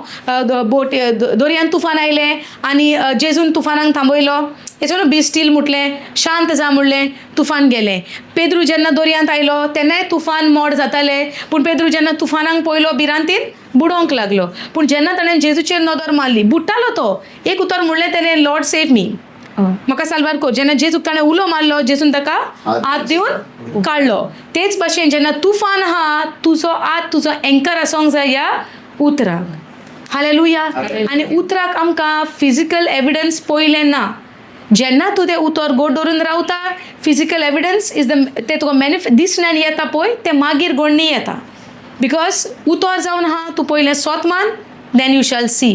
boat दर्यान तुफान आयलें आनी जेजून तुफानाक थांबयलो, हेचो न्हू, बी स्टील म्हटलें, शांत जा म्हणलें, तुफान गेलें. पेद्रू जेन्ना दर्यांत आयलो तेन्नाय तुफान मोड जातालें, पूण पेद्रू जेन्ना तुफानाक पयलो भिरांतीन बुडोवंक लागलो. पूण जेन्ना ताणें जेजूचेर नदर मारली, बुडटालो तो, एक उतर म्हणलें तेणें, लॉर्ड सेव मी, म्हाका साल्वार कर. जेन्ना जेजूक ताणें उलो मारलो, जेजून ताका हात दिवन काडलो. तेच भाशेन जेन्ना तुफान आहा, तुजो हात, तुजो एंकर आसोंक जाय ह्या उतराक. हालेलुया. आनी उतराक आमकां फिजिकल एविडन्स पयलें ना. जेन्ना तूं तें उतर गोड दवरून रावता, फिजिकल एविडन्स is the तें तुका मॅनिफ दिसण्यान येता पळय, तें मागीर गोडणी येता, because उतर जावन आहा. तूं पयलें सोत मान, then you shall see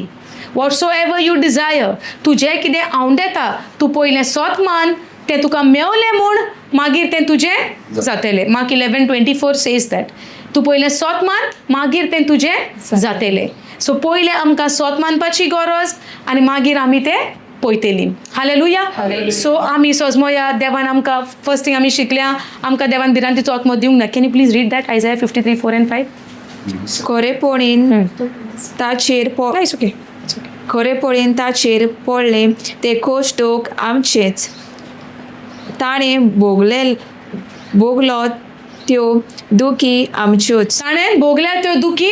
whatsoever you desire. तूं जें कितें आवडेता, तूं पयलें सोत मान, तें तुका मेवलें म्हूण मागीर तें तुजें जातलें. Mark 11:24 says that. तूं पयलें सोत मान, मागीर तें तुजें जातलें. सो पयलें आमकां सोत मानपाची गरज आनी मागीर आमी तें पळयतलीं. हालेलुया. सो आमी सोजमोया देवान आमकां फर्स्ट थिंग आमी शिकल्या, आमकां देवान भिरांतीचो आत्मो दिवंक ना. Can you please read that, Isaiah 53:4 and 5? खरेपणीन ताचेर it's okay. खरेपणीन ताचेर पडले ते कोश्टोक आमचेच, ताणें भोगले भोगलो त्यो दुखी आमच्योच. ताणें भोगल्या त्यो दुखी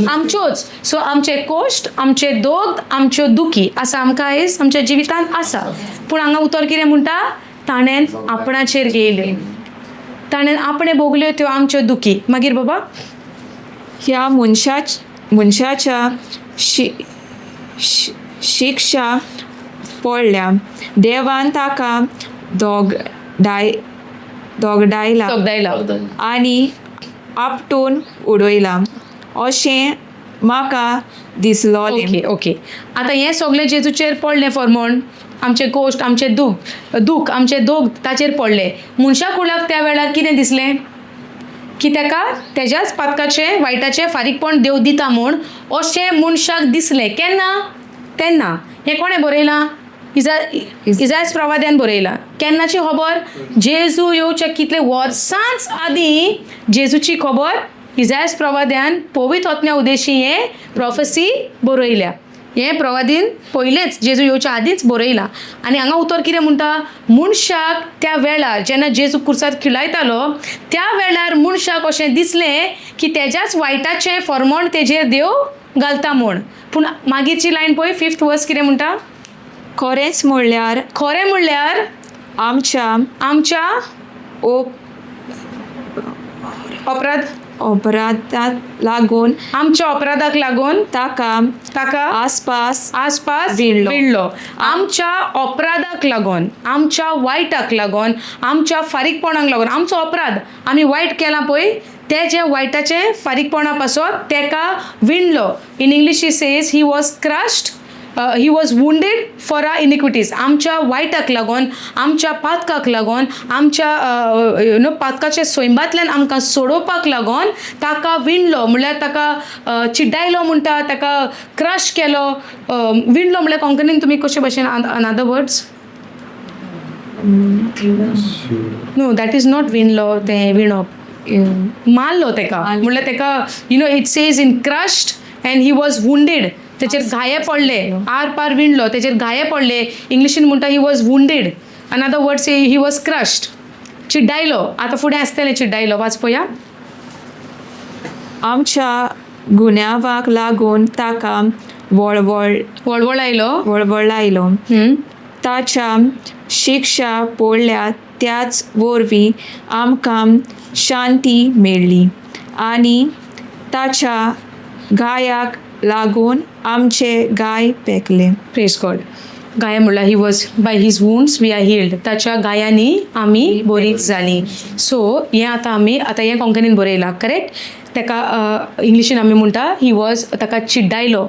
आमच्योच. सो आमचे कोश्ट, आमचे दोग, आमच्यो दुखी आसा आमकां आयज आमच्या जिवितांत आसा. पूण हांगा उतर कितें म्हणटा? ताणें आपणाचेर घेयल्यो, ताणें आपणें भोगल्यो त्यो आमच्यो दुखी. मागीर बाबा? ह्या मनशाच्या शिक्षा पडल्या, देवान ताका दोगडायला दोगदायला आनी आपटून उडयला अशें म्हाका दिसलोलें. ओके ओके आतां हें सगळें जेजूचेर पडलें फॉर्मोण, आमचें कोश्ट, आमचें दूख दूख, आमचें दोग ताचेर पडलें. मनशा कुळाक त्या वेळार कितें दिसलें की ताका तेज्याच पातकाचें वायटाचें फारीकपण देव दिता म्हूण अशें मनशाक दिसलें. केन्ना? तेन्ना. हें कोणें बरयलां? इजास प्रवाद्यान बरयलां. केन्नाची खबर? जेजू येवच्या कितले वर्सांच आदीं जेजूची खबर इजास प्रवाद्यान पवित्र आत्म्या उदेशी हें प्रोफेसी बरयल्या. हें प्रवादीन पयलेंच जेजू येवच्या आदींच बरयलां. आनी हांगा उतर कितें म्हणटा? मनशाक त्या वेळार जेन्ना जेजू कुर्सार खिळायतालो त्या वेळार मनशाक अशें दिसलें की तेज्याच वायटाचें फॉर्मोण तेजेर देव घालता म्हूण. पूण मागीरची लायन पळय, फिफ्थ वर्स कितें म्हणटा? खरेंच म्हणल्यार खरें म्हणल्यार आमच्या आमच्या ओप अपराध अपराधाक लागून आमच्या अपराधाक लागून ताका ताका आसपास आसपास विणलो. विणलो. आमच्या अपराधाक लागून, आमच्या वायटाक लागून, आमच्या फारीकपणाक लागून, आमचो अपराध आमी वायट केलां पळय, ते जे वायटाचे फारीकपणा पासत तेका विणलो. In English he says he was crushed, he was wounded for our iniquities. आमच्या वायटाक लागून, आमच्या पातकाक लागून, आमच्या you know पातकाच्या स्वयंबांतल्यान आमकां सोडोवपाक लागून ताका विणलो. म्हणल्यार ताका चिड्डायलो म्हणटा, ताका क्रश केलो. विणलो म्हणल्यार कोंकणीन तुमी कशे भशेन another words? No, that is not विणलो. तें विणप, मारलो तेका. म्हणल्यार तेका, it says in crushed and he was wounded. तेचेर घाये पडले, आर पार विणलो, तेचेर घाये पडले. इंग्लिशीन म्हणटा he was wounded, another word say he was crushed. चिड्डायलो. आतां फुडें आसतलें चिड्डायलो, वाच पळया. आमच्या गुन्यांवाक लागून ताका वळवळ वळवळायलो. वळवळायलो. ताच्या शिक्षा पडल्या त्याच वरवीं आमकां शांती मेळ्ळी आनी ताच्या घायाक लागून आमचे घाय पेकले. Praise God. घाया म्हणल्यार he was, by his wounds we are healed. ताच्या घायांनी आमी बरी जाली. सो हें आतां आमी आतां हें कोंकणीन बरयलां, करेक्ट? ताका इंग्लिशीन आमी म्हणटा he was, ताका चिड्डायलो,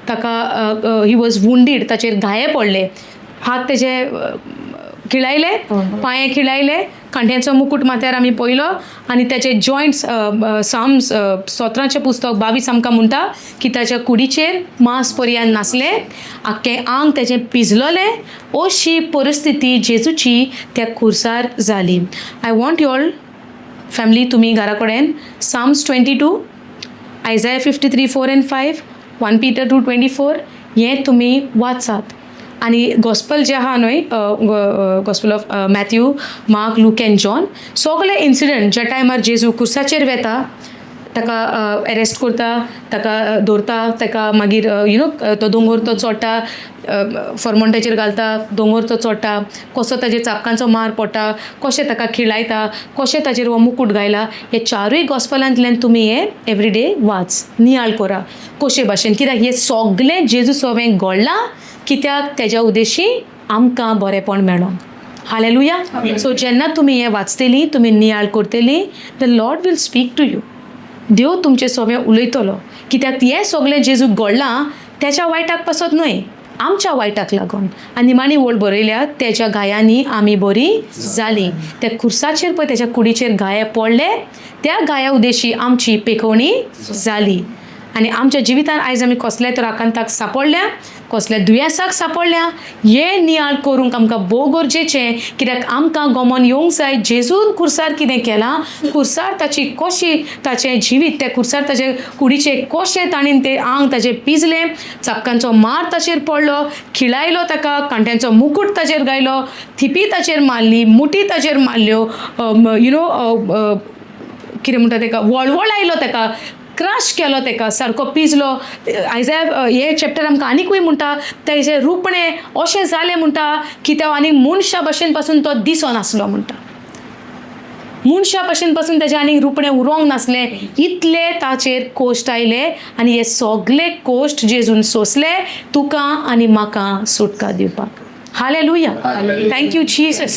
ताका he was wounded, ताचेर घाये पडले, हात तेजे खिळायले, पांये खिळायले, कांट्यांचो मुकूट माथ्यार आमी पळयलो आनी त्याचे जॉयंट्स. साम्स, स्तोत्राचें पुस्तक 22 आमकां म्हणटा की ताच्या कुडीचेर मांस पर्यान नासलें, आख्खें आंग तेजें पिजलोलें. अशी परिस्थिती जेजूची त्या खुर्सार जाली. I want you all family, तुमी घरा कडेन Psalms 22, Isaiah 53:4 and 5, 1 Peter 2:24 हें तुमी वाचात. आनी गॉस्पल जें आहा न्हय, Gospel of Matthew, Mark, Luke and John, सगळे इन्सिडंट ज्या टायमार जेजू खुर्साचेर वेता, ताका एरेस्ट करता, ताका दवरता, ताका मागीर you know तो दोंगोर तो चोडटा, फर्मोंटाचेर घालता, दोंगोर तो चोडटा, कसो ताजेर चाबकांचो मार पडटा, कशें ताका खिळायता, कशें ताजेर हो मुकूट घायला, हे चारूय गॉस्पलांतल्यान तुमी हें एवरीडे वाच, नियाळ करा कशे भाशेन. कित्याक हें सगलें जेजू सवें घडलां, कित्याक तेज्या उद्देशी आमकां बरेंपण मेळोंक. हालेलुया. सो जेन्ना तुमी हें वाचतलीं, तुमी नियाळ करतलीं, the Lord will speak to you. देव तुमचे सोवें उलयतलो, कित्याक हें सगलें जेजू घडलां तेच्या वायटाक पासत न्हय, आमच्या वायटाक लागून. आनी निमाणी वळ बरयल्या, तेच्या घायांनी आमी बरी जाली. त्या खुर्साचेर पळय तेच्या कुडीचेर घाये पडले, त्या घाया उद्देशी आमची पेखवणी जाली. आनी आमच्या जिवितान आयज आमी कसल्या तर आकांताक सांपडल्या, कसल्या दुयेंसाक सांपडल्या, हें नियाळ करूंक आमकां भोव गरजेचें, कित्याक आमकां गोमोन येवंक जाय जेजून खुर्सार कितें केलां, खुर्सार ताची कशी ताचें जिवीत, त्या खुर्सार ताचे कुडीचें कशें ताणें तें आंग ताचें पिजलें, चाबकांचो मार ताचेर पडलो, खिळायलो ताका, कांट्यांचो मुकूट ताचेर घायलो, थिपी ताचेर मारली, मुठी ताचेर मारल्यो, you know कितें म्हणटा तेका, वळवळ आयलो ताका, क्रश केलो तेका, सारको पिजलो. आयज हे चॅप्टर आमकां आनिकूय म्हणटा तेजें रुपणें अशें जालें म्हणटा की तो आनी मनशा भशेन पासून तो दिसनासलो म्हणटा. मनशा भशेन पासून तेजें आनीक रुपणें उरोंक नासलें, इतले ताचेर कोश्ट आयले. आनी हे सगले कोश्ट जेजून सोंसले तुका आनी म्हाका सुटका दिवपाक. Hallelujah. Thank you Jesus,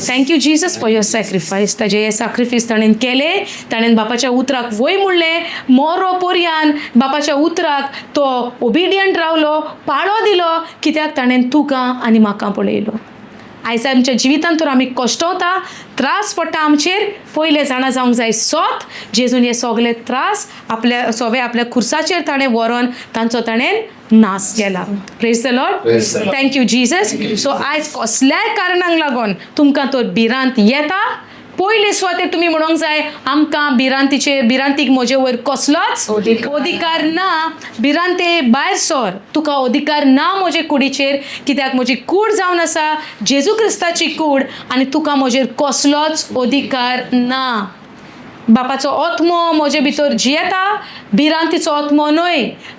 thank you Jesus for your sacrifice. ताजें हें सॅक्रिफायस ताणें केलें. ताणें बापाच्या उतराक वय म्हणलें, मोरो पोरयान बापाच्या उतराक तो ओबिडियंट रावलो, पाळो दिलो, कित्याक ताणें तुका आनी म्हाका पळयलो. आयज आमच्या जिवितांत तर आमी कश्टवता, त्रास पडटा आमचेर, पयलें जाणा जावंक जाय सोत जेजून हे सगले त्रास आपल्या सगळे आपल्या खुर्साचेर ताणें व्हरोन तांचो ताणें नाश केला. Praise the Lord. Thank you Jesus. So आयज कसल्याय कारणांक लागून तुमकां तर भिरांत येता, पयले सुवातेर तुमी म्हणूंक जाय आमकां भिरांतीचेर, भिरांतीक म्हजे वयर कसलोच अधिकार ना. भिरांते भायर सर, तुका अधिकार ना म्हजे कुडीचेर, कित्याक म्हजी कूड जावन आसा जेजू क्रिस्ताची कूड आनी तुका म्हजेर कसलोच अधिकार ना. बापाचो आत्मो म्हजे भितर जियेता, भिरांतीचो आत्मो न्हय.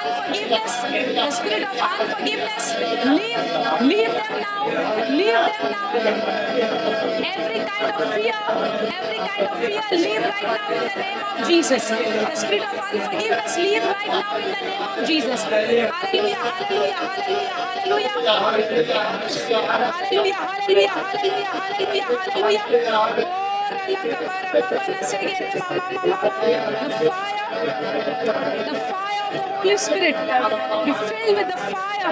unforgiveness, the spirit of unforgiveness, leave, leave them now, leave them now. Every kind of fear, every kind of fear, leave right now in the name of Jesus. The spirit of unforgiveness, leave right now in the name of Jesus. Hallelujah, hallelujah, hallelujah, hallelujah. Hallelujah, hallelujah, hallelujah, hallelujah, hallelujah. The fire, the fire of the Holy Spirit. Be filled with the fire.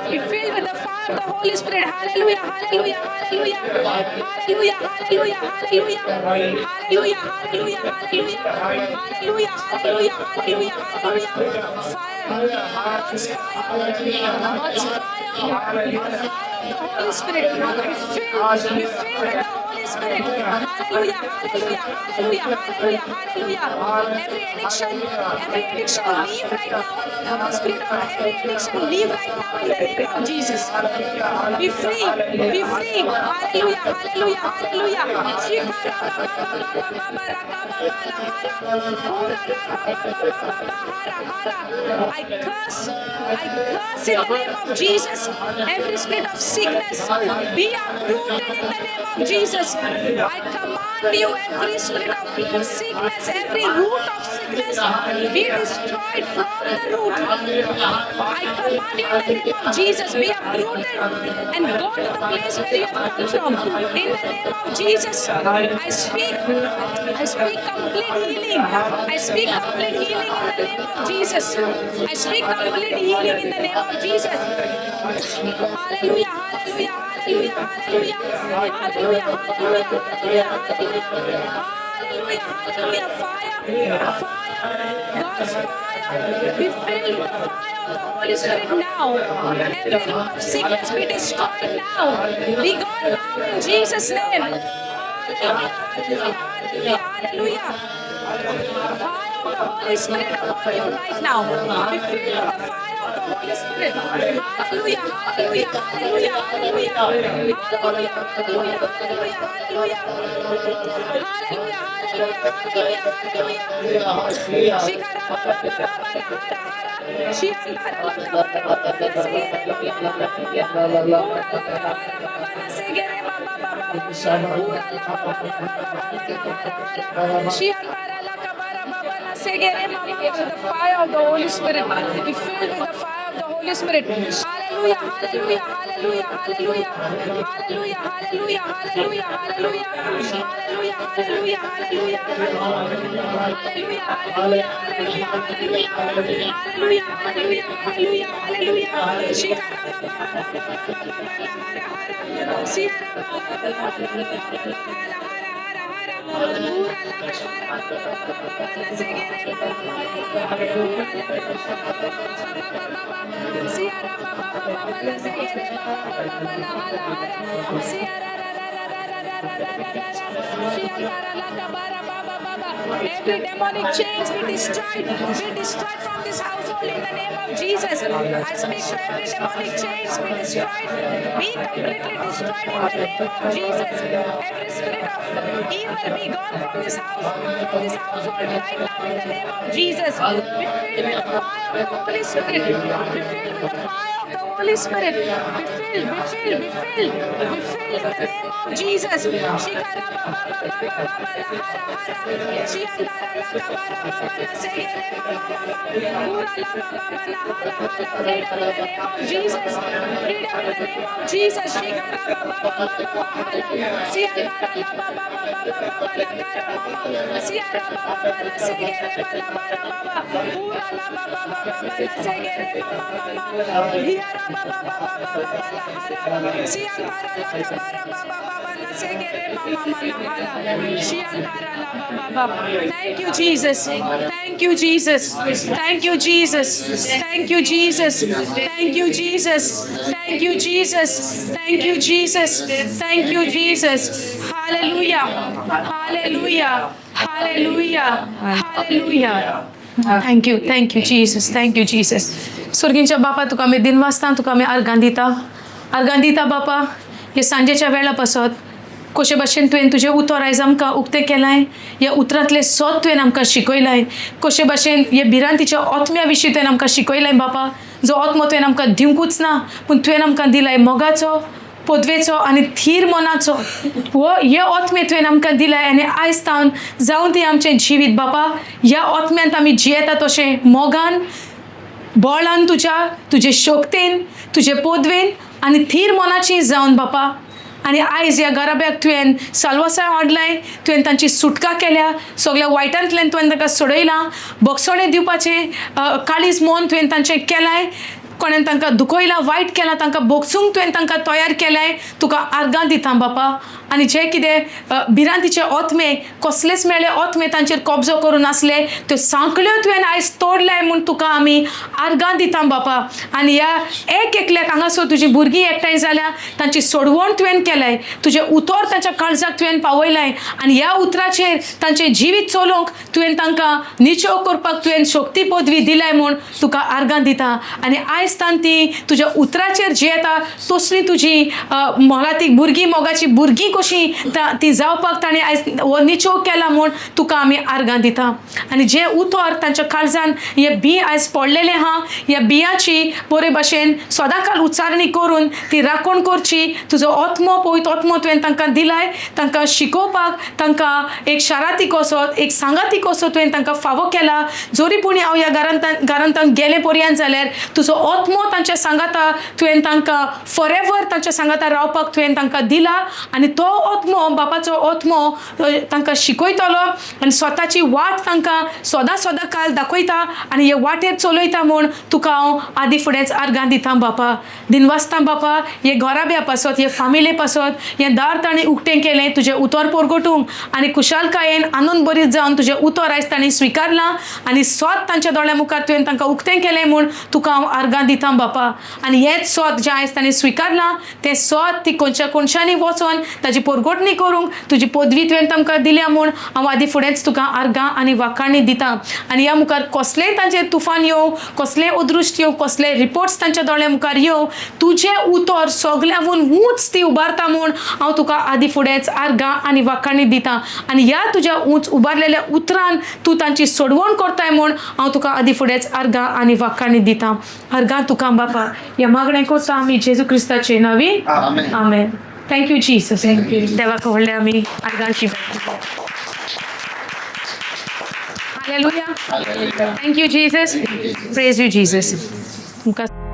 Be filled with the fire of the Holy Spirit. Hallelujah, hallelujah, hallelujah. Hallelujah, hallelujah, hallelujah. Hallelujah, hallelujah, hallelujah. Hallelujah, hallelujah, hallelujah, hallelujah. Fire. God's fire. God's fire. The fire of the Holy Spirit. Be filled with the Holy Spirit. Hallelujah, hallelujah, hallelujah, hallelujah, hallelujah. Every addiction, leave right now. The spirit of every addiction, leave right now in the name of Jesus. Be free, be free. Hallelujah, hallelujah, hallelujah. Shikara ba ba ba ba ba ba ba ra ka ba ba la hara. Hura la ba ba ba ba ba ba hara hara. I curse in the name of Jesus. Every spirit of sickness be uprooted in the name of Jesus. I command you, every spirit of sickness, every root of sickness be destroyed from the root. I command you in the name of Jesus, be uprooted and go to the place where you have come from. In the name of Jesus, I speak complete healing. I speak complete healing in the name of Jesus. I speak complete healing in the name of Jesus. Hallelujah, hallelujah, hallelujah, hallelujah, hallelujah, hallelujah, hallelujah, hallelujah, hallelujah, hallelujah, fire, fire, God's fire, be filled with the fire of the Holy Spirit now. Every root of sickness be destroyed now. Be gone now in Jesus' name. Hallelujah, hallelujah, hallelujah. Fire of the Holy Spirit upon you right now. Be filled with the fire of the Holy Spirit. Hallelujah, hallelujah, hallelujah, hallelujah. Hallelujah, hallelujah, hallelujah, hallelujah. Hallelujah, hallelujah, hallelujah, hallelujah. Shikara ba ba ba ba ba la hara hara. Shiantara la kabara ba ba la segere ba ba ba ba ba ba. Ura la kabara ba ba la segere ba ba ba ba ba. Ura la ba ba ba ba ba ba ba la hara hara. Shiantara la kabara ba ba la segere ma ma ma. The fire of the Holy Spirit. Be filled with the fire of the Holy Spirit. Hallelujah, hallelujah, hallelujah, hallelujah. Hallelujah, hallelujah, hallelujah, hallelujah. Hallelujah, hallelujah, hallelujah. Hallelujah, hallelujah, hallelujah, hallelujah. Hallelujah, hallelujah, hallelujah, hallelujah. Shikara ba ba ba ba ba ba ba ba la hara hara. Sihara ba ba ba ba ba ba ba ba ba hala hara hara hara. Ura la kabara ba ba ba ba ba ba la segere ma ma ma ma ma. Ura la ba ba ba ba ba ba ba ba ba ba. Sihara ba ba ba ba ba la segere ba ba ba ba ba la hala hara. Sihara ra ra ra ra ra ra ra ra ra ra ra. Shiantara la kabara ba ba ba ba. Every demonic chains be destroyed from this household in the name of Jesus. I speak to every demonic chains be destroyed, be completely destroyed in the name of Jesus. Every spirit of evil be gone from this house, from this household right now in the name of Jesus. Be filled with the fire of the Holy Spirit. Be filled with the fire of the Holy Spirit. Be filled, be filled, be filled, be filled in the name of Jesus. Shikara ba ba ba ba ba ba ba la hara hara. Shiantara la kabara ba ba la segere ma ma ma ma. Ura la ba ba ba la hala hala. Freedom in the name of Jesus. Freedom in the name of Jesus. Shikara ba ba ba ba ba ba hala. Siantara la ba ba ba ba ba ba ba la kara ma ma. Siara ba ba ba la segere ba la ba ra ba ba. Ura la ba ba ba ba ba la segere ma ma ma ma. Hiara ba ba ba ba ba ba ba la hara. Siantara la kabara ba ba ba ba la segere ma ma ma la hala. Shiantara la ba ba ba. Thank you, Jesus. Thank you, Jesus. Thank you, Jesus. Thank you, Jesus. Thank you, Jesus. Thank you, Jesus. Thank you, Jesus. Thank you, Jesus. Hallelujah. Hallelujah. Hallelujah. Hallelujah. Thank you, thank you, Jesus. Thank you, Jesus. स्वर्गींच्या बापा, तुका आमी दिनवासता, तुका आमी आर्गां दिता, आर्गां दिता बापा. हे सांजेच्या वेळा पासत कशे भाशेन तुवें तुजें उतर आयज आमकां उक्तें केलां, ह्या उतरांतलें सोद तुवें आमकां शिकयलां, कशे भाशेन हे भिरांतीच्या आत्म्या विशीं तुवें आमकां शिकयलां बापा, जो आत्मो तुवें आमकां दिवंकूच ना पूण तुवें आमकां दिलाय मोगाचो, पदवेचो आनी थीर मनाचो. हो हे आत्मे तुवें आमकां दिलाय आनी आयज तावन जावं ती आमचें जिवीत बापा, ह्या आत्म्यांत आमी जियेता तशें मोगान, बळान तुज्या, तुजे शक्तेन, तुजे पदवेन आनी थीर मनाची जावन बापा. आनी आयज ह्या घराब्याक तुवें साल्वासाय हाडलाय, तुवें तांची सुटका केल्या, सगळ्या वायटांतल्यान तुवें तांकां सोडयलां, बक्षणें दिवपाचें काळीज मन तुवें तांचें केलाय, कोणें तांकां दुखयलां, वायट केलां, तांकां बोगसूंक तुवें तांकां तयार केलाय, तुका आर्गां दिता बापा. आनी जे कितें भिरांतीचे ओतमे, कसलेच मेळ्ळे ओतमे तांचेर कब्जो करून आसले, त्यो सांकळ्यो तुवें आयज तोडल्याय म्हूण तुका आमी आर्गां दिता बापा. आनी ह्या एक एकल्याक हांगासर तुजी भुरगीं एकठांय जाल्या तांची सोडवण तुवें केलाय, तुजें उतर तांच्या काळजाक तुवें पावयलाय आनी ह्या उतराचेर तांचें जिवीत चलोवंक तुवें तांकां निचेव करपाक तुवें शक्ती पदवी दिलाय म्हूण तुका आर्गां दिता. आनी आयज तान ती तुज्या उतराचेर जियेता तसली तुजी मोलातीक भुरगीं, मोगाची भुरगीं कशीं ती जावपाक ताणें आयज हो निचेव केला म्हूण तुका आमी आर्गां दिता. आनी जें उतर तांच्या काळजान हें बीं आयज पडलेलें आहा, ह्या बिंयाची बरे भाशेन सदांकाल उच्चारणी करून ती राखण करची, तुजो आत्मो, पवित्र आत्मो तुवें तांकां दिलाय, तांकां शिकोवपाक, तांकां एक शाराती कसो, एक सांगाती कसो तुवें तांकां फावो केला. जरी पूण हांव ह्या घरांत गेले पर्यंत जाल्यार तुजो आत्मो तांच्या सांगाता तुवें तांकां फॉरेवर तांच्या सांगाता रावपाक तुवें तांकां दिला आनी तो आत्मो, बापाचो आत्मो तांकां शिकयतलो आनी स्वताची वाट तांकां सदां सदां काल दाखयता आनी हे वाटेर चलयता म्हूण तुका हांव आदी फुडेंच आर्गां दिता बापा. दिनवासता बापा, हे घराब्या पासत, हे फामिले पासत, हें दार ताणें उक्तें केलें तुजें उतर परगटूंक आनी खुशालकायेन आनंद बरीत जावन तुजें उतर आयज ताणें स्विकारलां आनी सोद तांच्या दोळ्या मुखार तुवें तांकां उक्तें केलें म्हूण तुका हांव आर्गां दिता बापा. आनी हेंच सोद जें आयज ताणें स्विकारलां तें सोद ती कोनशा कोनशांनी वचोन ताजी परगटणी करूंक तुजी पदवी तुवें तांकां दिल्या म्हूण हांव आदी फुडेंच तुका आर्गां आनी वाखाणी दिता. आनी ह्या मुखार कसलेंय तांचेर तुफान येवं, कसलेंय अदृश्ट येवं, कसलेय रिपोर्ट्स तांच्या दोळ्या मुखार येवं, तुजें उतर सगळ्यांहून ऊंच ती उबारता म्हूण हांव तुका आदी फुडेंच आर्गां आनी वाखाणी दिता. आनी ह्या तुज्या ऊंच उबारलेल्या उतरान तूं तांची सोडवण करताय म्हूण हांव तुका आदी फुडेंच आर्गां आनी वाखाणी दिता. आर्गां तुका बापा, ह्या मागणें करता आमी जेजू क्रिस्ताचे नांवी, आमेन. Thank you Jesus. Thank you. देवाक व्हडले आमी आर्गांची. Hallelujah. Thank you Jesus. Praise you Jesus. तुमकां